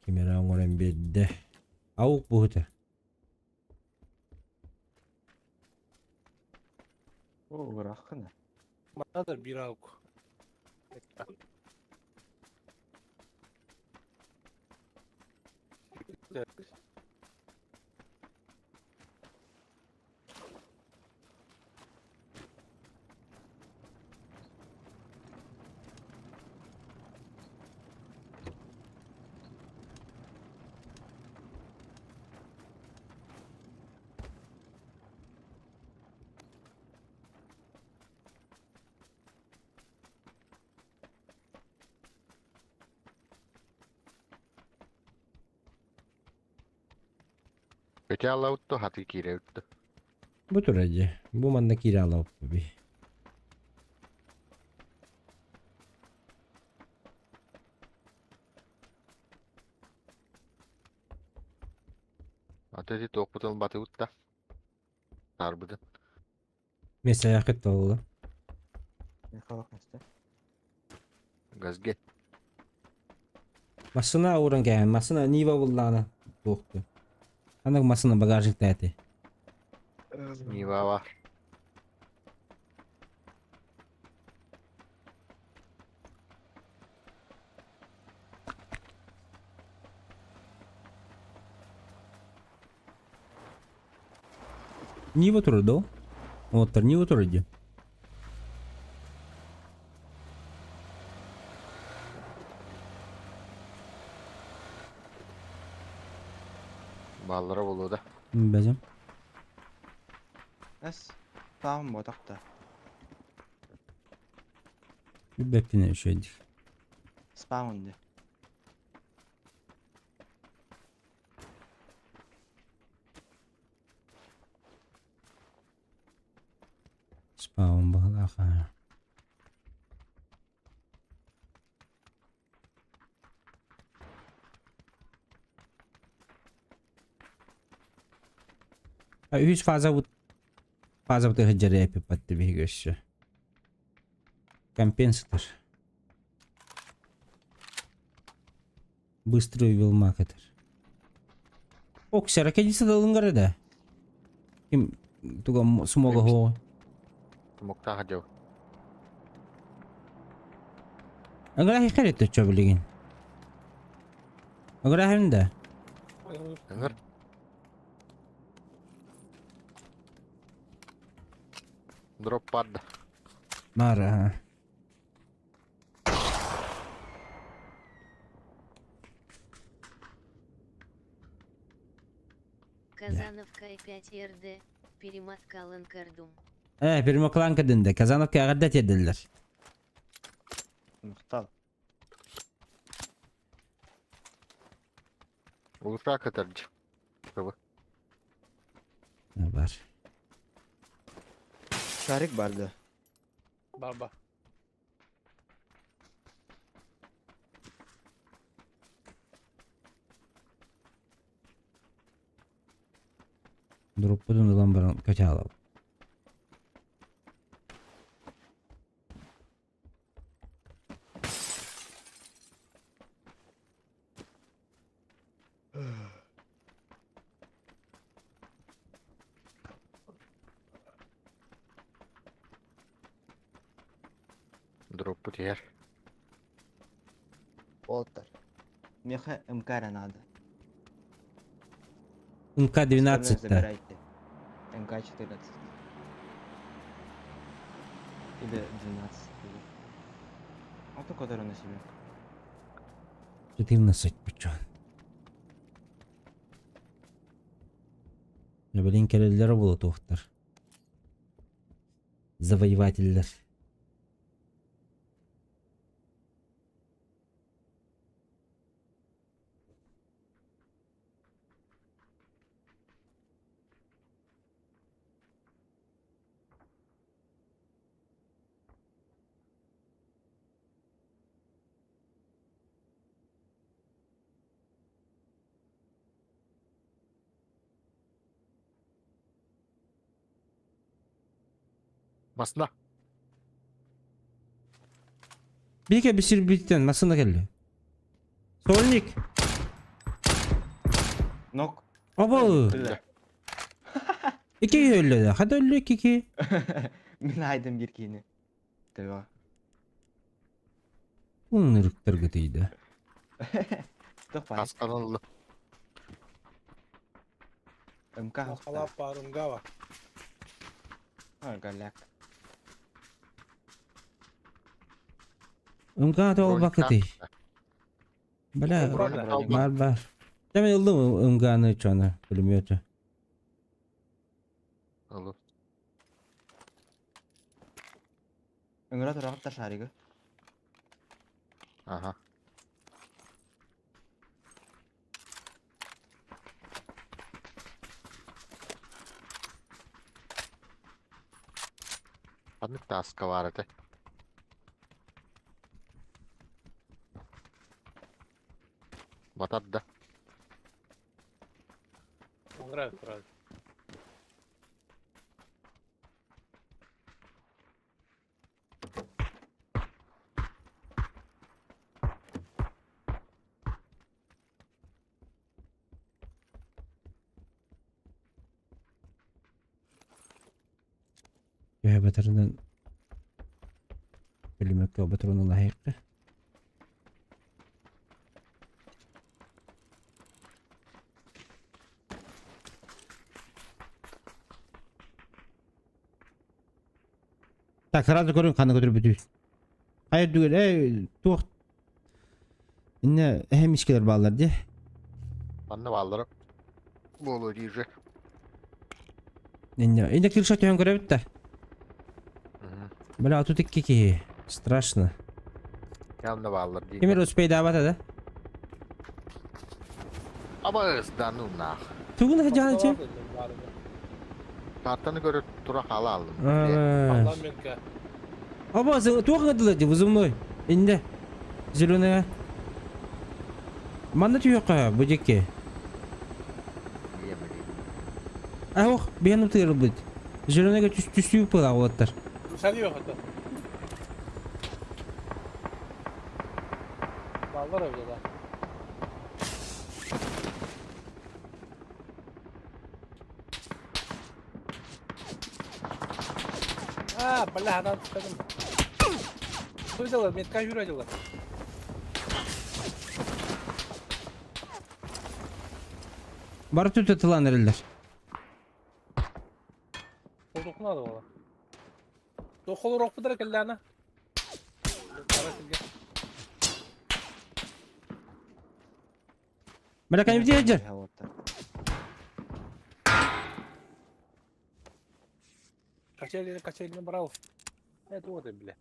Ким эрэ оҥорон биэрдэ. Аук буһута. О, ырааххына. Манна да биир аук. Өтө аллаутто хаты кииреутто. Бу турар дии. Бу манна киирэ алабыппый. Ата ити туохпутун ылбатыбыт да. Таарбытын. Мессаяхыт толла. Михайлов месте. Газге. Массына ууран кээһэн, массына Нива буллаҕына туохту. Ханнык массына багажникта эти? Нива бар. Нива турар доо? Оттор Нива турар дии. Бааллара буолуо да. Бэзем. Эс. Таам ботакта. Бэппине үчүгэйдик. Спаун ди. Спаун баҕалаах. Үһүс фазабыт фазабыт ыһыдьары эпиппатты биһиги өссө. Компенсатор. Быстрый вилмакетер. Оксера кедисы да да. Ким туга смога хо. Смоктаах дьыл. Ыҥыра хикер өттө билигин. Ыҥыра да. Ыҥыр. Дроп падда. Мара. Казановка 5 РД, Перемоткалан Кардум. Перемокланка дэнде. Казановка аҕарда тиэрдэллэр. Махтал. Улуса кытардьы. Бар. Шарик барды. Баба. Дроппутун ылан баран көтө. Дроппут иһэр. Оттар. Меха МК надо. МК-12 Остальное да. забирайте. МК-14. Или 12. А то, который на себе. 14 пучон. Блин, кэлэллэр буола туохтар. Завоевателлэр. Масна. Бике бисир биттен масына келли. Сольник. Нок. Оба. Бля. Ики өллө да. Хада өллө ики. Мин айдым бир кийини. Төбө. Унырыктар гытыйда. Тохпай. Хасканылы. МК хохта. Халап бар, МГ А, голяк. МК тол бакыты. Бля, бар бар. Демен ылдым МКны чона пулеметы. Ылы. Ыҥыра турагытта шаригы. Ага. Ханнык тааска бар этэ. Батар да. Аңгыра турар. Төһө батарынан пулеметка патрону лаһыахха. Так, сразу көрүн ханна көтөрбүтүй. Хайа дүгер, э, туох Инне эһэм искелер бааллар дии. Манна бааллара буолуо диир. Инне, инне крыша түһэн көрөбүт да. Бля, а тут икки киһи. Страшно. Явно бааллар дии. Ким эрэ успейдаабата да? Абыс да ну нах. Тугун хаджааны че? Картаны көрө тура хаала алдым. Аллам менке. Оба, туох гыдылар ди, вызывной. Инде. Зеленая. Манна түйөккө бу диэки. А ох, биһэн утуйар быт. Зеленыйга түс түстүү пыла уолаттар. Сәли yok hatta. Ballar öyle da. А, бля, надо скажем. Что делать? Метка юра делать. Бары түтэ тылан эрэллэр. Қолдоқынады ола. Доқол роқпыдыр келләні. Бля, кәнебит иһдьэр. Качели, качели брал. Это вот и, бля.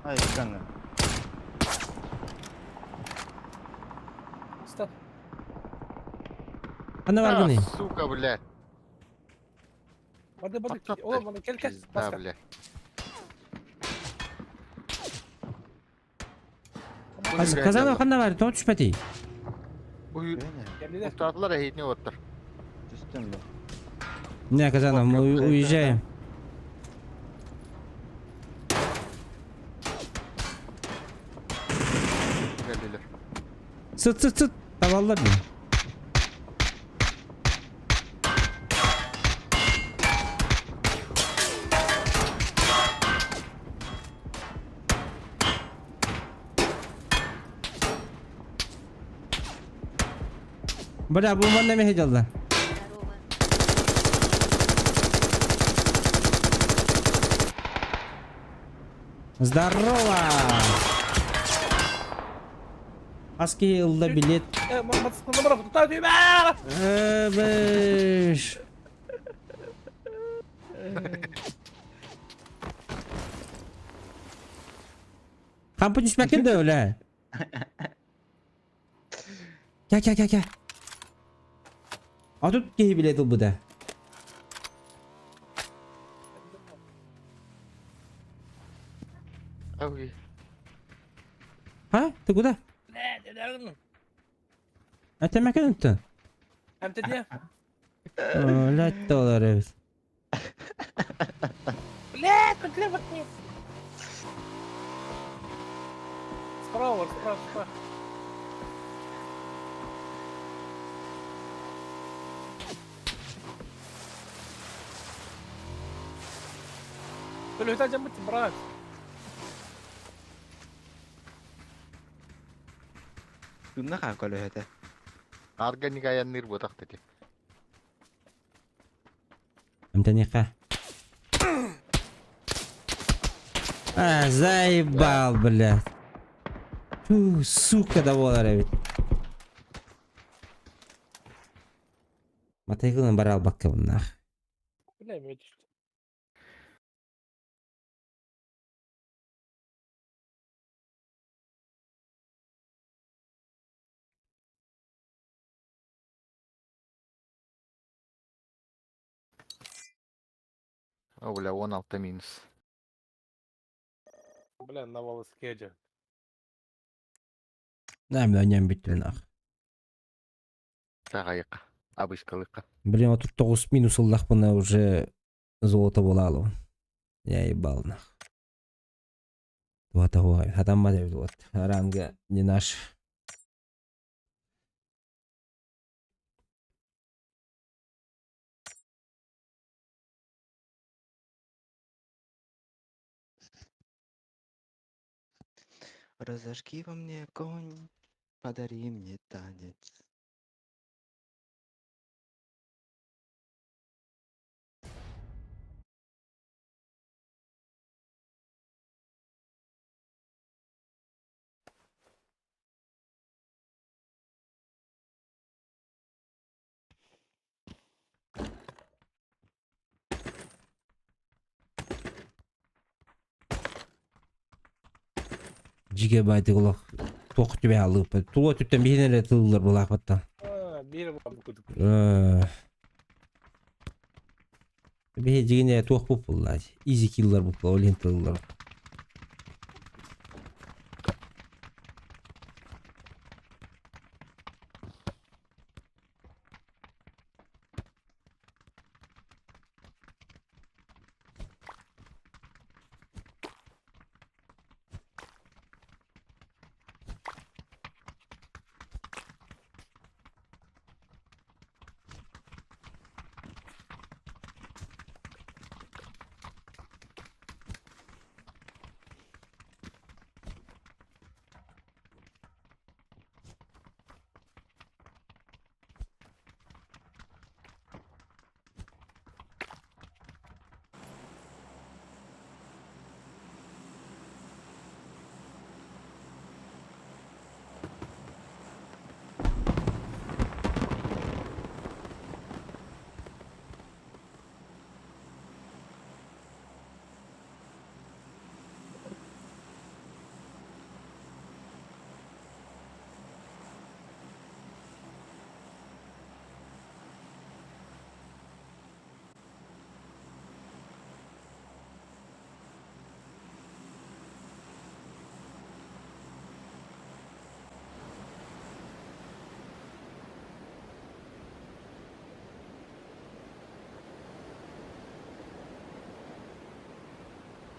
Ай, канна. Стоп. Ана баргыный. Сука, блядь. Барды, барды. Oğlum bana gel gel. Пизда, блядь. Казанов ханна бар, тоҕо түспэтий? Устаатылар эһиитини оттар. Түстүм бе. Не, Казанов, мы уезжаем. Кэллилэр. Сыт, сыт, сыт. Табаллар дии. Бля, бу манна меһе дьалла. Здорово. Здорово! Аски ылла билет. Эбэш. Хампы түспэккин да өлө. Кя кя кя кя. А тут киһи билет ылбыта. А? Ты куда? Это мәкенті. Әмтеде. Блядь, доллар эбит. Блядь, блядь, блядь. Справа, справа, справа. Көлөтә жамбыт, брат. Тунна ха көлөһөтө. Органик аянныр ботак дети. Амтаниха. А, заебал, блядь. Фу, сука, да болар эбит. Матайгылын бара албакка буннах. Бля, мен О, бля, 16 минус. Бля, на волоске же. Нәм да бүттүм нах. Сағайыққа. Абыскалыққа. Блин, вот тут 9 минус ыллахпына уже золото буолаалыбын. Я ебал нах. Вот ой, хатамма деп вот. Ранга не наш. Разожги во мне огонь, подари мне танец. Гигабайты олох туох түбэ алыппыт. Тула түттен биһин эрэ тыллар булаахпаттан. Биир бу кудук. Биһи дьигине туох буппуллаа. Изи киллар буппула, ол иһин тыллар.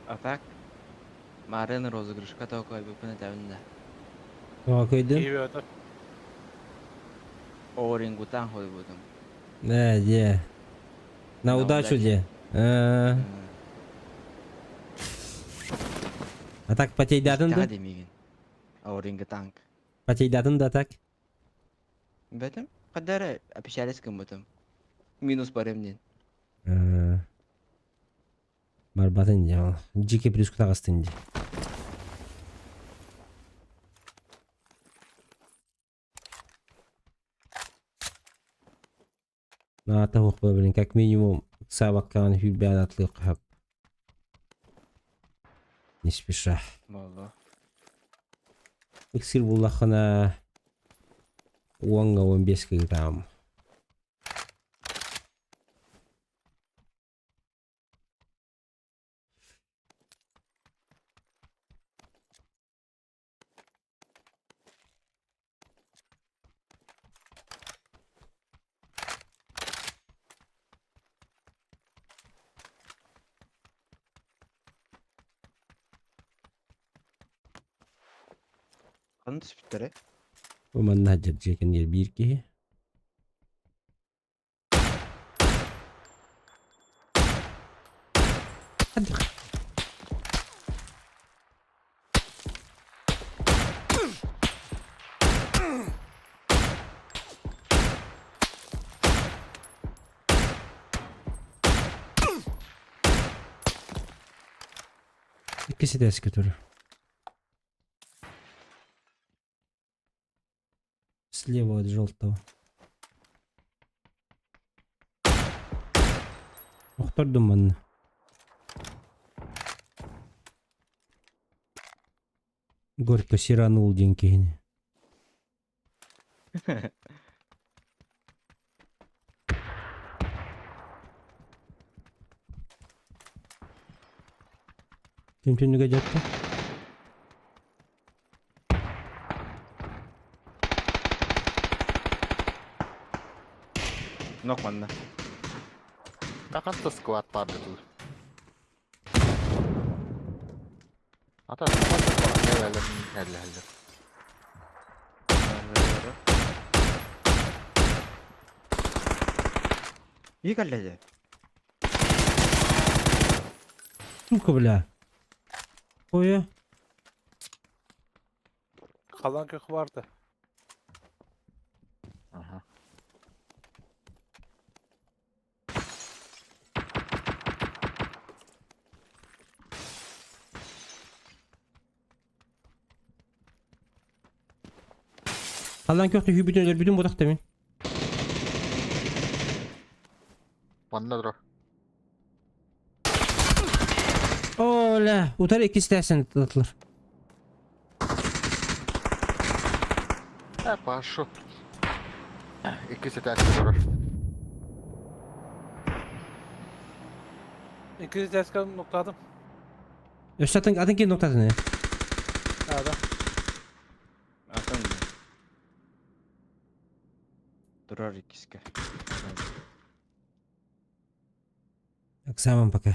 А так, Марын розыгрышка такой бы тәвінде. Тоҕо көйдүн? Киви это. Орингутан хой будым. Э, де. На На удачу удачу. де. А так потейдатын да? демеген. Орингутанг. Потейдатын да так? Бетім? Қадары общались кім бутым. Минус барымнен. Барбатын де ол. Жеке плюс кутағастын де. Наата хуқпа блин, как минимум сабаккан хүлбән атлы қап. Не спеша. Болу. Иксир буллахына уанга 15 килограмм. Қаны түспіттері? Манна жекен бир киһи. Иккиси дәске турар. Слева от желтого. Охтордум манна. Горько сиранул день киһини. Ким түннүгэ дьатта? Нок манна. Хас склад баар дуу. Ата склад бар. И кэллэ Сука, бля. Ой. Kalan kök vardı. Ага. Халан көктө хүбүтүн өлөр бүтүн ботак демин. Манна дро. Оля, утар икки истээсен тылар. Э, пошел. Икки этаж дро. İkinci tezgahı nokladım. Өссө атын атын кин ноктатын. Nerede? Атын. Турар иккиске. Оксаман пока.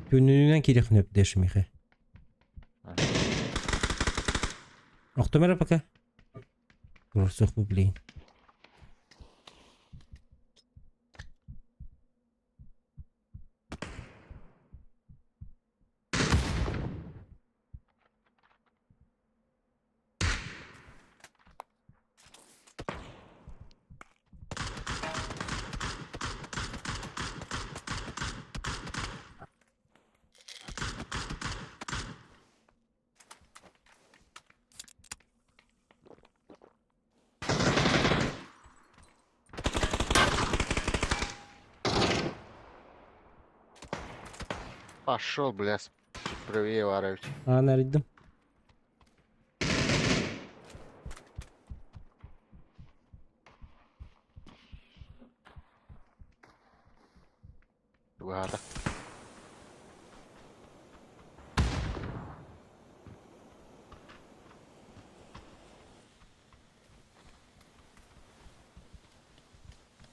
Күнүнэн кирихнөп дэшмихе. Охтомера пока. Турсух бу блин. Пошел, бля, правее варить. А, нариддим. Тугата.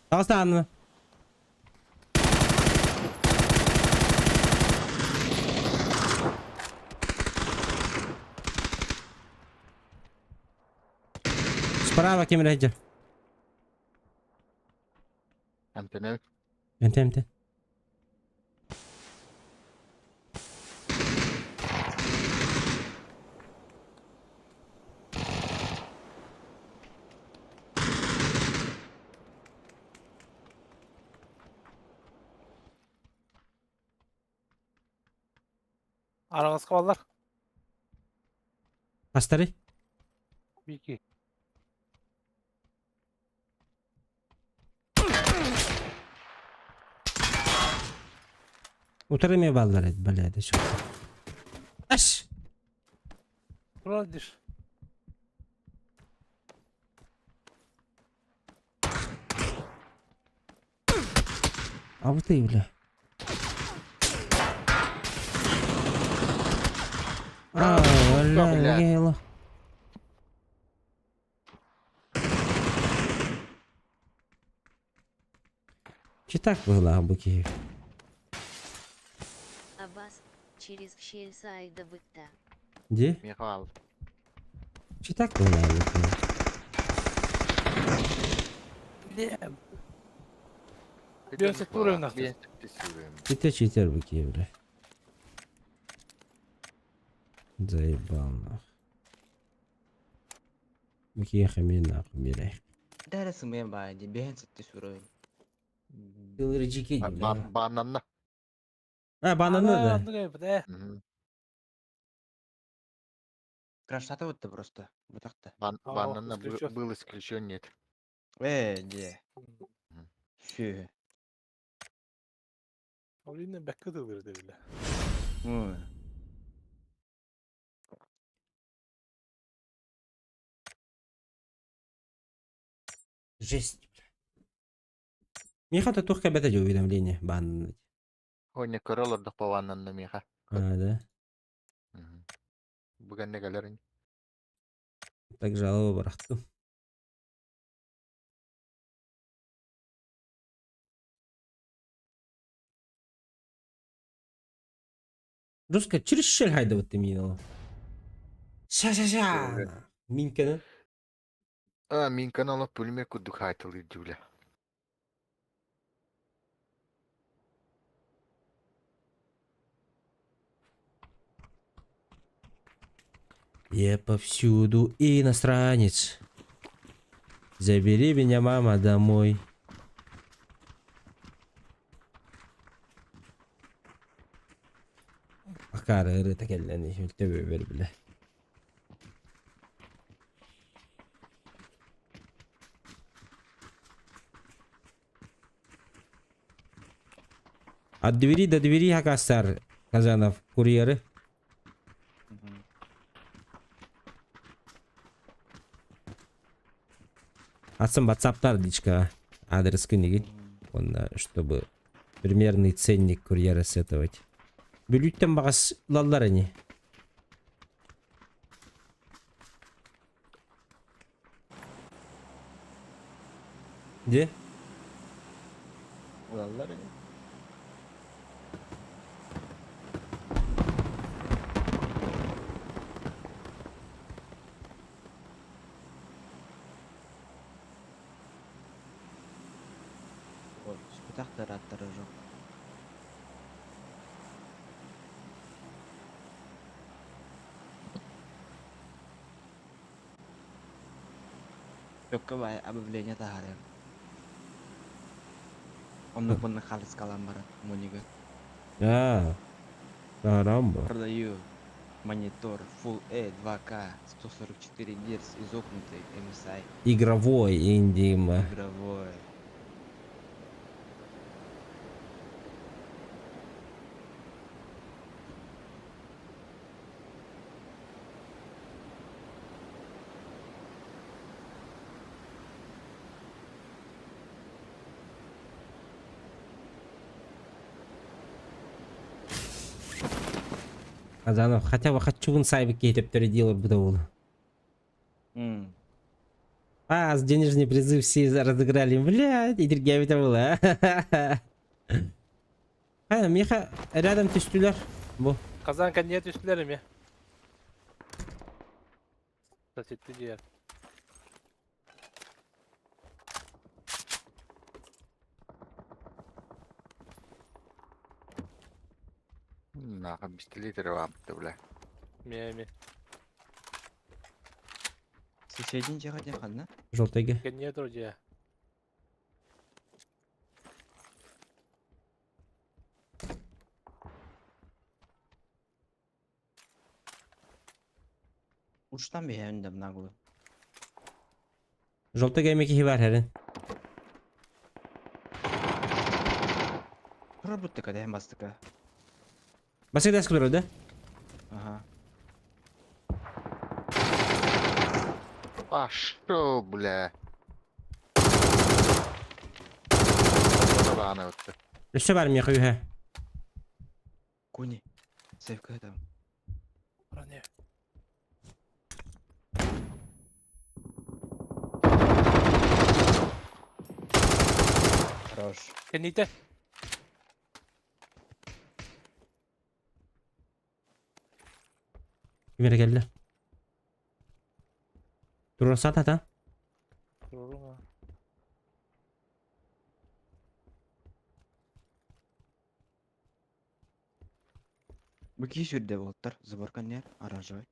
Тагыстаанны. Справа кем рәҗә? Антенел. Энте энте. Aranız kavallar. Астары. Bir iki. Утары баллар эт, бля, да чыкты. Аш! Buradır. Абытай, бля. А, бля, бля. ела. Чи так была быки? Абас, через щель сайда бытта. Где? Михаил. Чи так была быки? Bir vuruyorum artık. Читер читер быки, бля. Заебал нах. Быки хамин нахуй, бля. Дәрі сымыйын баа ди бэһэн сэтти сүрөйүн. Лрджики, бля. Бананна. А, бананы, да. Anlık да. Краштаты вот просто. Бутакта. Бананна исключен. был исключен, нет. Э, де. Шү. Ол yine bekle de bile. Ой. Жесть, бля. Миэхэ да туох кэлбэтэ дии уведомление бааннанна. Ой, көрө олордох бааннанна миэхэ. А, да? Бу кэннэ кэлэр ини. Так жалоба бырахтым. Жестко через щель хайдабыт миин Ша-ша-ша! Минканы. А, Минканы олох пулемет курдук хаайталыыр дьүүлэ. Я повсюду иностранец. Забери меня, мама, домой. Акаары ырыта кэллэн өлтөбүбэр билэ. От двери до двери Хакастар Казанов курьеры. Атсын ватсаптар личка адрес книги. Он, чтобы примерный ценник курьера сетовать. Бүлүүттэн баҕас ылаллар ини. Где? Ылаллар ини. Түспэтэх да ырааттара жоқ. Өккө баай объявление таһаарыам. Оннук маннык хаалыскалаан баран Монига. А, Таһаарам бу. Продаю монитор Full E 2K 144 Гц изогнутый MSI. Игровой индима. Игровой. Азанов хотя бы хочу сайбы кейтептері делать буду ол. А, с денежный призыв все разыграли. Блядь, и это было. А, Миха, рядом түстүлэр. Бу. Казан кэнниэ түстүлэр эмиэ. Сосетти дьиэ. Нахуй пистолет рвам, бля. Эмиэ эмиэ. Соседний дьиэҕэ диэн ханна? Желтыйга. Кэнниэ тур дьиэ. Uçtan bir hem de нагло. Желтыйга эмиэ киһи баар эрин. Турар буттака дэһэн бастыка. Басык турар да? Ага. Пошел, бля. Рано вот. Өссө баар миэхэ үһэ. Куни. Сейфка там. Броня. Хорош. Кэнниитэ. Ким эрэ кэллэ. Туруорсаат ата. Туруоруҥ. Бу киһи сүрдэ буолтар. Заборка нер. Оранжевый.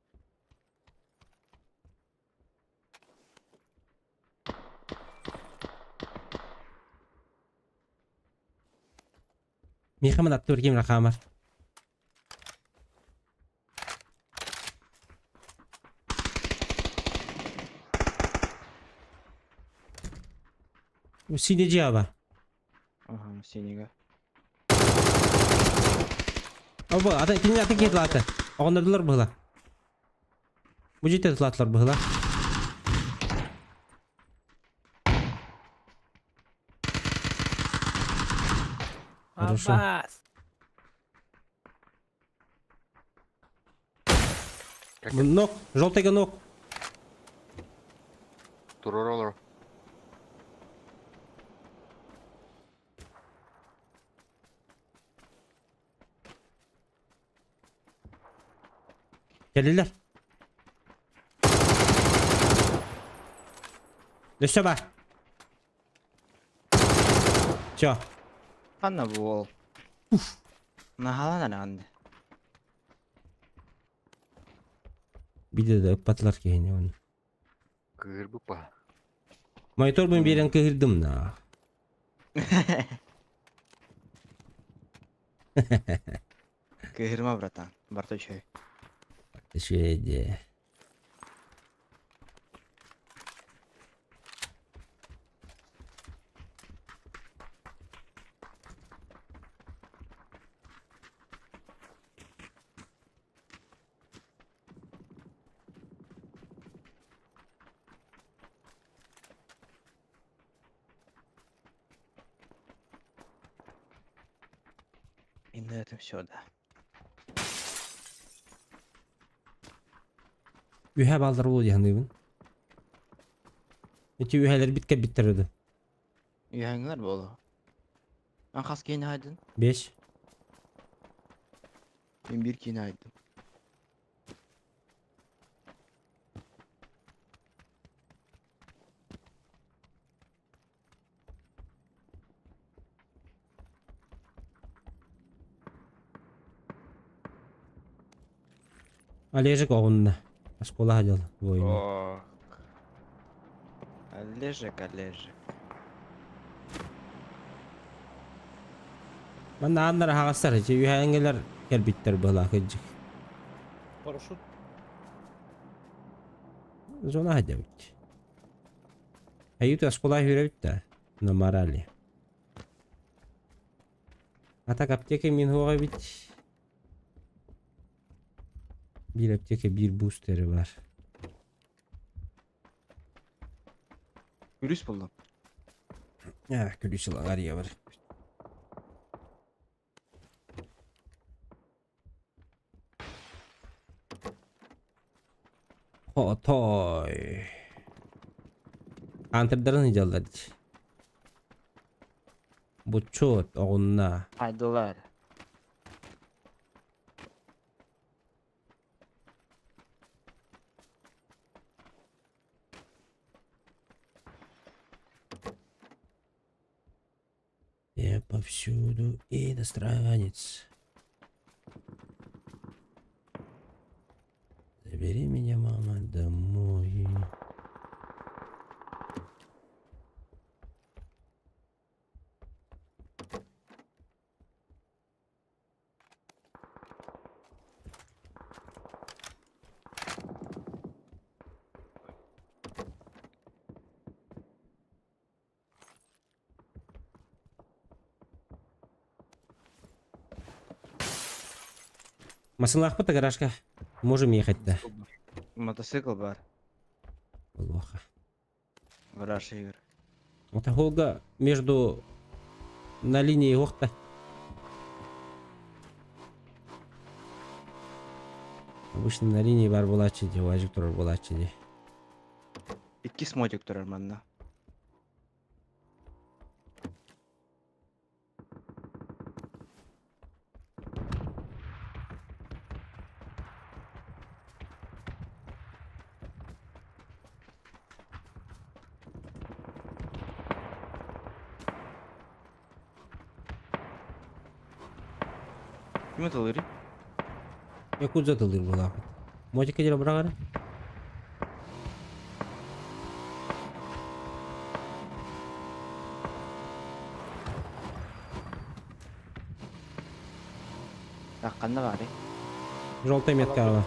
Миэхэ мын аттыбар ким эрэ хаамар. Синий дьиэ бар. Ага, синего. Оба, ата кинини атын киһи тылаата. Оҕоннордулар быһыла. Бу дьиэтэ тылаатылар быһыла. Хорошо. Аббас. Нок, желтый нок. Туроролор. Кэллилэр. Өссө бар. Все. Ханна бу уол? Наһаалаан араҕанды. Биде да ыппатылар киһини оны. Кыырбыт ба. Мониторбун биэрэн кыһырдым на. Кыһырма, братан. Барта үчүгэй. Үчүгэй дии. И на этом все, да. Үһэ бааллар буолуо дии саныыбын. Ити үһэлэрбит кэлбиттэр үдү. Үһэҥҥэр буолуо. Ан хас киинэ айдын? Беш. Мин биир киинэ айдым. Олежек оҕунна. Оскуола сылдьал воина. Ох. Олежек, Олежек. Манна ааннар аһаҕастар, ити үһээҥҥилэр кэлбиттэр быһалаах кырдьык. Парашют. Зона сылдьабыт. Аюта оскуола үөрэбит да, на морали. А так аптека мин суох эбит. Биир аптека биир бустеры бар. Күлүс буллум. А, күлүс ылан арыйа бар. Хотой. Антердарын ыдьаллар дии. Буччуот оҕунна. Айдылар. Я повсюду иностранец. Забери меня, мама, домой. Масылаахпыт да гаражка. Можем ехать-то. Мотоцикл бар. Плохо. Гараж игр. Это Холга между на линии Охта. Обычно на линии бар буолааччы дии, уазик турар буолааччы дии. Иккис мотик турар манна. Ким атылырый? Якудза тылыыр буолаахпыт. Мотика диэн быраҕара. Так, ханна баарый? Желтая метка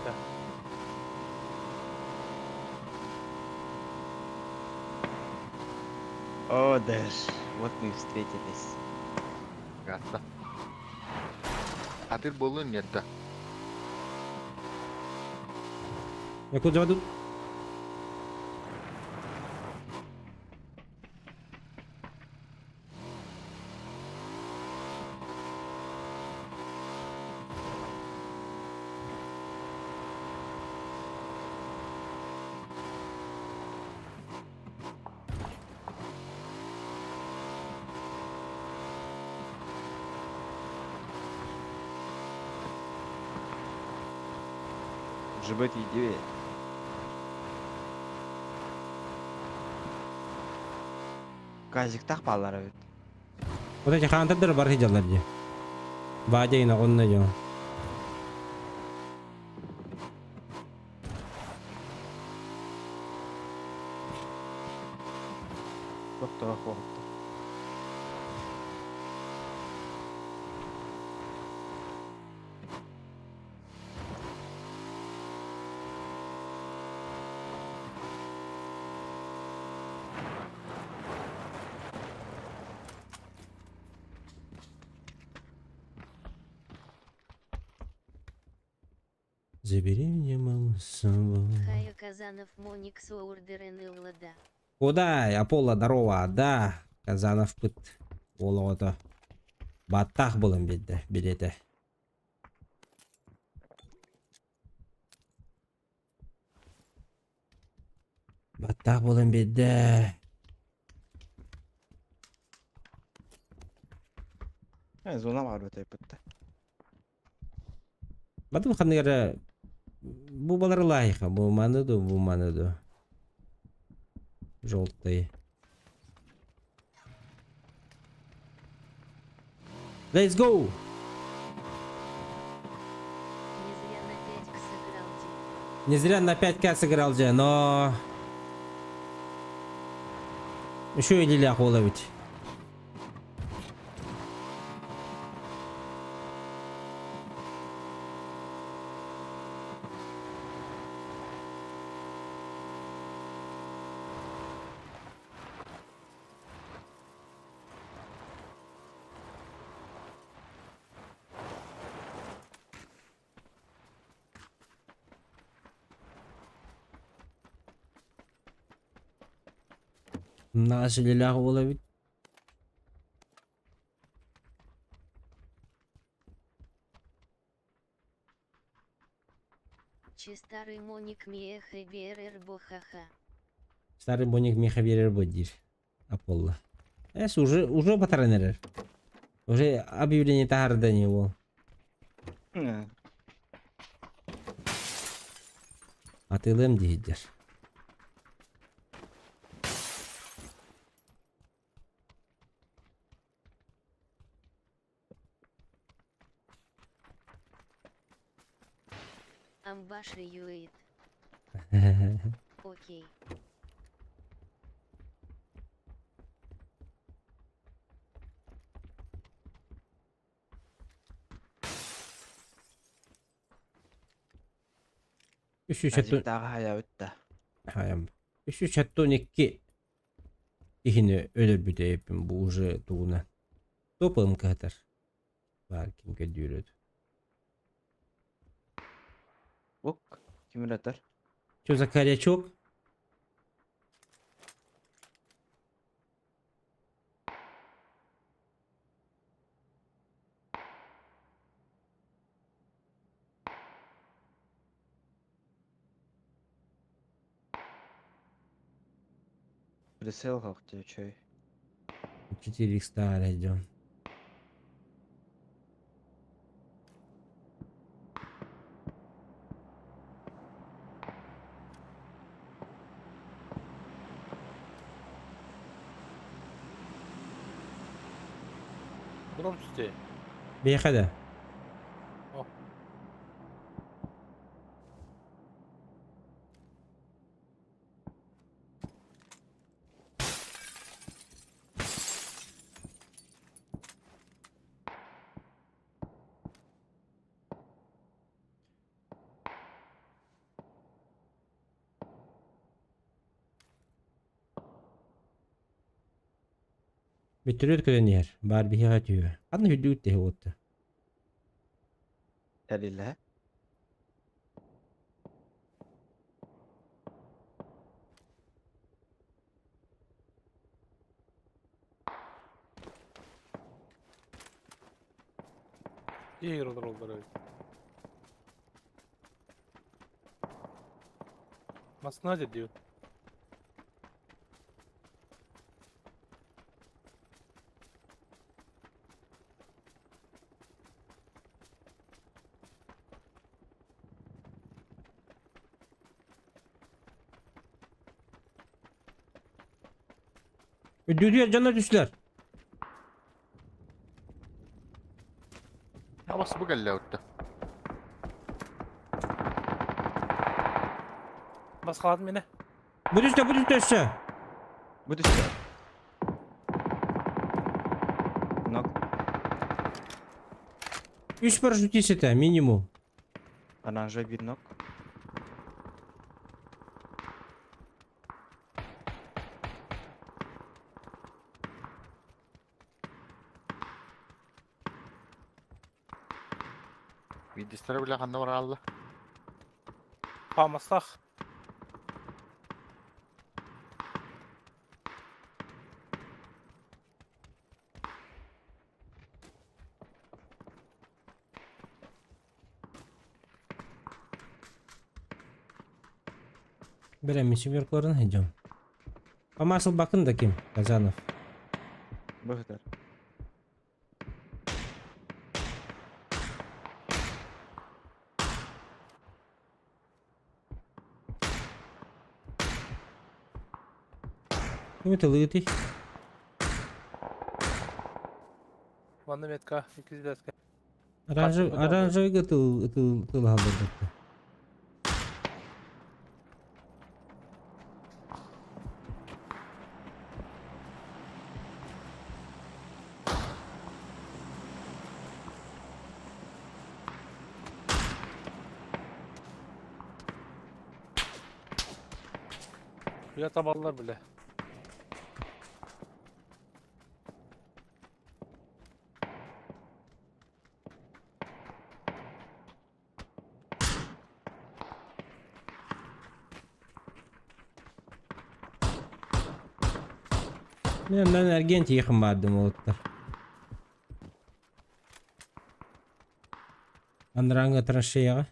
О, Дэш, вот мы и встретились. Гаста. Атыр буоллун нет да. Якудза тут. ЖБ тиийдибит. Газиктаах бааллар эбит. Вот эти хантердер бар сылдьаллар дии. Баадьа иноҕунна дьон. Тохтоо хуохта. Забери меня, мама, с собой. Хая Казанов Моник Соурдерен Иллада. Куда? Аполло, здорово, да. Казанов пыт. Олоҕото. Баттах булан биэрдэ, билиэтэ. Баттах булан биэрдэ. Э, зона бар бөтөйбүттэ. Батым ханнык эрэ бу балар лайха, бу маны ду, бу маны ду. Желтый. Let's go! Не зря на 5 сыграл Ди. Не зря на 5К сыграл же, но... Еще и Лиля ведь. Наш Лиля ведь. Че старый Моник Миэха Берер Бохаха. Старый Боник Миха берер бодир. Аполло. Эс уже батаран эрэр. Уже объявление таһарда не ол. Атылым диһидер. Амбаши Юэйт. Окей. Үс үс сэттэ Газиктааҕы хайабыт да. Хайам. 372 киһини өлөрбүтэ бу уже тугуна. Топым кыһатар. Бар ким көрдүүрөт. Ок. Ким ырытар? Что за корячок? Прицел как тебе чой? 4 х идем. Громче тебе. Бехада. О. Бүтүрүт көрөн иһэр. Бар биһиэхэ түһүө. Ханна үрдүгүт тэһи уотта. Тэриллэ. İyi olur olur evet. Masına diyor. Үрдүгэр дьоно түстүлэр. Абас бу кэллэ отта. Басқалады мені. Бу түстэ, бу түстэ өссө. Бу түстэ. Нок. Үс парашютист этэ, минимум. Оранжевый биир нок. Видистер бile ханна баралла. Памастах. Бэлэммин семеркаларын идем. Помасыл бакын да ким? Казанов. Быһытар. Ким это лытый? Манна метка, 205. Оранжевый, оранжевый тыл, тыл, тыл халдырдыкты. Bile tabanlar bile. Мен мен эрген тиихин бардым олуттар. Андраңга траншеяға.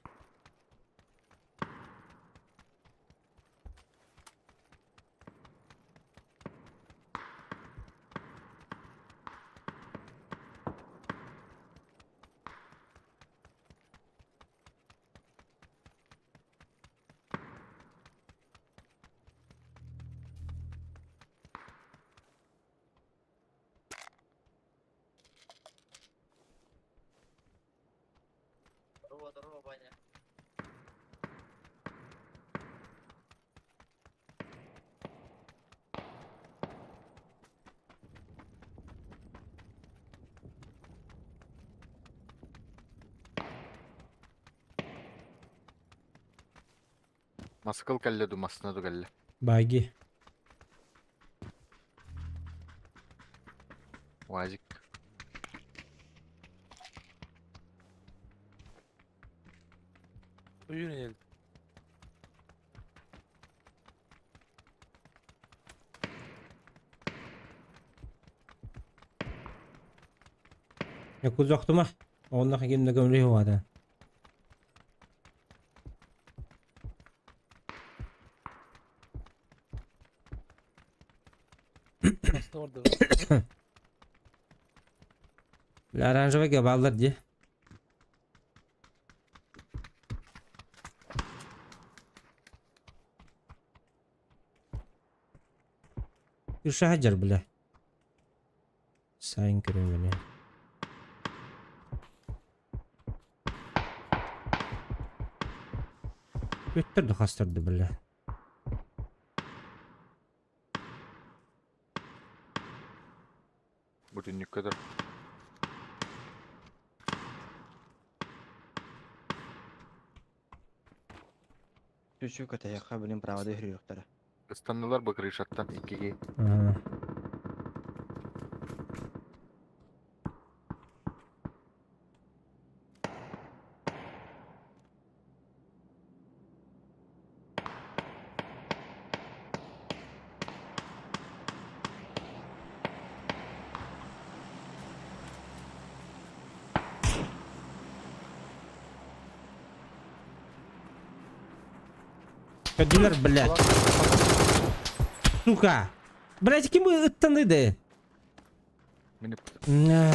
Маскал кэллэ ду масына ду кэллэ. Баги. Уазик. Uyun Якузохтума. Онна хагим нагамри хуада. Aslında orada. Оранжевый баллар ди. Үш бля. Сайын көрөмүнэ. Өттөрдү хастырды бля. Бу түннүккө Түчү көтөйөккө билин правада үрүөхтөрө. Ыстаннылар бу крышаттан иккиги. Ага. Кадилер, блядь. Сука. Блядь, ким ыттаны Мини На.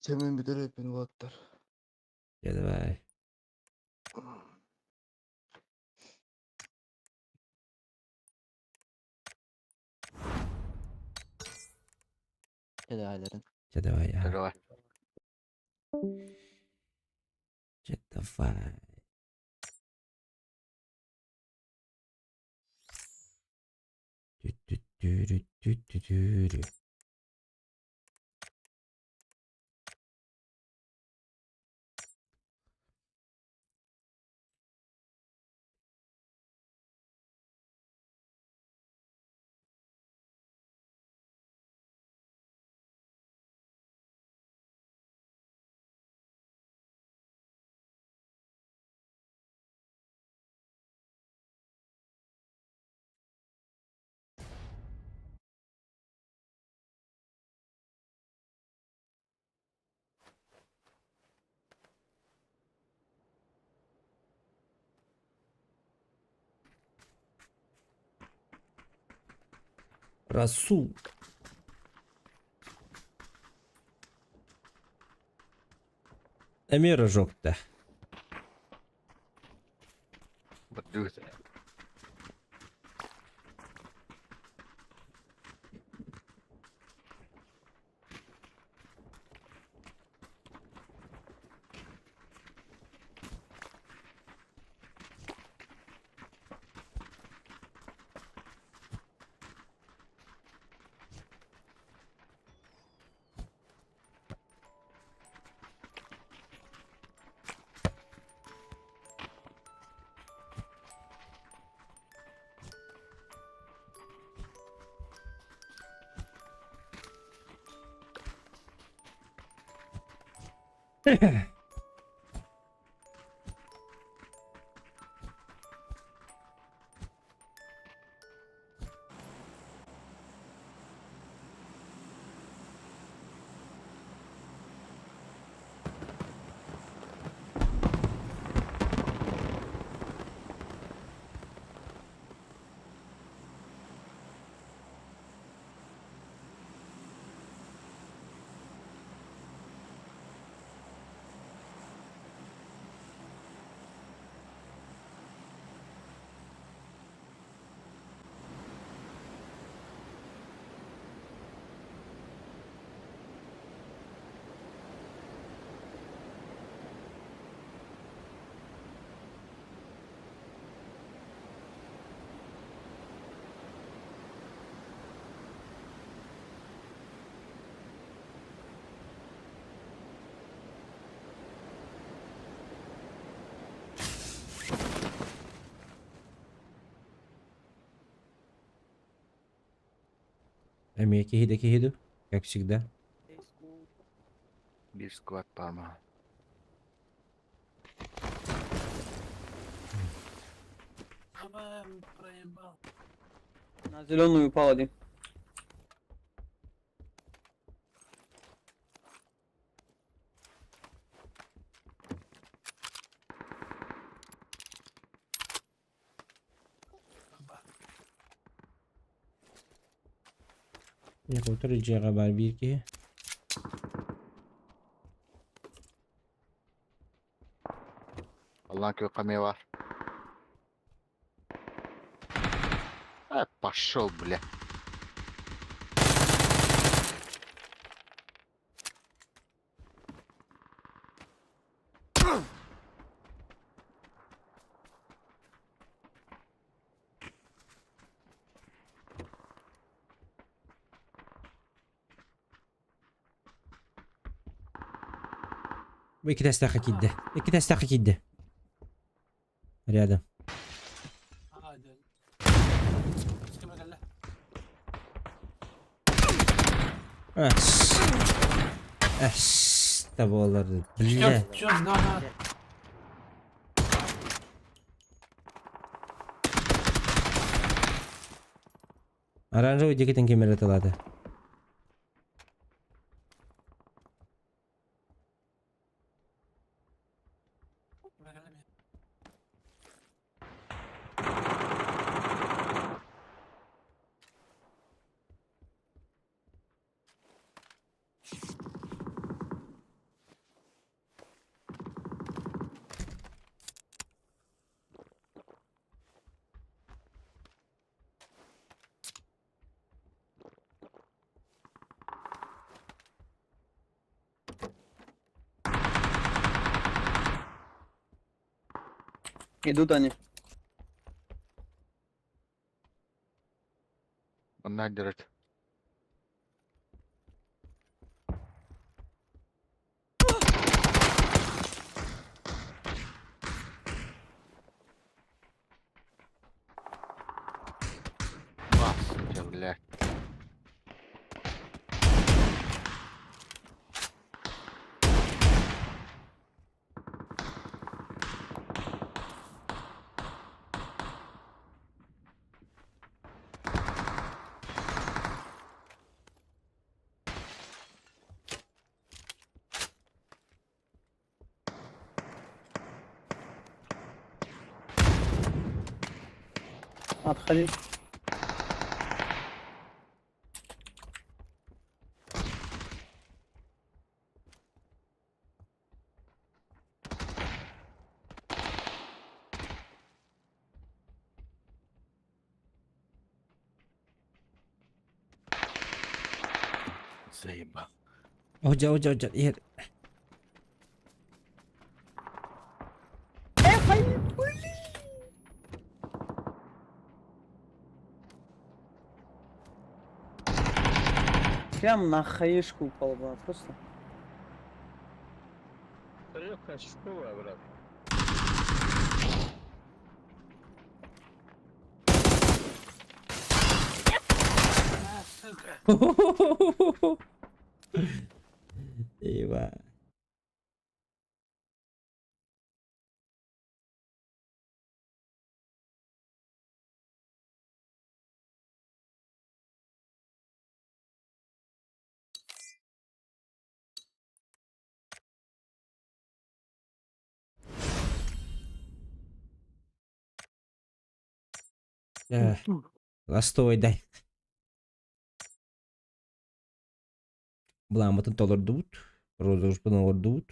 Чэ мин бүтэр эппин уолаттар. Я давай. Чэ давайларын. Чэ давай. Чэ давай. Чэ давай. Тү-тү-тү-тү-тү-тү-тү. Расул. Эмиэ рожокта. Бырдыыс. Эмиэ киһи да киһи дуу, как всегда. Биир сквад баар Проебал. На зеленую упал один. Якутар дьиэҕэ баар биир киһи. Аллан күөххэ эмиэ баар. Э, пошел, бля. Бу икки тэстэххэ киирдэ. Икки тэстэххэ киирдэ. Рядом. Эс. Эс. Да буолар. Бля. Ждет, да, да. Оранжевый дикитин кемере тылады. Идут они. Онна дөрөт. Бас, бля. Отходи. Заебал. Hoca hoca hoca. Yer. Прям на хаешку упал бы, просто. Eyvah. Eh, Ластовой дай. Буламатын толордубут. Розовушпын олордубут.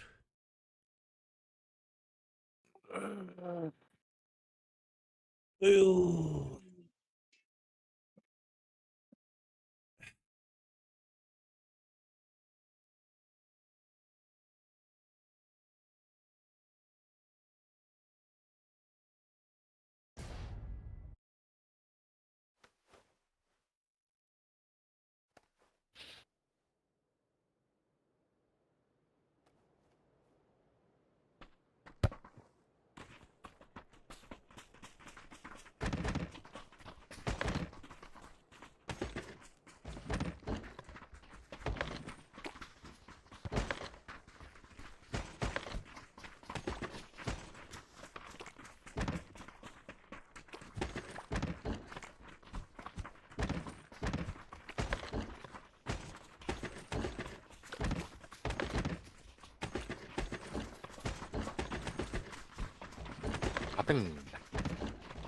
Атын.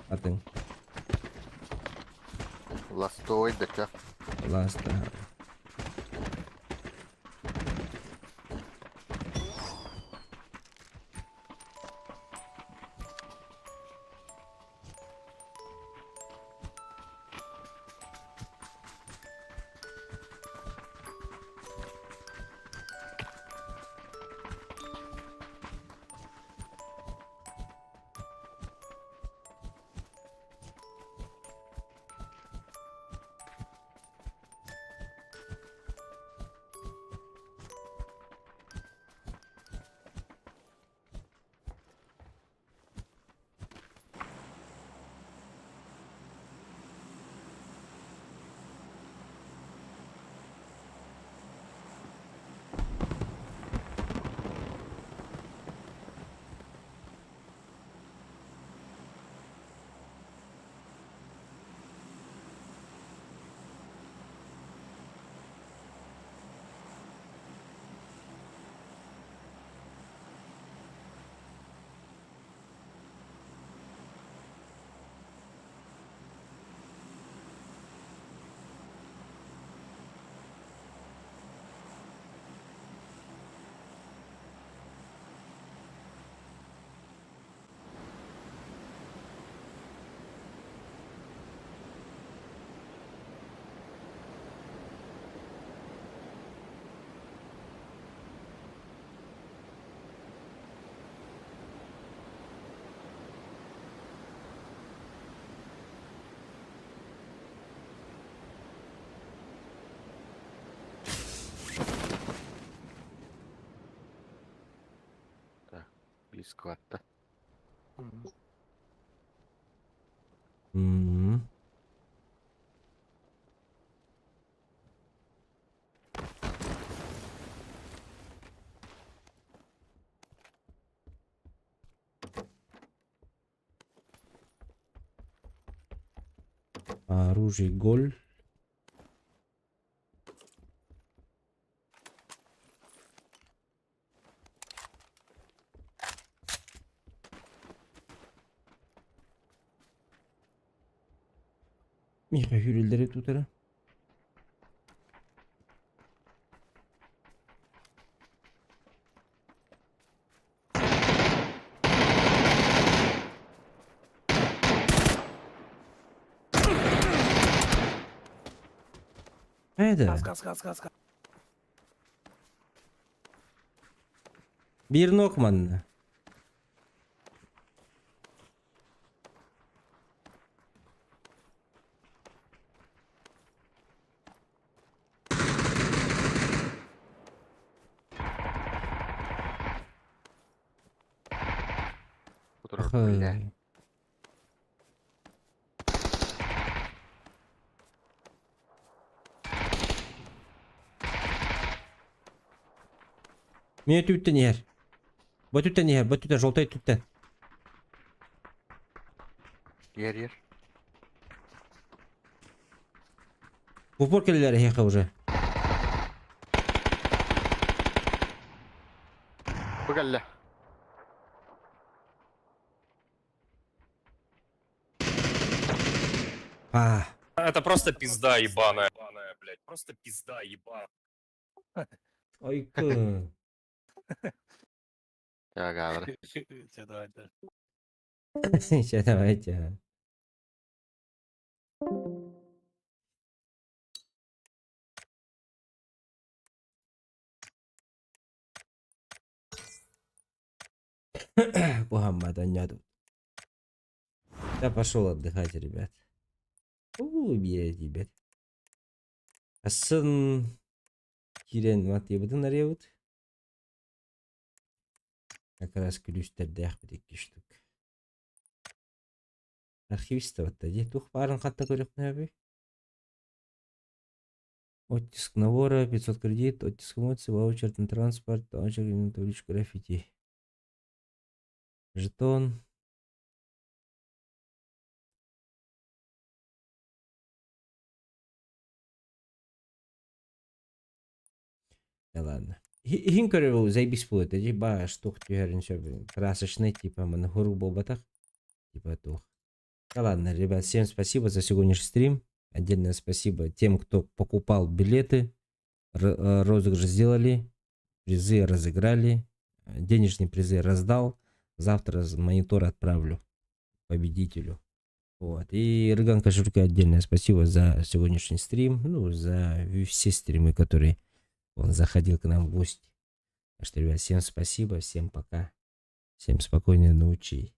Атын. Ластой дача. Ласта. Близковато. М. Оружие голь. Миха хүрүллэри тутара. Это. Газ газ газ газ газ. Биир нок манна. Бля. Мин түттен иһэр. Бу түттен иһэр, бу түттен, желтай түттен. Ер ер. В упор кэллилэр эһиэхэ уже. Бу кэллэ. А, Это просто пизда ебаная. Блядь, просто пизда ебаная. ой кы. Так, гавры. Все, давайте. Сейчас давайте. Мухаммад, тут. Я пошел отдыхать, ребят. У, блядь, ребят. Сын киирэн матыбытын арыйабыт. Как раз күлүүстэрдээх икки штук. Архивист дии туох баарын хатта көрүөхпүн Оттиск набора, 500 кредит, оттиск эмоций, ваучер на транспорт, ваучер на табличку граффити. Жетон. Да ладно. Иһин көрөбү заебись будет. Эти баш тух түһэрин сөп. Красочный типа манхуру буолбатах. Типа тух. Да ладно, ребят, всем спасибо за сегодняшний стрим. Отдельное спасибо тем, кто покупал билеты. Розыгрыш сделали. Призы разыграли. Денежные призы раздал. Завтра монитор отправлю победителю. Вот. И Рыган Кошелька отдельное спасибо за сегодняшний стрим. Ну, за все стримы, которые он заходил к нам в гости. Так что, ребят, всем спасибо, всем пока. Всем спокойной ночи.